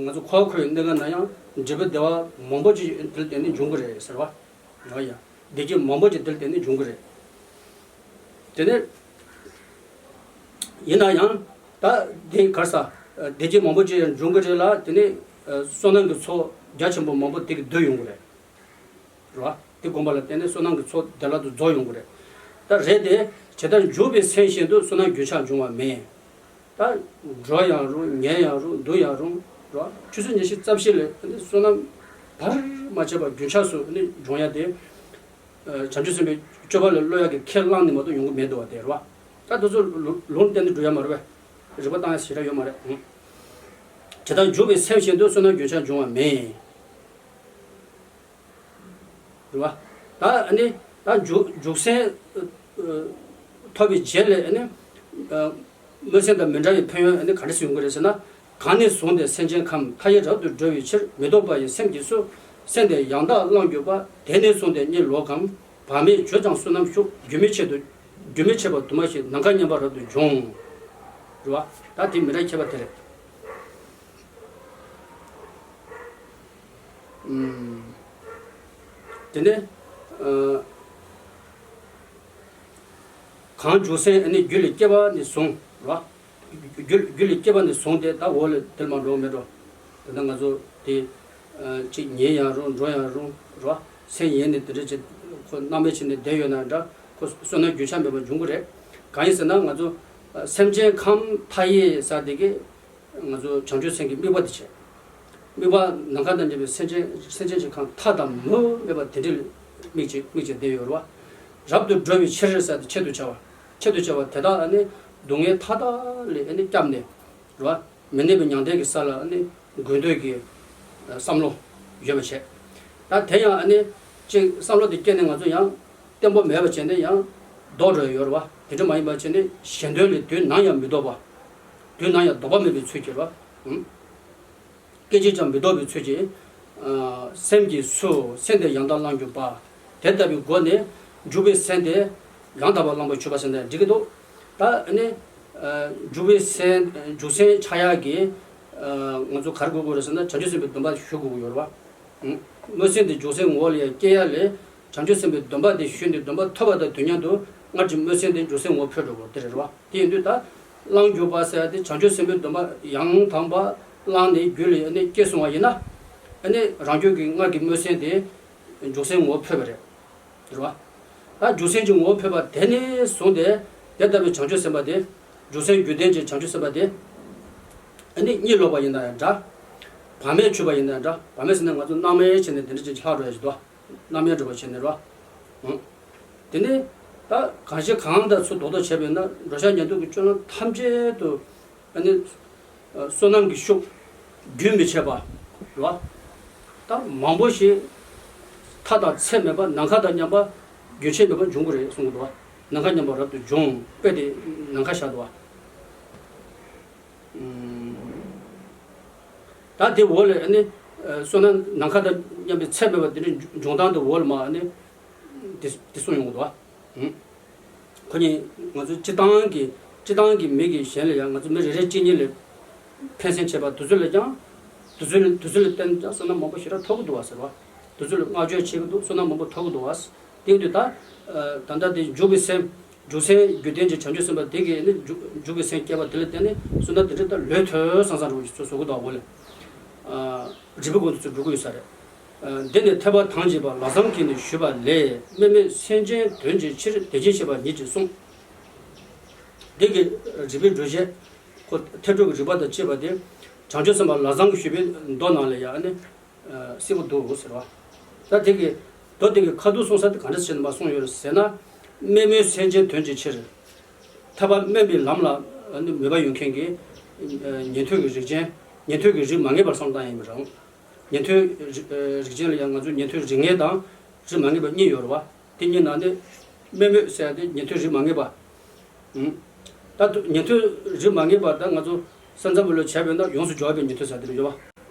ང་ཚོ་འཁོར་བ་འཁོར་བའི་གནས་སྐབས་ན་ཡང་འབྲས་བུ་བདེ་བ་མང་པོ་ཅིག་དེ་ལ་བརྟེན་ནས་འབྱུང་གི་རེད་ཟེར་བ། རེད་ཡ། བདེ་སྐྱིད་མང་པོ་ཅིག་དེ་ལ་བརྟེན་ནས་འབྱུང་གི་རེད། དེ་ནས། ཡིན་ན་ཡང་། ད་དེ་ག་རེ་ཟ། བདེ་སྐྱིད་མང་པོ་ཅིག་ཡང་འབྱུང་གི་རེད་ལ་དེ་ནས། བསོད་ནམས་ཀྱི་ཚོགས་རྒྱ་ཆེན་པོ་མང་པོ་དེ་གི་བསྡུ་ཡོང་གི་རེད། རེད་བ། དེ་སྒོམ་པ་ལ་བརྟེན་ནས་བསོད་ནམས་ཀྱི་ཚོགས་བདེ་བླག་ཏུ་རྫོགས་ཡོང་གི་རེད། ད་རེད་དེ། ཇི་ལྟར་འཇུག་པའི་སེམས་བཞིན་དུ་བསོད་ནམས་རྒྱུན་ཆགས་འབྱུང་བ་མེད། ད་འགྲོ་ཡང་རུང་ཉལ་ཡང་རུང་འདུག་ཡང་རུང་རེད་བ། ཆུ་ཚོད་ཉི་ཤུ་རྩ་བཞི་ལ་བསོད་ནམས་བར་མ་ཆད་པར་རྒྱུན་ཆགས་སུ་འབྱུང་ཡ་དེ། བྱང་ཆུབ་སེམས་དཔའི་སྤྱོད་པ་ལ་བློ་ཡག་གི་ཁས་བླངས་ནས་མ་གཏོགས་ཡོང་གི་མེད་འདུག་བ་དེ་རེད་བ། ད་དེ་ཚོ་ལུང་ལུང་བསྟན་ནས་འགྲོ་ཡ་མ་རེད་བས། རིག་པ་བཏང་ཡ་ཞེ་དྲག་ཡོད་མ་རེད། ཨང་། ཇི་ལྟར་འཇུག་པའི་སེམས་བཞིན་དུ་བསོད་ནམས་རྒྱུན་ཆགས་འབྱུང་བ་མེད། རེད་བ། ད་ཨ་ནི་ད་འཇུག་འཇུག་སེམས་ཐོབ་པའི་རྗེས་ལ་ཨ་ནི་སྨོན་སེམས་དང་མི་འདྲ་བའི་ཕན་ཡོན་ཨ་ནི་ག་འདྲ་ཞིག་ཡོང་གི་རེད་ཟེར་ན། གང་ནས་བཟུང་སྟེ་སེམས་ཅན་ཁམས་མཐའ་ཡས་རབ་ཏུ་སྒྲོལ་བའི་ཕྱིར་མི་ལྡོག་པ་ཡི་སེམས་ཀྱིས་སུ། སེམས་དེ་ཡང་དག་བླངས་གྱུར་པ། དེ་ནས་བཟུང་སྟེ་གཉིད་ལོག་གམ། བག་མེད་བྱོས་ཀྱང་བསོད་ནམས་ཤུགས། རྒྱུན་མི་འཆད་དུ། རྒྱུན་མི་འཆད་པ་དུ་མ་ཞིག་ནམ་མཁའ་མཉམ་པ་རབ་ཏུ་འབྱུང་། རེད་བ། ད་དེ་མི་འདྲ་ཁྱད་པར་དེ་རེད། ཨུམ། དེ་ནས་ཨ། གང་འཇུག་སེམས་ཨ་ནི་རྒྱུད་ལ་སྐྱེས་པ་ནས་བཟུང་རེད་བ། རྒྱུད་རྒྱུད་ལ་སྐྱེས་པ་ནས་བཟུང་སྟེ་ད་འོག་ལ་དེར་མ་འགྲོ་མེད་འགྲོ། ད་ལྟ་ང་ཚོ་དེ་ཨ་གཅིག་ཉལ་ཡང་རུང་འགྲོ་ཡང་རུང་རེད་བ། སེམས་ཡེངས་ནས་དེ་འདྲ་བྱེད། ཁོ་སྣང་མེད་བྱས་ནས་བསྡད་ཡོད་ན་འདྲ། ཁོ་བསོད་ནམས་རྒྱུན་ཆགས་མེད་པར་འབྱུང་གི་རེད། གང་ཡིན་ཟེར་ན་ང་ཚོ་ཨ་སེམས་ཅན་ཁམས་མཐའ་ཡས་ཟེར་དེ་གི་ང་ཚོ་བྱང་ཆུབ་སེམས་ཀྱི་དམིགས་པ་དེ་བྱས། དམིགས་པ་ནམ་མཁའ་དང་མཉམ་པའི་སེམས་ཅན་སེམས་ཅན་གྱི་ཁམས་མཐའ་དང་མུ་མེད་པ་དེ་འདྲ་ལ་དམིགས་བྱས་དམིགས་བྱས་བསྡད་ཡོད་རེད་བ། རབ་ཏུ་སྒྲོལ་བའི་ཕྱིར་ཟེར་དེ་ཆེད་དུ་བྱ་བ། ཆེད་དུ་བྱ་བ་དེ་དག་ཨ་ནི་སྡུག་བསྔལ་མཐའ་དག་ལས་ཨ་ནི་བསྐྱབས་ནས་རེད་བ། མི་གནས་པའི་མྱང་འདས་ཀྱི་ས་ལ་ཨ་ནི་འགོད་འདོད་ཀྱི་བསམ་བློ་ཡོད་པ་བྱས། ད་དེ་ཡང་ཨ་ནི་གཅིག་བསམ་བློ་དེ་སྐྱེས་ནས་ང་ཚོ་ཡང་བརྟན་པོ་མེད་པ་བྱས་ནས་ཡང་ལྡོག་འགྲོ་ཡ་ཡོད་རེད་བ། དེ་འདྲ་མ་ཡིན་པ་བྱས་ནས་གཞན་དོན་ལ་དུས་ནམ་ཡང་མི་ལྡོག་པ། དུས་ནམ་ཡང་ལྡོག་པ་མེད་པའི་ཚུལ་གྱིས་རེད་བ། ཨུམ། སྐད་ཅིག་ཀྱང་མི་ལྡོག་པའི་ཚུལ་གྱིས། ཨ་སེམས་ཀྱིས་སུ་སེམས་དེ་ཡང་དག་བླངས་གྱུར་པ། དེ་ལྟ་བུའི་སྒོ་ནས་འཇུག་པའི་སེམས་དེ་ཡང་དག་པར་བླངས་པར་གྱུར་པ་ཟེར་ནས་འགྲིག་གི་འདུག་ད་ཨ་ནི་ཨ་འཇུག་པའི་སེམས་འཇུག་སེམས་འཆར་ཡག་གི་ཨ་ང་ཚོ་ག་རེ་དགོས་དགོས་རེད་ཟེར་ན་བྱང་ཆུབ་སེམས་དཔའི་སྡོམ་པ་ཞུ་དགོས་ཀྱི་ཡོད་རེད་བ། ཨང་། སྨོན་སེམས་དེ་འཇུག་སེམས་ངོ་བོ་ལ་ཡང་སྐྱེ་ཡ་ལས། བྱང་ཆུབ་སེམས་དཔའི་སྡོམ་པ་དེ་ཞུས་ནས་སྡོམ་པ་ཐོབ་པ་དང་དུས་མཉམ་དུ་སྔར་གྱི་སྨོན་སེམས་དེ་འཇུག་སེམས་ངོ་བོར་འཕོས་འགྲོ་དགོས་དེ་རེད་བ། དེ་ཡིན་དུས་ད་བླངས་གྱུར་པ་ཟེར་ཡ་དེ་བྱང་ཆུབ་སེམས་དཔའི་སྡོམ་པ་ཡང་དག་པ་བླངས་ནས་རྒྱུད་ལ་ཨ་ནི་སྐྱེས་སོང་བ་ཡིན་ན། ཨ་ནི་རང་རྒྱུད་ཀྱི་སྔར་གྱི་སྨོན་སེམས་དེ་འཇུག་སེམས་ངོ་བོར་འཕོས་པ་རེད། རེད་བ། ད་འཇུག་སེམས་ཀྱི་ངོ་བོར་འཕོས་པ་དེ་ནས་བཟུང་སྟེ་དེ་ལྟ་བུའི་བྱང་ཆུབ་སེམས་དཔའ་དེ། འཇུག་སེམས་རྒྱུད་ལྡན་གྱི་བྱང་ཆུབ་སེམས་དཔའ་དེ། ཨ་ནི་གཉིད་ལོག་པ་ཡིན་ན་ཡང་འདྲ། བག་མེད་ཆུད་པ་ཡིན་ན་ཡང་འདྲ། བག་མེད་ཟེར་ན་ང་ཚོ་སྣང་མེད་བྱས་ནས་དེ་འདྲ་ཅིག་ལྷག་འགྲོ་ཡ་ཞིག་འདུག་སྣང་མེད་འགྲོ་བ་བྱས་ནས་རོ། ཨང་། དེ་ནས་ད་གང་ཞིག་གང་དང་ཚུར་ལྡོག་ལྡོག་བྱས་པས་ན་འགྲོ་འཆག་ཉལ་འདུག་གི་སྤྱོད་ལམ་ཐམས་ཅད་དུ་ཨ་ནི་བསོད་ནམས་ཀྱི་ཤུགས་རྒྱུན་མི་འཆད་པ་རོ། ད་མང་པོ་ཞིག་མཐའ་དང་ཚད་མེད་པ་ནམ་མཁའ་དང་མཉམ་པ་རྒྱུན་ཆད་མེད་པ་འབྱུང་གི་རེད་གསུང་གི་འདུག་ནམ་མཁའ་མཉམ་པ་རབ་ཏུ་འབྱུང་དཔེ་དེ་ནམ་མཁའ་བཞག་འདུག་ད་དེ་འོག་ལ་ཨ་ནི་བསོད་ནམས་ནམ་མཁའ་དང་མཉམ་པའི་ཚད་མེད་པ་དེ་འདྲའི་འབྱུང་སྟངས་དེ་འོག་ལ་མ་ཨ་ནི་དེ་དེ་གསུངས་ཡོང་གི་འདུག་ཁོ་གཉིས་ང་ཚོ་སྤྱི་བཏང་གི་སྤྱི་བཏང་གི་མི་གི་གཞན་ལ་ཡང་ང་ཚོ་མི་རེ་རེ་གཅིག་གཉིས་ལ་ཕན་སེམས་བྱེད་པ་དེ་ཚོ་ལ་ཀྱང་དེ་ཚོ་ལ་དེ་ཚོ་ལ་བརྟེན་ཀྱང་བསོད་ནམས་མང་པོ་ཞེ་དྲག་ཐོབ་ཀྱི་འདུག་བ་ཟེར་བ། དེ་ཚོ་ལ་བསྔགས་བརྗོད་བྱེད་ཀྱི་འདུག་བསོད་ནམས་མང་པོ་ཐོབ་ཀྱི་འདུག་བ། དེ་ཡིན་དུས་ད་ད་ལྟ་དེ་འཇུག་པའི་སེམས། འཇུག་སེམས་རྒྱུད་ལྡན་གྱི་བྱང་ཆུབ་སེམས་དཔའ་དེ་གིས་ནི་འཇུག་འཇུག་པའི་སེམས་བསྐྱེད་པ་དེ་ལ་བརྟེན་ནས་བསོད་ནམས་དེ་འདྲ་ད་ལོས་ཐོས་སང་སང་རུ་ཚོ་བཟོ་གི་འདུག་འོ་ལེ། རིག་པའི་གོང་དུ་ཚུར་འགྲོ་གི་ཡོད་ས་རེད། འདི་ནི་ཐེག་པ་ཐམས་ཅད་པ་ལམ་བཟང་གིས་ནི་ཞུས་པ་ལས། དམན་མོས་སེམས་ཅན་དོན་གྱི་ཕྱིར་དེ་བཞིན་གཤེགས་པ་ཉིད་ཀྱིས་གསུངས། འདི་གི་རིག་པའི་སྒྲོམ་གཞི་ཁོ་ཐེག་གྲུབ་ཀྱི་རིག་པ་དང་བཅས་པ་དེ་བྱང་ཆུབ་སེམས་དཔའ་ལམ་བཟང་གིས་ཞུས་པའི་མདོ་ནང་ལ་ཡང་ནི། གསལ་པོ་འདུག་ཟེར་བ། ད་དེ་གི་མདོ་དེ་གི་ཁ་ཐུག་གསུང་ས་དེ་ག་འདྲ་བྱས་ནས་མ་གསུངས་ཡོད་རེད་ཟེར་ན། དམན་མོས་སེམས་ཅན་དོན་གྱི་ཕྱིར། ཐར་པ་དམན་པའི་ལམ་ལ་ནི་མོས་པ་ཡོད་མཁན་གྱི་ཉན་ཐོས་ཀྱི་རིགས་ཅན། ཉན་ཐོས་ཀྱི་རིགས་མ་ངེས་པར་བསམ་བཏང་ཡིན་པ་རང་། ཉན་ཐོས་རིགས་ཅན་ལ་ཡང་ང་ཚོ་ཉན་ཐོས་རིགས་ངེས་དང་རིགས་མ་ངེས་པ་གཉིས་ཡོད་རེད་བ། དེ་གཉིས་ནང་ནས་དམན་མོས་ཟེར་ཡ་དེ་ཉན་ཐོས་རིགས་མ་ངེས་པ། ད་ཉན་ཐོས་རིགས་མ་ངེས་པ་ད་ང་ཚོ་ས་མཚམས་བུ་ལོ་བྱས་པས་ན་ཡོངས་སུ་སྦྱོར་བའི་ཉན་ཐོས་ཟེར་དེ་ཡོད་པ།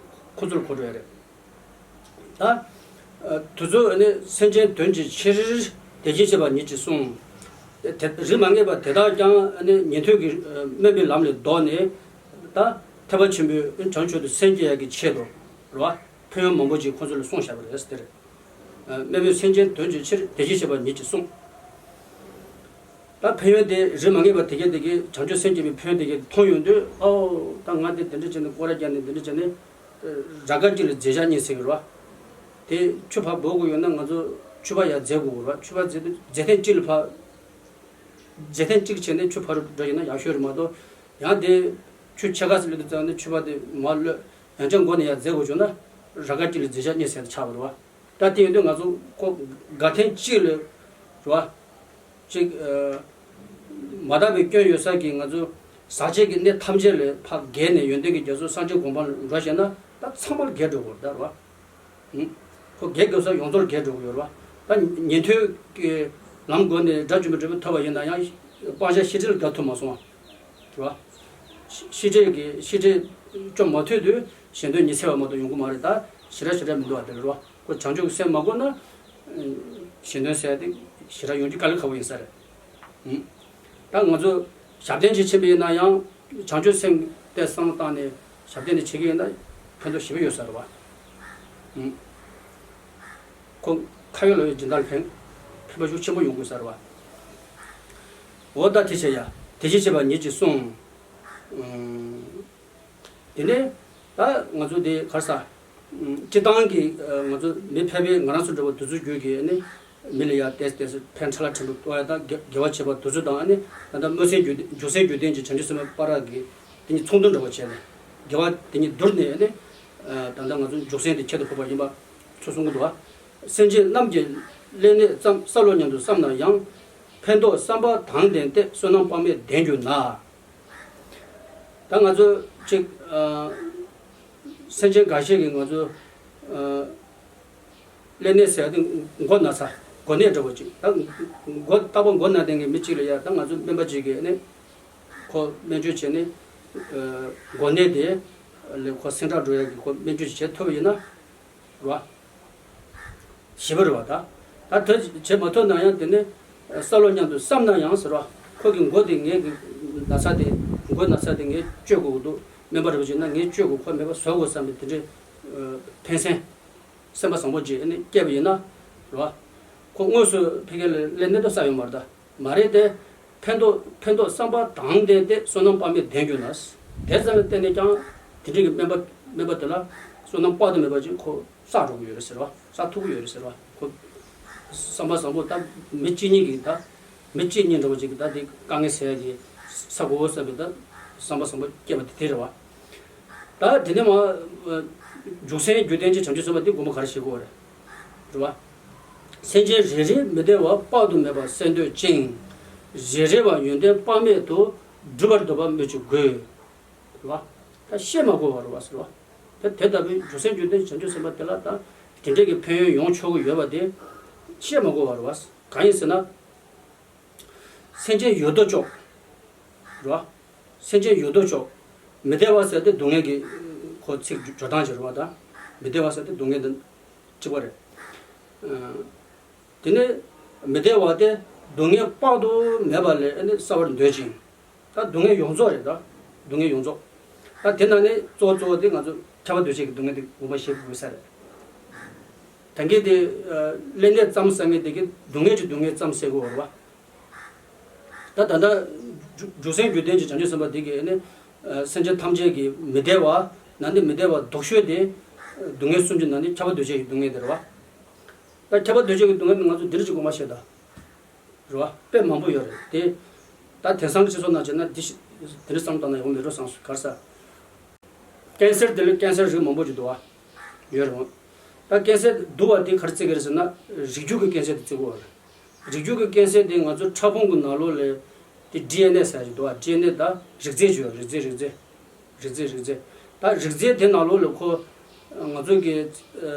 ཁོ་ཚོར་གོ་འགྲོ་ཡ་རེད། ད་དེ་ཚོ་ནི་སེམས་ཅན་དོན་གྱི་ཕྱིར་དེ་བཞིན་གཤེགས་པ་ཉིད་ཀྱིས་གསུངས། དེ་རིགས་མ་ངེས་པ་དེ་དག་ཀྱང་ནི་ཉན་ཐོས་ཀྱི་དམན་པའི་ལམ་ལས་ལྡོག་ནས་ད་ཐེག་པ་ཆེན་པོའི་བྱང་ཆུབ་ཏུ་སེམས་བསྐྱེད་ཡ་གི་ཆེད་དུ་རེད་བ། ཕན་ཡོན་མང་པོ་ཅིག་ཁོ་ཚོ་ལ་གསུངས་བཞག་པ་རེད་ཟེར། དམན་པའི་སེམས་ཅན་དོན་གྱི་ཕྱིར་དེ་བཞིན་གཤེགས་པ་ཉིད་ཀྱིས་གསུངས། ད་ཕན་ཡོན་དེ་རིགས་མ་ངེས་པ་དེ་གས་དེ་གས་བྱང་ཆུབ་སེམས་བསྐྱེད་པའི་ཕན་ཡོན་དེ་གས་མཐོང་ཡོང་དུས་ཨོ་ད་ང་དེ་དེ་འདྲ་བྱས་ནས་སྐོར་ར་རྒྱག་ནས་དེ་འདྲ་བྱས་ནས་ར་ག་གཅིག་ལ་རྫས་ཆ་གཉིས་ཟེར་གི་རེད་བ། དེ་ཆུ་ཕར་འབབ་དགོས་ཡོད་ན་ང་ཚོ་ཆུ་ཕར་ཡར་འཛེག་དགོས་རེད་བ། ཆུ་ཕར་འཛེག་དུས་རྫས་ཐེངས་གཅིག་ལ་ཕར་རྫས་ཐེངས་གཅིག་བྱས་ནས་ཆུ་ཕར་འགྲོ་ཡོད་ན་ཡག་ཤོས་རེད་མ་གཏོགས་ཡང་དེ་ཆུ་ཕྱེད་ཀ་ཙམ་སླེབས་དུས་ཙང་ནས་ཆུ་ཕར་དེ་མར་གློད་ཡང་བསྐྱར་མགོ་ནས་ཡར་འཛེག་དགོས་བྱུང་ན་ར་ག་གཅིག་ལ་རྫས་ཆ་གཉིས་ཟེར་དུ་ཆགས་པ་རེད་བ། ད་དེ་ཡིན་དུས་ང་ཚོ་ཁོ་དགའ་ཐེངས་གཅིག་ལ་རེད་བ། གཅིག་ཨ། མ་དག་པའི་སྐྱོན་ཡོད་ས་གི་ང་ཚོ་ ཟག་བཅས་ཀྱི་གནས་ཐམས་ཅད་ལས་ཕར་བརྒལ་ནས་ཡོན་ཏན་གྱི་རྒྱ་མཚོ་སངས་རྒྱས་གོ་འཕང་ལ་འགྲོ་བྱས་ན་ད་ཚང་མ་ལ་རྒྱས་འགྲོ་དགོས་རེད་ད་རེད་བ། ཁོ་རྒྱལ་དགོས་ས་ཡོངས་རྫོགས་རྒྱལ་འགྲོ་གི་ཡོད་རེད་བ། ད་ཉན་ཐོས་ཀྱི་ལམ་སྒོ་ནས་དགྲ་བཅོམ་པའི་འབྲས་བུ་ཐོབ་པ་ཡིན་ན་ཡང་སྤང་བྱ་ཤེས་སྒྲིབ་ལ་རྒྱག་ཐུབ་མ་སོང་བ། རེད་བ། ཤེས་སྒྲིབ་ཀྱི་ཤེས་སྒྲིབ་བཅོམ་མ་ཐུབ་དུས་གཞན་དོན་ཉི་ཚེ་བ་མ་གཏོགས་ཡོང་གི་མ་རེད་ད། ཞེ་དྲག་ཞེ་དྲག་མི་འདུག་བ་དེ་རེད་བ། ཁོ་བྱང་ཆུབ་ཀྱི་སེམས་མ་བསྒོམས་ན་གཞན་དོན་ཟེར་ཡ་དེ་ཞེ་དྲག་ཡོང་རྒྱུ་དཀའ་ལས་ཁག་པོ་ཡིན་ས་རེད། ད་ང་ཚོ་ཞབས་བརྟན་ཅིག་ཕྱིན་པ་ཡིན་ན་ཡང་བྱང་ཆུབ་སེམས་དེ་བསམ་བློ་བཏང་ནས་ཞབས་བརྟན་དེ་བྱེད་ཀྱི་ཡིན་ན་ཕན་ཐོགས་ཞེ་པོ་ཡོད་ས་རེད་བ། ཁོ་ཁ་ཡོད་ལག་ཡོད་སྦྱིན་བདག་ལ་ཕན་ཕན་པ་ཤུགས་ཆེན་པོ་ཡོང་དགོས་ས་རེད་བ། འོ་ད་དེ་བྱས་ཡ་དེ་བཞིན་གཤེགས་པ་ཉིད་ཀྱིས་གསུངས། དེ་ནས་ད་ང་ཚོ་དེ་ག་རེ་ཟ། སྤྱིར་བཏང་གི་ང་ཚོ་མི་ཕལ་པའི་ང་རང་ཚོ་འདྲ་བོ་དུས་ཚོད་རྒྱུད་ཀྱི་ནི་མི་ལ་ཡ་ཏེས་ཏེས་ཕན་ཕྲ་ལ་ཕྲན་བུ་ལྟོ་ཡ་དང་དགེ་བ་བྱེད་པ་དུས་ཚོད་དང་ནི་ད་ལྟ་སྨོན་སེམས་རྒྱུད་འཇུག་སེམས་རྒྱུད་ལྡན་གྱི་བྱང་ཆུབ་སེམས་དཔའ་བར་གྱི་དེ་གཉིས་ཚོགས་འདུ་འདྲ་བོ་བྱས་ནས་དགེ་བ་དེ་གཉིས་བསྡུར་ནས་ནི་ད་ལྟ་ང་ཚོ་འཇུག་སེམས་དེ་ཁྱད་དུ་འཕགས་པ་ཡིན་པ་ཚོ་གསུང་གི་འདུག་བ། སེམས་ཅན་རྣམས་ཀྱི་བསླད་གནས་ཙམ་བསལ་ལོ་སྙམ་དུ་བསམ་ན་ཡང་། ཕན་འདོགས་བསམ་པ་དང་ལྡན་ཏེ་བསོད་ནམས་དཔག་མེད་ལྡན་གྱུར་ན། ད་ང་ཚོ་གཅིག་ཨ། སེམས་ཅན་འགའ་ཤས་ཀྱིས་ང་ཚོ་ཨ། བསླད་གནས་ཟེར་ཏེ་མགོ་ན་ཚ་མགོ་ནད་འདྲ་བོ་ཅིག་ད་མགོ་རྟག་པར་མགོ་ན་བསྡད་མཁན་མི་གཅིག་ལ་ཡ་ད་ང་ཚོ་སྨན་པ་གཅིག་གིས་ནི་ཁོ་སྨན་བཅོས་བྱས་ནས་ཨ། མགོ་ནད་དེ་ལས་ཁོ་སེང་དྲག་འགྲོ་ཡ་གི་ཁོ་སྨན་བཅོས་བྱེད་ཐུབ་པ་ཡིན་ན་རེད་བ། ཞེ་པོ་རེད་བ་ད། ད་དེ་བྱེད་མ་ཐུབ་ན་ཡང་དེ་ནི་བསལ་ལོ་སྙམ་དུ་བསམ་ན་ཡང་ཟེར་བ། ཁོ་གི་མགོ་དེ་ངའི་གི་ན་ཚ་དེ་མགོ་ན་ཚ་དེ་ངས་བཅོས་དགོས་ཀྱི་འདུག་སྨན་པ་རེད་པ་བྱས་ན་ངས་བཅོས་དགོས་ཁོ་མེད་པ་བཟོ་དགོས་བསམ་པའི་དེ་འདྲའི་ཕན་སེམས་སེམས་པ་བཟང་པོ་ཅིག་ནི་སྐྱེས་པ་ཡིན་ན་རེད་བ། ཁོ་དངོས་སུ་ཕ་གི་ལ་ལས་གནས་དུ་བསགས་ཡོད་མ་རེད་ད། མ་རེད་དེ། ཕན་འདོགས་ཕན་འདོགས་བསམ་པ་དང་ལྡན་ཏེ་བསོད་ནམས་དཔག་མེད་ལྡན་གྱུར་ན། དེ་ཙམ་ལ་བརྟེན་ནས་ཀྱང་དེ་འདྲའི་གི་སྨན་པ་སྨན་པ་དེ་ལ་བསོད་ནམས་དཔག་ཏུ་མེད་པ་ཅིག་ཁོ་བསགས་འགྲོ་གི་ཡོད་རེད་ཟེར་བ། བསགས་ཐུབ་ཀྱི་ཡོད་རེད་ཟེར་བ། ཁོ་བསམ་པ་བཟང་པོ་ད་མི་གཅིག་གཉིས་ཀྱིས་ད་མི་གཅིག་གཉིས་འདྲ་བོ་ཅིག་གིས་ད་དེ་དཀའ་ངལ་སེལ་ཡ་གི་བསགས་དགོས་བསམ་པའི་ད་བསམ་པ་བཟང་པོ་སྐྱེས་པ་དེ་དེ་རེད་བ། ད་དེ་ནས་མ་འཇུག་སེམས་རྒྱུད་ལྡན་གྱི་བྱང་ཆུབ་སེམས་དཔའ་དེ་དགོངས་པ་ག་རེ་བཞེས་དགོས་རེད། རེད་བ། སེམས་ཅན་རེ་རེའི་མི་བདེ་བ་དཔག་ཏུ་མེད་པ་སེལ་འདོད་ཅིང་། རེ་རེ་བ་ཡོན་ཏན་དཔག་མེད་དུ་འགྲུབ་པར་འདོད་པ་སྨོས་ཅི་དགོས། རེད་བ། ད་བཤད་མ་དགོས་པ་རེད་བ་ཟེར་བ། ད་དེ་ལྟ་བུའི་འཇུག་སེམས་རྒྱུད་ལྡན་བྱང་ཆུབ་སེམས་དཔའ་དེ་ལ་ད་དེ་འདྲའི་གི་ཕན་ཡོན་ཡོང་ཆོག་གི་ཡོད་པ་དེ་བཤད་མ་དགོས་པ་རེད་བ། གང་ཡིན་ཟེར་ན། སེམས་ཅན་ཡོད་དོ་ཅོག་རེད་བ། སེམས་ཅན་ཡོད་དོ་ཅོག་མི་བདེ་བ་ཟེར་ཏེ་སྡུག་བསྔལ་གྱི་ཁོ་ཚིག་སྦྱོར་སྟངས་ཅིག་རེད་བ་ད། མི་བདེ་བ་ཟེར་ཏེ་སྡུག་བསྔལ་འདི་གཅིག་པ་རེད། ཨ། དེ་ནས་མི་བདེ་བ་དེ་སྡུག་བསྔལ་དཔག་ཏུ་མེད་པ་ལས་ཨ་ནི་བསལ་བར་འདོད་ཅིང་། ད་སྡུག་བསྔལ་ཡོངས་རྫོགས་རེད་ད། སྡུག་བསྔལ་ཡོངས་རྫོགས། ད་དེ་ནང་ནས་གཙོ་བོ་གཙོ་བོ་དེ་ང་ཚོ་ཁྱབ་པ་འདུ་བྱེད་ཀྱི་སྡུག་བསྔལ་དེ་ངོ་མ་ཤེས་དགོས་ས་རེད། ད་གིན་དེ་ཨ། བསླད་གནས་ཙམ་བསམ་མཁན་དེ་གིས་སྡུག་བསྔལ་གྱི་སྡུག་བསྔལ་ཙམ་སེལ་དགོས་རེད་བ། ད་ད་ལྟ་འཇུག་འཇུག་སེམས་རྒྱུད་ལྡན་གྱི་བྱང་ཆུབ་སེམས་དཔའ་དེ་གིས་ནི་ཨ། སེམས་ཅན་ཐམས་ཅད་ཀྱི་མི་བདེ་བ་ནང་ནས་མི་བདེ་བ་སྡུག་ཤོས་དེ་སྡུག་བསྔལ་གསུམ་གྱི་ནང་ནས་ཁྱབ་པ་འདུ་བྱེད་ཀྱི་སྡུག་བསྔལ་དེ་རེད་བ། ད་ཁྱབ་པ་འདུ་བྱེད་ཀྱི་སྡུག་བསྔལ་དེ་ང་ཚོ་འདི་འདྲ་ཅིག་དགོངས་པ་བཞེས་དང་། རེད་བ། དཔེ་མང་པོ་ཡོད་རེད་དེ། ད་དེང་སང་གི་སྤྱི་ཚོགས་ནང་བྱས་ན་འདི་ཞིག་འདི་འདྲ་བསམ་བཏང་ན་ཡོང་མེད་འགྲོ་བསམ་སོང་ག་རེ་ཟ། ཀན་སར་དེ་ལ་ཀན་སར་རིགས་མང་པོ་ཅིག་འདུག་བ། ཡོད་རེད་བ། ད་ཀན་སར་འདུག་བ་དེ་ག་རེ་བརྩི་གི་རེད་ཟེར་ན་རིགས་རྒྱུད་ཀྱི་ཀན་སར་དེ་བརྩི་གི་ཡོད་རེད། རིགས་རྒྱུད་ཀྱི་ཀན་སར་དེ་ང་ཚོ་ཕྲ་ཕུང་གི་ནང་ལོགས་ལ་དེ་ཌི་ཨེན་ཨེ་ཟེར་ཞིག་འདུག་བ། ཌི་ཨེན་ཨེ་ད་རིགས་རྫས་ཅིག་ཡོད་རེད། རིགས་རྫས་རིགས་རྫས། རིགས་རྫས་རིགས་རྫས། ད་རིགས་རྫས་དེ་ནང་ལོགས་ལ་ཁོ་ང་ཚོ་གི་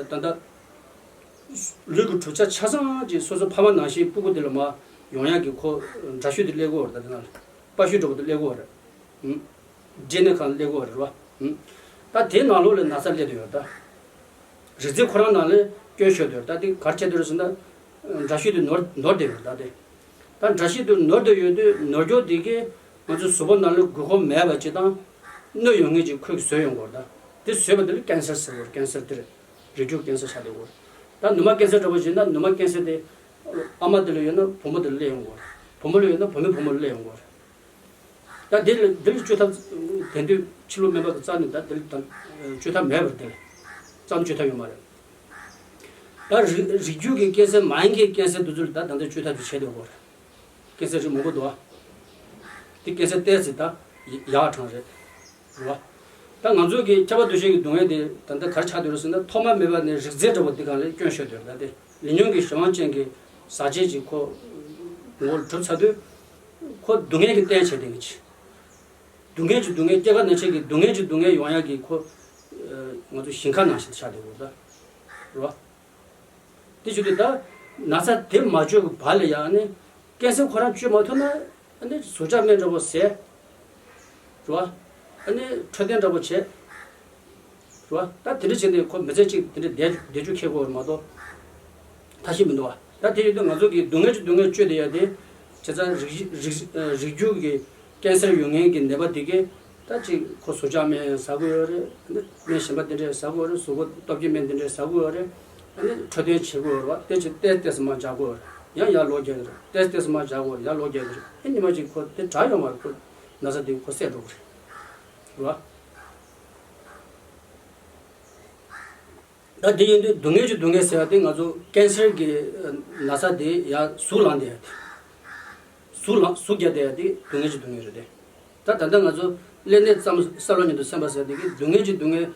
ད་ལྟ་ལུས་ཀྱི་གྲུབ་ཆ་ཆ་ཚང་ཅིག་སོ་སོ་ཕ་མ་ནང་བཞིན་སྤུ་གུ་དེ་ལ་མར་ཡོང་ཡག་གི་ཁོ་འདྲ་བཤུས་དེ་སླེབས་ཀྱི་ཡོད་རེད། ད་དེ་ནང་ལ་པར་བཤུས་འདྲ་པོ་དེ་སླེབས་ཀྱི་ཡོད་རེད། ཨུམ། ཌི་ཨེན་ཨེ་སྒང་སླེབས་ཀྱི་ཡོད་རེད་བ། ཨུམ། ད་དེ་ནང་ལོགས་ལ་ན་ཚ་སླེབས་བསྡད་ཡོད་ད། རིགས་རྫས་ཁོ་རང་ནང་ལ་སྐྱོན་ཤོར་བསྡད་ཡོད། ད་དེ་ག་རེ་བྱས་བསྡད་ཡོད་ཟེར་ན། འདྲ་བཤུས་དེ་ནོར་ནོར་བསྡད་ཡོད་ད་དེ། ད་འདྲ་བཤུས་དེ་ནོར་བསྡད་ཡོད་དུས་ནོར་འགྱོ་དེ་གིས་ང་ཚོའི་གཟུགས་པོ་ནང་ལ་དགོས་མཁོ་མེད་པ་ཅིག་དང་། གནོད་ཡོང་མཁན་ཅིག་ཁོས་བཟོས་ཡོང་གི་ཡོད་རེད་ད། དེ་བཟོས་པ་དེ་ལ་ཀན་སར་ཟེར་གི་ཡོད་རེད། ཀན་སར་དེ་རེད། རིགས་རྒྱུད་ཀན་སར་ཆགས་བསྡད་ཡོད་རེད། ད་ནུ་མ་ཀན་སར་འདྲ་པོ་ཅིག་ཡིན་ན་ནུ་མ་ཀན་སར་དེ་ཨ་མ་དེ་ལ་ཡོད་ན་བུ་མོ་དེ་ལ་སླེབས་ཡོང་གི་ཡོད་རེད། བུ་མོ་ལ་ཡོད་ན་བུ་མོས་བུ་མོ་ལ་སླེབས་ཡོང་གི་ཡོད་རེད། ད་འདི་ལ་འདི་ལ་བཅོས་ཐབས་དེང་དུས་ཕྱི་ལུགས་སྨན་པ་གི་རྩ་ནས་ད་འདི་ལ་ད་བཅོས་ཐབས་མེད་པ་རེད། འདི་ལ་རྩ་ནས་བཅོས་ཐབས་ཡོད་མ་རེད། ད་རིགས་རིགས་རྒྱུད་ཀྱི་ཀན་སར་མ་ཡིན་མཁན་ཀན་སར་འདི་ཚོ་ལ་ད་ད་ལྟ་བཅོས་ཐབས་ཅིག་བྱས་བསྡད་ཡོད་རེད། ཀན་སར་རིགས་མང་པོ་འདུག་བ། འདི་ཀན་སར་ཏོག་ཙམ་ད་ཡག་གྲང་རེད། རེད་བ། ད་ང་ཚོ་གི་ཁྱབ་པ་འདུ་བྱེད་ཀྱི་སྡུག་བསྔལ་དེ་ད་ལྟ་ག་རེ་ཆགས་བསྡད་ཡོད་རེད་ཟེར་ན་ཐོག་མ་མེད་པ་ནས་རིགས་རྫས་འདྲ་པོ་འདི་སྒང་ལ་སྐྱོན་ཤོར་བསྡད་ཡོད་རེད། ད་དེ་ལས་ཉོན་གྱི་གཞན་དབང་ཅན་གྱི་ཟག་བཅས་ཀྱི་ཁོ་ངོ་བོ་གྲུབ་ཚར་དུས་ཁོ་སྡུག་བསྔལ་གྱི་རྟེན་བྱས་བསྡད་མཁན་ཅིག་སྡུག་བསྔལ་གྱི་སྡུག་བསྔལ། སྐྱེ་རྒ་ན་འཆི་གི་སྡུག་བསྔལ་གྱི་སྡུག་བསྔལ་ཡོང་ཡག་གི་ཁོ་ང་ཚོ་ཞིང་ཁ་ནང་བཞིན་ཆགས་བསྡད་ཡོད་ད། རེད་བ། དེ་བྱེད་དུས་ད་ན་ཚ་དེ་མ་བཅོས་ཀྱི་བར་ལ་ཡང་ནི་ཀན་སར་ཁོ་རང་བཅོས་མ་ཐུབ་ན་ཨ་ནི་ཟུག་གཅོག་སྨན་འདྲ་པོ་ཟས། རེད་བ། ཨ་ནི་འཕྲོད་བསྟེན་འདྲ་པོ་བྱས། རེད་བ། ད་དེ་འདྲ་བྱས་ནས་ཁོ་མི་ཚེ་གཅིག་དེ་འདྲ་བསྡད་བསྡད་རྒྱུ་ཁེལ་དགོས་པ་མ་གཏོགས་ཐབས་ཤེས་མི་འདུག་བ། ད་དེ་ཡོད་དུས་ང་ཚོ་གིས་སྡུག་བསྔལ་གྱི་སྡུག་བསྔལ་བཅོས་བསྡད་ཡ་དེ་བྱས་ཙང་རིགས་རིགས་རིགས་རྒྱུད་ཀྱི་ཀན་སར་ཡོད་མཁན་གྱི་ནད་པ་དེ་གས་ད་ཅིག་ཁོ་ཟུག་གཅོག་སྨན་ཟ་དགོས་ཡོད་རེད། ཨ་ནི་སྨན་གཞན་པ་དེ་འདྲས་ཟ་དགོས་ཡོད་རེད། གཟུགས་པོ་སྟོབས་སྐྱེད་སྨན་དེ་འདྲས་ཟ་དགོས་ཡོད་རེད། ཨ་ནི་འཕྲོད་བསྟེན་བྱེད་དགོས་ཡོད་རེད་བ། དེ་ཅིག་ཏོག་ཙམ་ཏོག་ཙམ་མར་འཇགས་དགོས་ཡོད་རེད། ཡང་ཡར་ལོག་རྒྱག་གི་རེད། ཏོག་ཙམ་ཏོག་ཙམ་མར་འཇགས་དགོས་རེད། ཡར་ལོག་རྒྱག་གི་རེད། ཨ་ཉི་མ་ཅིག་ཁོ་དེ་དྲག་ཡོང་བ་རེད། ཁོ་ན་ཚ་དེ་ཁོ་སེལ་འགྲོ་གི་རེད། རེད་བ། ད་དེ་ཡིན་དུས་སྡུག་བསྔལ་གྱི་སྡུག་བསྔལ་ཟེར་བ་དེ་ང་ཚོ་ཀན་སར་གྱི་ན་ཚ་དེ་ཡར་ཟུག་ལངས་བསྡད་ཡ་དེ། ཟུག་ལངས་ཟུག་རྒྱག་བསྡད་ཡ་དེ་སྡུག་བསྔལ་གྱི་སྡུག་བསྔལ་རེད་དེ། ད་ད་ལྟ་ང་ཚོ་ཀླད་ནད་ཙམ་ས་ལོ་ཉིད་དུ་སེམས་པ་ཟེར་དེ་གི་སྡུག་བསྔལ་གྱི་སྡུག་བསྔལ་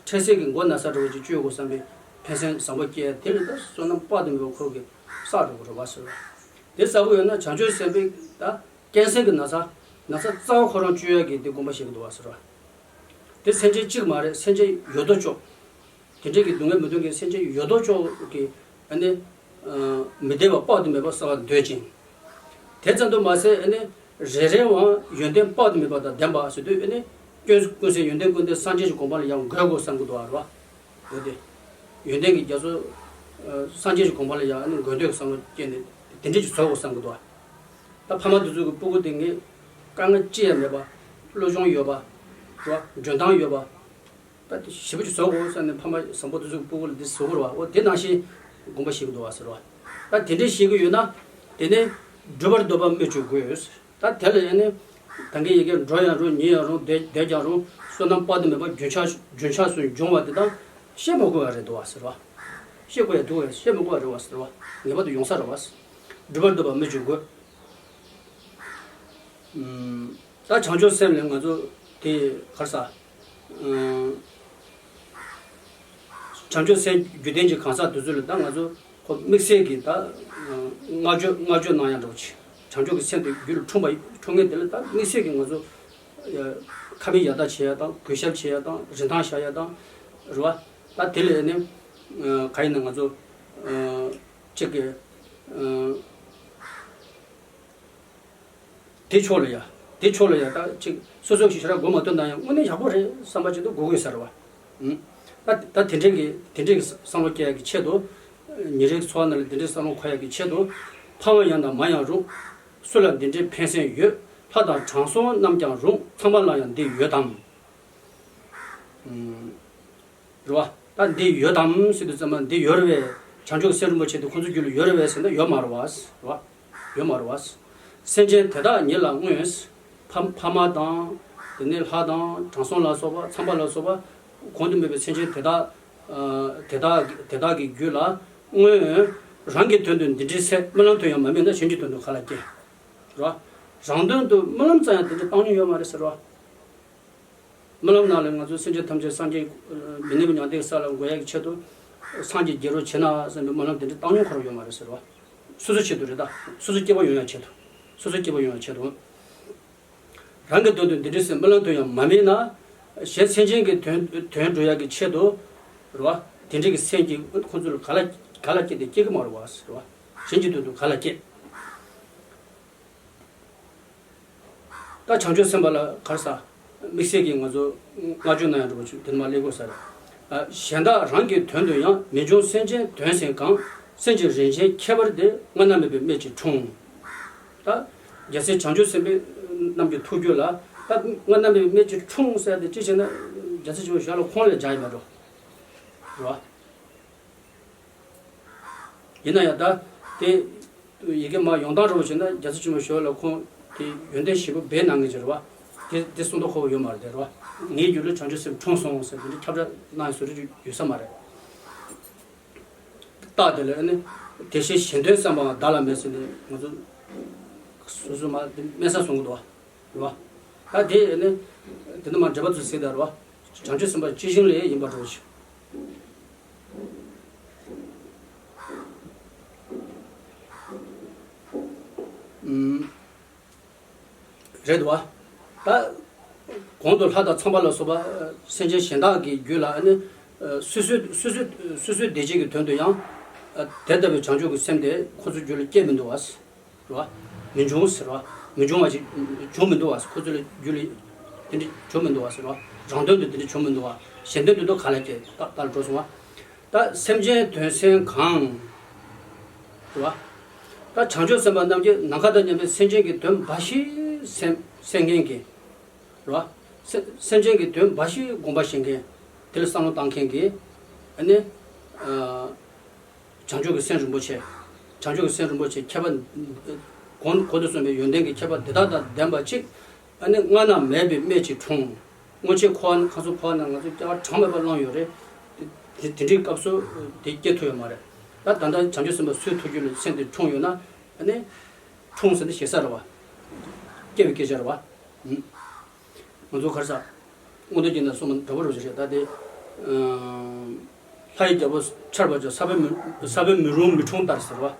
འཕྲལ་སེལ་གྱི་མགོ་ན་ཚ་འདྲ་བོ་ཅིག་བཅོས་དགོས་བསམ་པའི་ཕན་སེམས་བཟང་པོ་སྐྱེ་ཡ་དེ་ལས་ད་བསོད་ནམས་དཔག་ཏུ་མེད་པ་ཁོ་གི་བསགས་འགྲོ་གི་རེད་བ་ཟེར་བ། དེ་ལྟ་བུ་ཡོད་ན་བྱང་ཆུབ་སེམས་དཔའི་ད་ཀན་སར་གྱི་ན་ཚ་ན་ཚ་རྩ་བ་ཁོ་རང་བཅོས་ཡ་གི་དེ་དགོངས་པ་བཞེས་ཀྱི་འདུག་བ་ཟེར་བ། དེ་སེམས་ཅན་གཅིག་མ་རེད། སེམས་ཅན་ཡོད་དོ་ཅོག་དེ་འདྲའི་གི་སྡུག་བསྔལ་མི་མཐུན་གྱི་སེམས་ཅན་ཡོད་དོ་ཅོག་གི་ཨ་ནི་མི་བདེ་བ་དཔག་ཏུ་མེད་པ་བསལ་བར་འདོད་ཅིང་། དེ་ཙམ་དུ་མ་ཟད་ཨ་ནི་རེ་རེའང་ཡོན་ཏན་དཔག་ཏུ་མེད་པ་དང་ལྡན་པ་ཟེར་དུས་ཨ་ནི་སྐྱོན་ཀུན་ཟད་ཡོན་ཏན་ཀུན་ལྡན་སངས་རྒྱས་ཀྱི་གོ་འཕང་ལ་ཡང་འགོད་དགོས་བསམ་གྱི་འདུག་བ་རེད་བ། འོ་དེ་ཡོན་ཏན་གྱི་རྒྱ་མཚོ་སངས་རྒྱས་ཀྱི་གོ་འཕང་ལ་ཡང་ཨ་ནི་འགོད་འདོད་ཀྱི་བསམ་བློ་སྐྱེས་ནས་དེ་འདྲའི་ཅིག་བཟོ་དགོས་བསམ་གྱི་འདུག་བ། ད་ཕ་མ་དེ་ཚོ་གི་སྤུ་གུ་དེ་ངས་དཀའ་ངལ་ཅི་ཡང་མེད་པ། བློ་སྦྱོང་ཡོད་པ། རེད་བ། འཇོན་ཐང་ཡོད་པ། ད་དེ་ཞེ་པོ་ཅིག་བཟོ་དགོས་བསམ་ནས་ཕ་མ་བཟང་པོ་དེ་ཚོའི་སྤུ་གུ་ལ་དེ་བཟོ་དགོས་རེད་བ། འོ་དེ་ནང་བཞིན་དགོངས་པ་བཞེས་ཀྱི་འདུག་བ་ཟེར་བ། ད་དེ་འདྲས་བཞེས་ཀྱི་ཡོད་ན་དེ་ནས་སྒྲུབ་པར་འདོད་པ་སྨོས་ཅི་དགོས། ད་དེ་ལ་ཡང་ནི་ད་གིན་ཡི་གེ་འགྲོ་ཡང་རུང་ཉལ་ཡང་རུང་བསྡད་བསྡད་ཀྱང་རུང་བསོད་ནམས་དཔག་ཏུ་མེད་པ་རྒྱུན་ཆགས་རྒྱུན་ཆགས་སུ་འབྱུང་བ་དེ་དག་བཤད་མ་དགོས་པ་རེད་འདུག་བ་ཟེར་བ། བཤད་དགོས་ཡ་འདུག་བས། བཤད་མ་དགོས་པ་རེད་བ་ཟེར་བ། ངེས་པར་དུ་ཡོང་ས་རེད་བ། སྒྲུབ་པར་འདོད་པ་སྨོས་ཅི་དགོས། ད་བྱང་ཆུབ་སེམས་ལས་ང་ཚོ་དེ་ག་རེ་ཟ། བྱང་ཆུབ་སེམས་རྒྱུད་ལྡན་གྱི་གང་ཟག་དེ་ཚོ་ལ་ད་ང་ཚོ་ཁོ་དམིགས་བསལ་གྱི་ད་བསྔགས་བརྗོད་བསྔགས་བརྗོད་གནང་ཡ་འདྲ་བོ་ཅིག་བྱང་ཆུབ་ཀྱི་སེམས་དེ་རྒྱུད་ལ་འཁྲུངས་པ་འཁྲུངས་མཁན་དེ་ལ་ད་དམིགས་བསལ་གྱི་ང་ཚོ་ཁ་སྨྲས་ཡར་ལྟ་བྱེད་ཡ་དང་གུས་ཞབས་བྱེད་ཡ་དང་རིན་ཐང་བཞག་ཡ་དང་རེད་བ། ད་དེ་ལས་ནི་ག་ཡིན་ན་ང་ཚོ་གཅིག་གི་དེ་ཕྱོགས་ལ་ཡ། དེ་ཕྱོགས་ལ་ཡ་ད་ཅིག་སོ་སོ་ཞིག་ཞེ་དྲག་མགོ་མ་ཐོན་ན་ཡང་དངོས་གནས་ཡག་པོ་རེད་བསམ་པ་ཅིག་ཏུ་དགོས་དགོས་ས་རེད་བ། ཨུམ། ད་ད་དེ་འདྲའི་གི་དེ་འདྲའི་གི་བསམ་བློ་སྐྱེ་ཡ་གི་ཆེད་དུ། ཉིན་རེའི་འཚོ་བ་ནང་ལ་དེ་འདྲའི་བསམ་བློ་འཁོར་ཡ་གི་ཆེད་དུ། ཕ་མ་ཡང་དང་མ་ཡང་རུང་། སུ་ལ་འདི་འདྲའི་ཕན་སེམས་ཡོད། ལྷ་དང་དྲང་སྲོང་རྣམས་ཀྱང་རུང་། ཚང་མ་ལ་ཡང་འདི་ཡོད་དམ། ཨུམ། རེད་བ། ད་འདི་ཡོད་དམ་ཟེར་དུས་ཙམ་པ་འདི་ཡོད་རེད་བས། བྱང་ཆུབ་སེམས་རིན་པོ་ཆེ་དེ་ཁོང་ཚོའི་རྒྱུད་ལ་ཡོད་རེད་བས་ཟེར་ན་ཡོད་མ་རེད་བ། རེད་བ། ཡོད་མ་རེད་བ། སེམས་ཅན་དེ་དག་ཉིད་ལ་མངོན། ཕ་ཕ་མ་དང་། དེ་ནས་ལྷ་དང་དྲང་སྲོང་ལ་སོགས་པ་ཚངས་པ་ལ་སོགས་པ་གོང་དུ་སྨོས་པའི་སེམས་ཅན་དེ་དག་དེ་དག་དེ་དག་གི་རྒྱུད་ལ་མངོན། རང་གི་དོན་དུ་འདི་འདྲའི་སེམས་རྨི་ལམ་དུ་ཡང་མ་རྨིས་ན་གཞན་གྱི་དོན་དུ་ག་ལ་སྐྱེ། རེད་བ། རང་དོན་དུ་རྨི་ལམ་ཙམ་ཡང་དེ་འདྲ་བཏང་མྱོང་ཡོད་མ་རེད་ཟེར་བ། རྨི་ལམ་ནང་ལ་ང་ཚོ་སེམས་ཅན་ཐམས་ཅད་སངས་རྒྱས་མི་གནས་པའི་མྱང་འདས་ས་ལ་འགོད་ཡག་གི་ཆེད་དུ་སངས་རྒྱས་རྒྱལ་རོགས་བྱེད་ན་བསམ་པའི་རྨི་ལམ་དེ་འདྲ་བཏང་མྱོང་ཁོ་རང་ཡོད་མ་རེད་ཟེར་བ། སོ་སོ་ཆེད་དུ་རེད་ད། སོ་སོ་སྐྱིད་པོ་ཡོང་ཡག་ཆེད་དུ། སོ་སོ་སྐྱིད་པོ་ཡོང་ཡག་ཆེད་དུ། རང་གི་དོན་དུ་འདི་འདྲའི་སེམས་རྨི་ལམ་དུ་ཡང་མ་རྨིས་ན། གཞན་སེམས་ཅན་གྱི་དོན་དོན་སྒྲུབ་ཡག་གི་ཆེད་དུ། རེད་བ། དེ་འདྲའི་གི་སེམས་ཀྱིས་ཁོ་ཚོ་ལ་ག་ལ་ག་ལ་སྐྱེ་དེ་སྐྱེ་གི་མ་རེད་བ་ཟེར་བ། གཞན་གྱི་དོན་དུ་ག་ལ་སྐྱེ། ད་བྱང་ཆུབ་སེམས་དཔའ་ལ་ག་རེ་ཟ། དམིགས་བསལ་གྱིས་ང་ཚོ་བསྔགས་བརྗོད་གནང་ཡག་འདྲ་པོ་ཅིག་དེ་མ་སླེབས་དགོས་ས་རེད། ཨ། གཞན་དག་རང་གི་དོན་དུ་ཡང་། མི་འབྱུང་སེམས་ཅན་དོན་ཟད་གང་། སེམས་ཀྱི་རིན་ཆེན་ཁྱད་པར་དེ། སྔ་ན་མེད་པའི་སྨན་གྱིས་འཁྲུངས། ད་རྒྱལ་སྲས་བྱང་ཆུབ་སེམས་དཔའི་རྣམས་ཀྱི་ཐུགས་རྒྱུད་ལ་ད་སྔ་ན་མེད་པའི་སྨན་གྱིས་འཁྲུངས་ཟེར་ཏེ་ཅི་བྱས་ན་རྒྱལ་སྲས་ཆེན་པོ་ཞབས་ལ་ཁོང་ལས་སྦྱར་ཡིན་པ་འགྲོ། རེད་བ། ཡིན་ན་ཡང་ད་དེ་ཡི་གེ་མ་ཡོང་སྟངས་འདྲ་པོ་བྱས་ན་རྒྱལ་སྲས་ཆེན་པོ་ཞབས་ལ་ཁོང་དེ་ཡོན་ཏན་ཞེ་པོ་སྦས་གནང་མཁན་ཅིག་རེད་བ། དེ་དེ་གསུང་མདོག་ཁ་པོ་ཡོད་མ་རེད་དེ་རེད་བ། ངའི་རྒྱུད་ལ་བྱང་ཆུབ་སེམས་འཁྲུངས་སོང་ཟེར་དེ་འདྲ་ཁྱབ་བསྒྲགས་གནང་ཡག་བཟོ་འདྲ་ཅིག་ཡོད་ས་མ་རེད། རྟགས་དེ་ལ་ནི་དེ་བཞིན་གཞན་དོན་བསམ་པའང་བདག་ལ་མེད་ཟེར་ནས་ང་ཚོ་སོ་སོ་མ་དེ་དམན་ས་བཟུང་གི་འདུག་བ། རེད་བ། ད་དེ་ནི་དེ་ནི་མ་འགྲེལ་པ་ཚོས་ཟེར་ད་རེད་བ། བྱང་ཆུབ་སེམས་དཔའ་ཇི་བཞིན་ལས་ཡིན་པར་འགྲོ་ཞིང་། ཨུམ། རེད་བ། ད་ གོང་དུ་ལྷ་དང་ཚངས་པ་ལ་སོགས་པ་སེམས་ཅན་གཞན་དག་གི་རྒྱུད་ལ་ནི་སོ་སོའི་སོ་སོའི་སོ་སོའི་བདེ་སྐྱིད་ཀྱི་དོན་དུ་ཡང་དེ་ལྟ་བུའི་བྱང་ཆུབ་ཀྱི་སེམས་དེ་ཁོ་ཚོའི་རྒྱུད་ལ་སྐྱེས་མི་འདུག་བ། རེད་བ། མི་འབྱུང་ཟེར་བ། མི་འབྱུང་བ་ཞིག་བྱུང་མི་འདུག་བ། ཁོ་ཚོ་ལ་རྒྱུད་ལ་དེ་འདྲ་བྱུང་མི་འདུག་བ་ཟེར་བ། རང་དོན་དུ་དེ་འདྲ་བྱུང་མི་འདུག་བ། གཞན་དོན་དུ་དོ་ག་ལ་སྐྱེ་ད་ལྟར་འགྲོ་སོང་བ། ད་སེམས་ཅན་དོན་སེམས་གང་། རེད་བ། ད་བྱང་ཆུབ་སེམས་དཔའ་རྣམས་ཀྱིས་ནམ་མཁའ་དང་མཉམ་པའི་སེམས་ཅན་གྱི་དོན་འབའ་ཞིག་སེམས་སེམས་མཁན་གྱི། རེད་བ། སེམས་སེམས་ཅན་གྱི་དོན་འབའ་ཞིག་དགོངས་པ་བཞེས་མཁན། དེ་ལ་བསམ་བློ་བཏང་མཁན་གྱི། ཨ་ནི། ཨ། བྱང་ཆུབ་ཀྱི་སེམས་རིན་པོ་ཆེ། བྱང་ཆུབ་ཀྱི་སེམས་རིན་པོ་ཆེ་ཁྱད་པར། གོང་གོང་དུ་གསུངས་པའི་ཡོན་ཏན་གྱི་ཁྱད་པར་དེ་དག་དང་ལྡན་པ་གཅིག་ཨ་ནི་སྔ་ན་མེད་པའི་སྨན་གྱིས་འཁྲུངས། སྔོན་ཆད་འཁོར་བ་ནི་ཁ་སང་འཁོར་བ་ན་ང་ཚོ་སྐྱེ་བ་གྲངས་མེད་པ་བླངས་ཡོད་རེད། དེ་དེ་འདྲའི་སྐབས་སུ་དེ་སྐྱེ་ཐུབ་ཡོད་མ་རེད། ད་ད་ལྟ་བྱང་ཆུབ་སེམས་དཔའ་སུའི་ཐུགས་རྒྱུད་ལ་སེམས་དེ་འཁྲུངས་ཡོད་ན། ཨ་ནི། འཁྲུངས་ཟེར་ན་ཞེ་ས་རེད་བ། སྐྱེ་བའི་སྐད་ཆ་རེད་བ། ཨུམ། ང་ཚོ་ག་རེ་ཟ། སྔོན་དུས་ཀྱི་ན་གསུངས་པ་འདྲ་པོ་རེད་ཟེར། ད་དེ། ཨ། ལྷ་ཡི་རྒྱལ་པོ་ཆར་པ་ཅན་ས་བོན་མི་ས་བོན་མི་རུང་མི་འཁྲུངས་ལྟར་ཟེར་བ།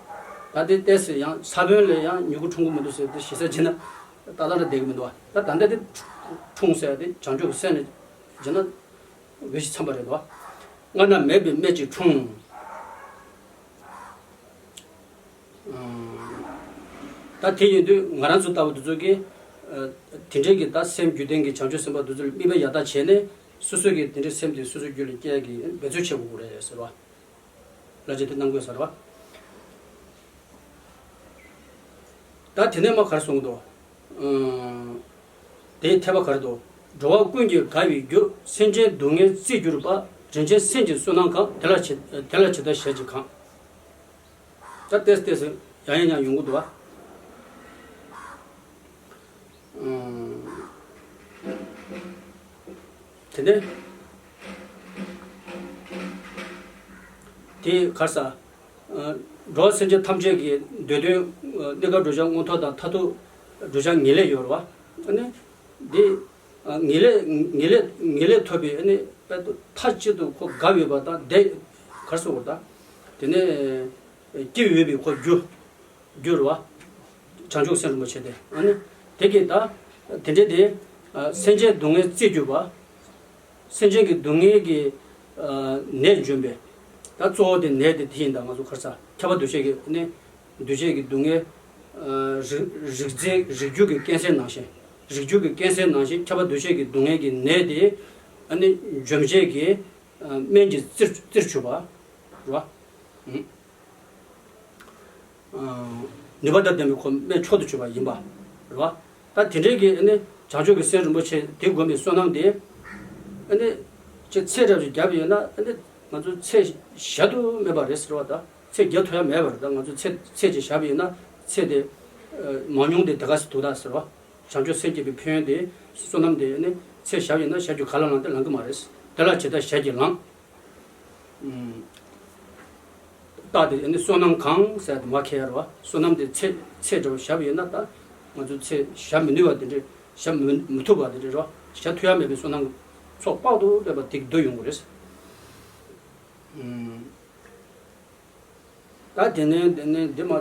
ད་དེ་ཏོག་ཙམ་ཡང་ས་བོན་ལས་ཡང་མྱུ་གུ་འཁྲུངས་ཀྱི་མི་འདུག་ཟེར་དེ་ཞེ་ས་བྱས་ན་ཏག་ཏག་རེད་བསྡད་ཀྱི་མི་འདུག་བ། ད་ད་ལྟ་དེ་འཁྲུངས་ཟེར་དེ་བྱང་ཆུབ་ཀྱི་སེམས་ནས་བྱས་ན་འོས་ཤིང་འཚམས་པ་རེད་འདུག་བ། སྔ་ན་མེད་པའི་སྨན་གྱིས་འཁྲུངས། ད་དེ་ཡིན་དུས་ང་རང་ཚོ་ལྟ་བུ་དེ་ཚོ་གིས། ཨ། དེ་འདྲའི་གི་ད་སེམས་རྒྱུད་ལྡན་གྱི་བྱང་ཆུབ་སེམས་དཔའ་དེ་ཚོ་ལ་དམིགས་པ་ཡར་ལྟ་བྱས་ནས་སོ་སོ་གི་དེ་འདྲའི་སེམས་དེ་སོ་སོའི་རྒྱུད་ལ་སྐྱེ་ཡ་གི་འབད་རྩོལ་བྱེད་དགོས་ཀྱི་རེད་ཟེར་བ། ལ་ཅི་དེ་གནང་དགོས་ཟེར་བ། ད་དེ་ནས་མ་ག་རེ་གསུངས་འདུག་ཨ། དེའི་འཐད་པ་ག་རེ་འདུག་འགྲོ་བ་ཀུན་གྱི་དགའ་བའི་རྒྱུ། སེམས་ཅན་སྡུག་བསྔལ་རྩིས་གྱུར་པ། རིན་ཆེན་སེམས་ཀྱི་བསོད་ནམས་གང་། དེ་ལ་ཇི་དེ་ལ་ཇི་ལྟར་ཞལ་གྱིས་གང་། ད་ཏོག་ཙམ་ཏོག་ཙམ་ཡང་ཡང་ཡང་ཡོང་གི་འདུག་བ། ཨང་། དེ་ནས་དེ་ག་རེ་ཟ། ཨ། འགྲོ་བ་སེམས་ཅན་ཐམས་ཅད་ཀྱི་འདོད་དོན། ཨ། གནས་སྐབས་བགྲོད་བྱ་མངོན་མཐོ་དང་མཐར་ཐུག་བགྲོད་བྱ་ངེས་ལེགས་ཡོད་རེད་བ། ཨ་ནི་འདི། ཨ། ངེས་ལེགས་ངེས་ལེགས་ངེས་ལེགས་ཐོབ་པའི་ཨ་ནི་དཔལ་དུ་མཐའ་གཅིག་ཏུ་ཁོ་དགའ་ཡོད་པ་དང་བསྡད་གར་སོང་བ་དང་། དེ་ནས་སྐྱེ་འོས་པའི་ཁོ་རྒྱུ་རྒྱུ་རུ་བ། བྱང་ཆུབ་སེམས་རིན་པོ་ཆེ་དེ་ཨ་ནི་དེ་གིས་ད་དེ་འདྲའི་དེ། ཨ། སེམས་ཅན་སྡུག་བསྔལ་རྩིས་གྱུར་པ། སེམས་ཅན་གྱི་སྡུག་བསྔལ་གྱི། ཨ། ནད་འཇོམས་པའི། ད་གཙོ་བོ་དེ་ནད་དེ་དེ་ཡིན་ད་ང་ཚོ་ཁར་ས་ཁྱབ་པ་འདུ་བྱེད་ཀྱི་ནད། འདུ་བྱེད་ཀྱི་སྡུག་བསྔལ། ཨ། རིགས་རིགས་རྫས་རིགས་རྒྱུད་ཀྱི་ཀན་སར་ནང་བཞིན། རིགས་རྒྱུད་ཀྱི་ཀན་སར་ནང་བཞིན་ཁྱབ་པ་འདུ་བྱེད་ཀྱི་སྡུག་བསྔལ་གྱི་ནད་དེ། ཨ་ནི་འཇོམས་བྱེད་ཀྱི། ཨ། སྨན་གྱིས་རྩིར་རྩིར་གྱུར་པ། རེད་བ། ཨུ། ཨ། ནུས་པ་དང་ལྡན་པའི་ཁོ་སྨན་མཆོག་ཏུ་གྱུར་པ་ཡིན་པ། རེད་བ། ད་དེ་འདྲའི་གི་ཨ་ནི་བྱང་ཆུབ་ཀྱི་སེམས་རིན་པོ་ཆེ་དེ་བསྒོམས་པའི་བསོད་ནམས་དེ། ཨ་ནི་ཅིག་ཚད་རབ་ཅིག་བརྒྱབ་ཡོད་ན་ཨ་ནི་ང་ཚོ་ཚད་གཞལ་དུ་མེད་པ་རེད་ཟེར་བ་དང་། ཚད་བརྒལ་ཐུབ་ཡ་མེད་པ་རེད། ད་ང་ཚོ་ཚད་ཚད་ཅིག་བཞག་པ་ཡིན་ན་ཚད་དེ། ཨ། མང་ཉུང་དེ་དེ་ག་ཟེ་འདུག་ད་ཟེར་བ། བྱང་ཆུབ་སེམས་བསྐྱེད་པའི་ཕན་ཡོན་དེ། བསོད་ནམས་དེ་ཨ་ནི་ཚད་བཞག་པ་ཡིན་ན་བཞག་རྒྱུ་ག་ལ་ལངས་ཏེ་ལངས་གི་མ་རེད། དེ་ལ་ཇི་ལྟར་ཞལ་གྱིས་བླངས། ཨུམ། རྟགས་དེ་ནི་བསོད་ནམས་གང་ཟེར་དེ་མ་ཁེལ་ཡ་རེད་བ། བསོད་ནམས་དེ་ཚད་ཚད་འདྲ་བོ་བཞག་པ་ཡིན་ན་ད་ང་ཚོ་ཚད་བཞག་མི་ནུས་པ་དེ་འདྲ། བཞག་མི་མི་ཐུབ་པ་དེ་འདྲ་རེད་བ། བཞག་ཐུབ་ཡ་མེད་པའི་བསོད་ནམས་ཚོགས་དཔག་ཏུ་མེད་པ་དེ་འདུ་ཡོང་གི་རེད། ཨུམ། ད་དེ་ནས་དེ་ནས་འདི་མ་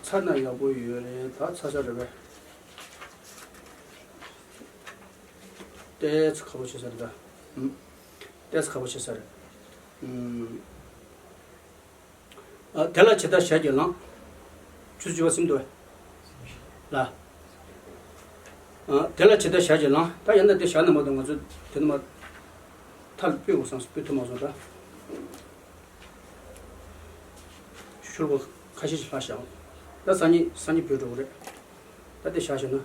ཚར་ན་ཡག་པོ་ཡོད་རེད། ད་ཚར་ཚར་རེད་པས། ཏོག་ཙམ་ཁག་པོ་ཆགས་ས་རེད་ད། ཨུམ། ཏོག་ཙམ་ཁག་པོ་ཆགས་ས་རེད། ཨུམ། ཨ། དེ་ལ་ཇི་ལྟར་ཞལ་གྱིས་བླངས། ཆུ་ཚོད་བཅུ་པ་ཟིན་འདུག་ལ། ཨ། དེ་ལ་ཇི་ལྟར་ཞལ་གྱིས་བླངས། ད་ཡང་ན་དེ་བཞག་ན་མ་གཏོགས་ང་ཚོ་དེ་ནི་མ་མཐར་སྤོས་དགོས་བསམ་སྤོས་ཐུབ་མ་སོང་ད། ཤུར་བ་ཁ་ཤས་ཤིག་ལྷག་བཞག་ད་སང་ཉིན་སང་ཉིན་བུད་འགྲོ་གི་རེད། ད་དེ་བཞག་བཞག་ན།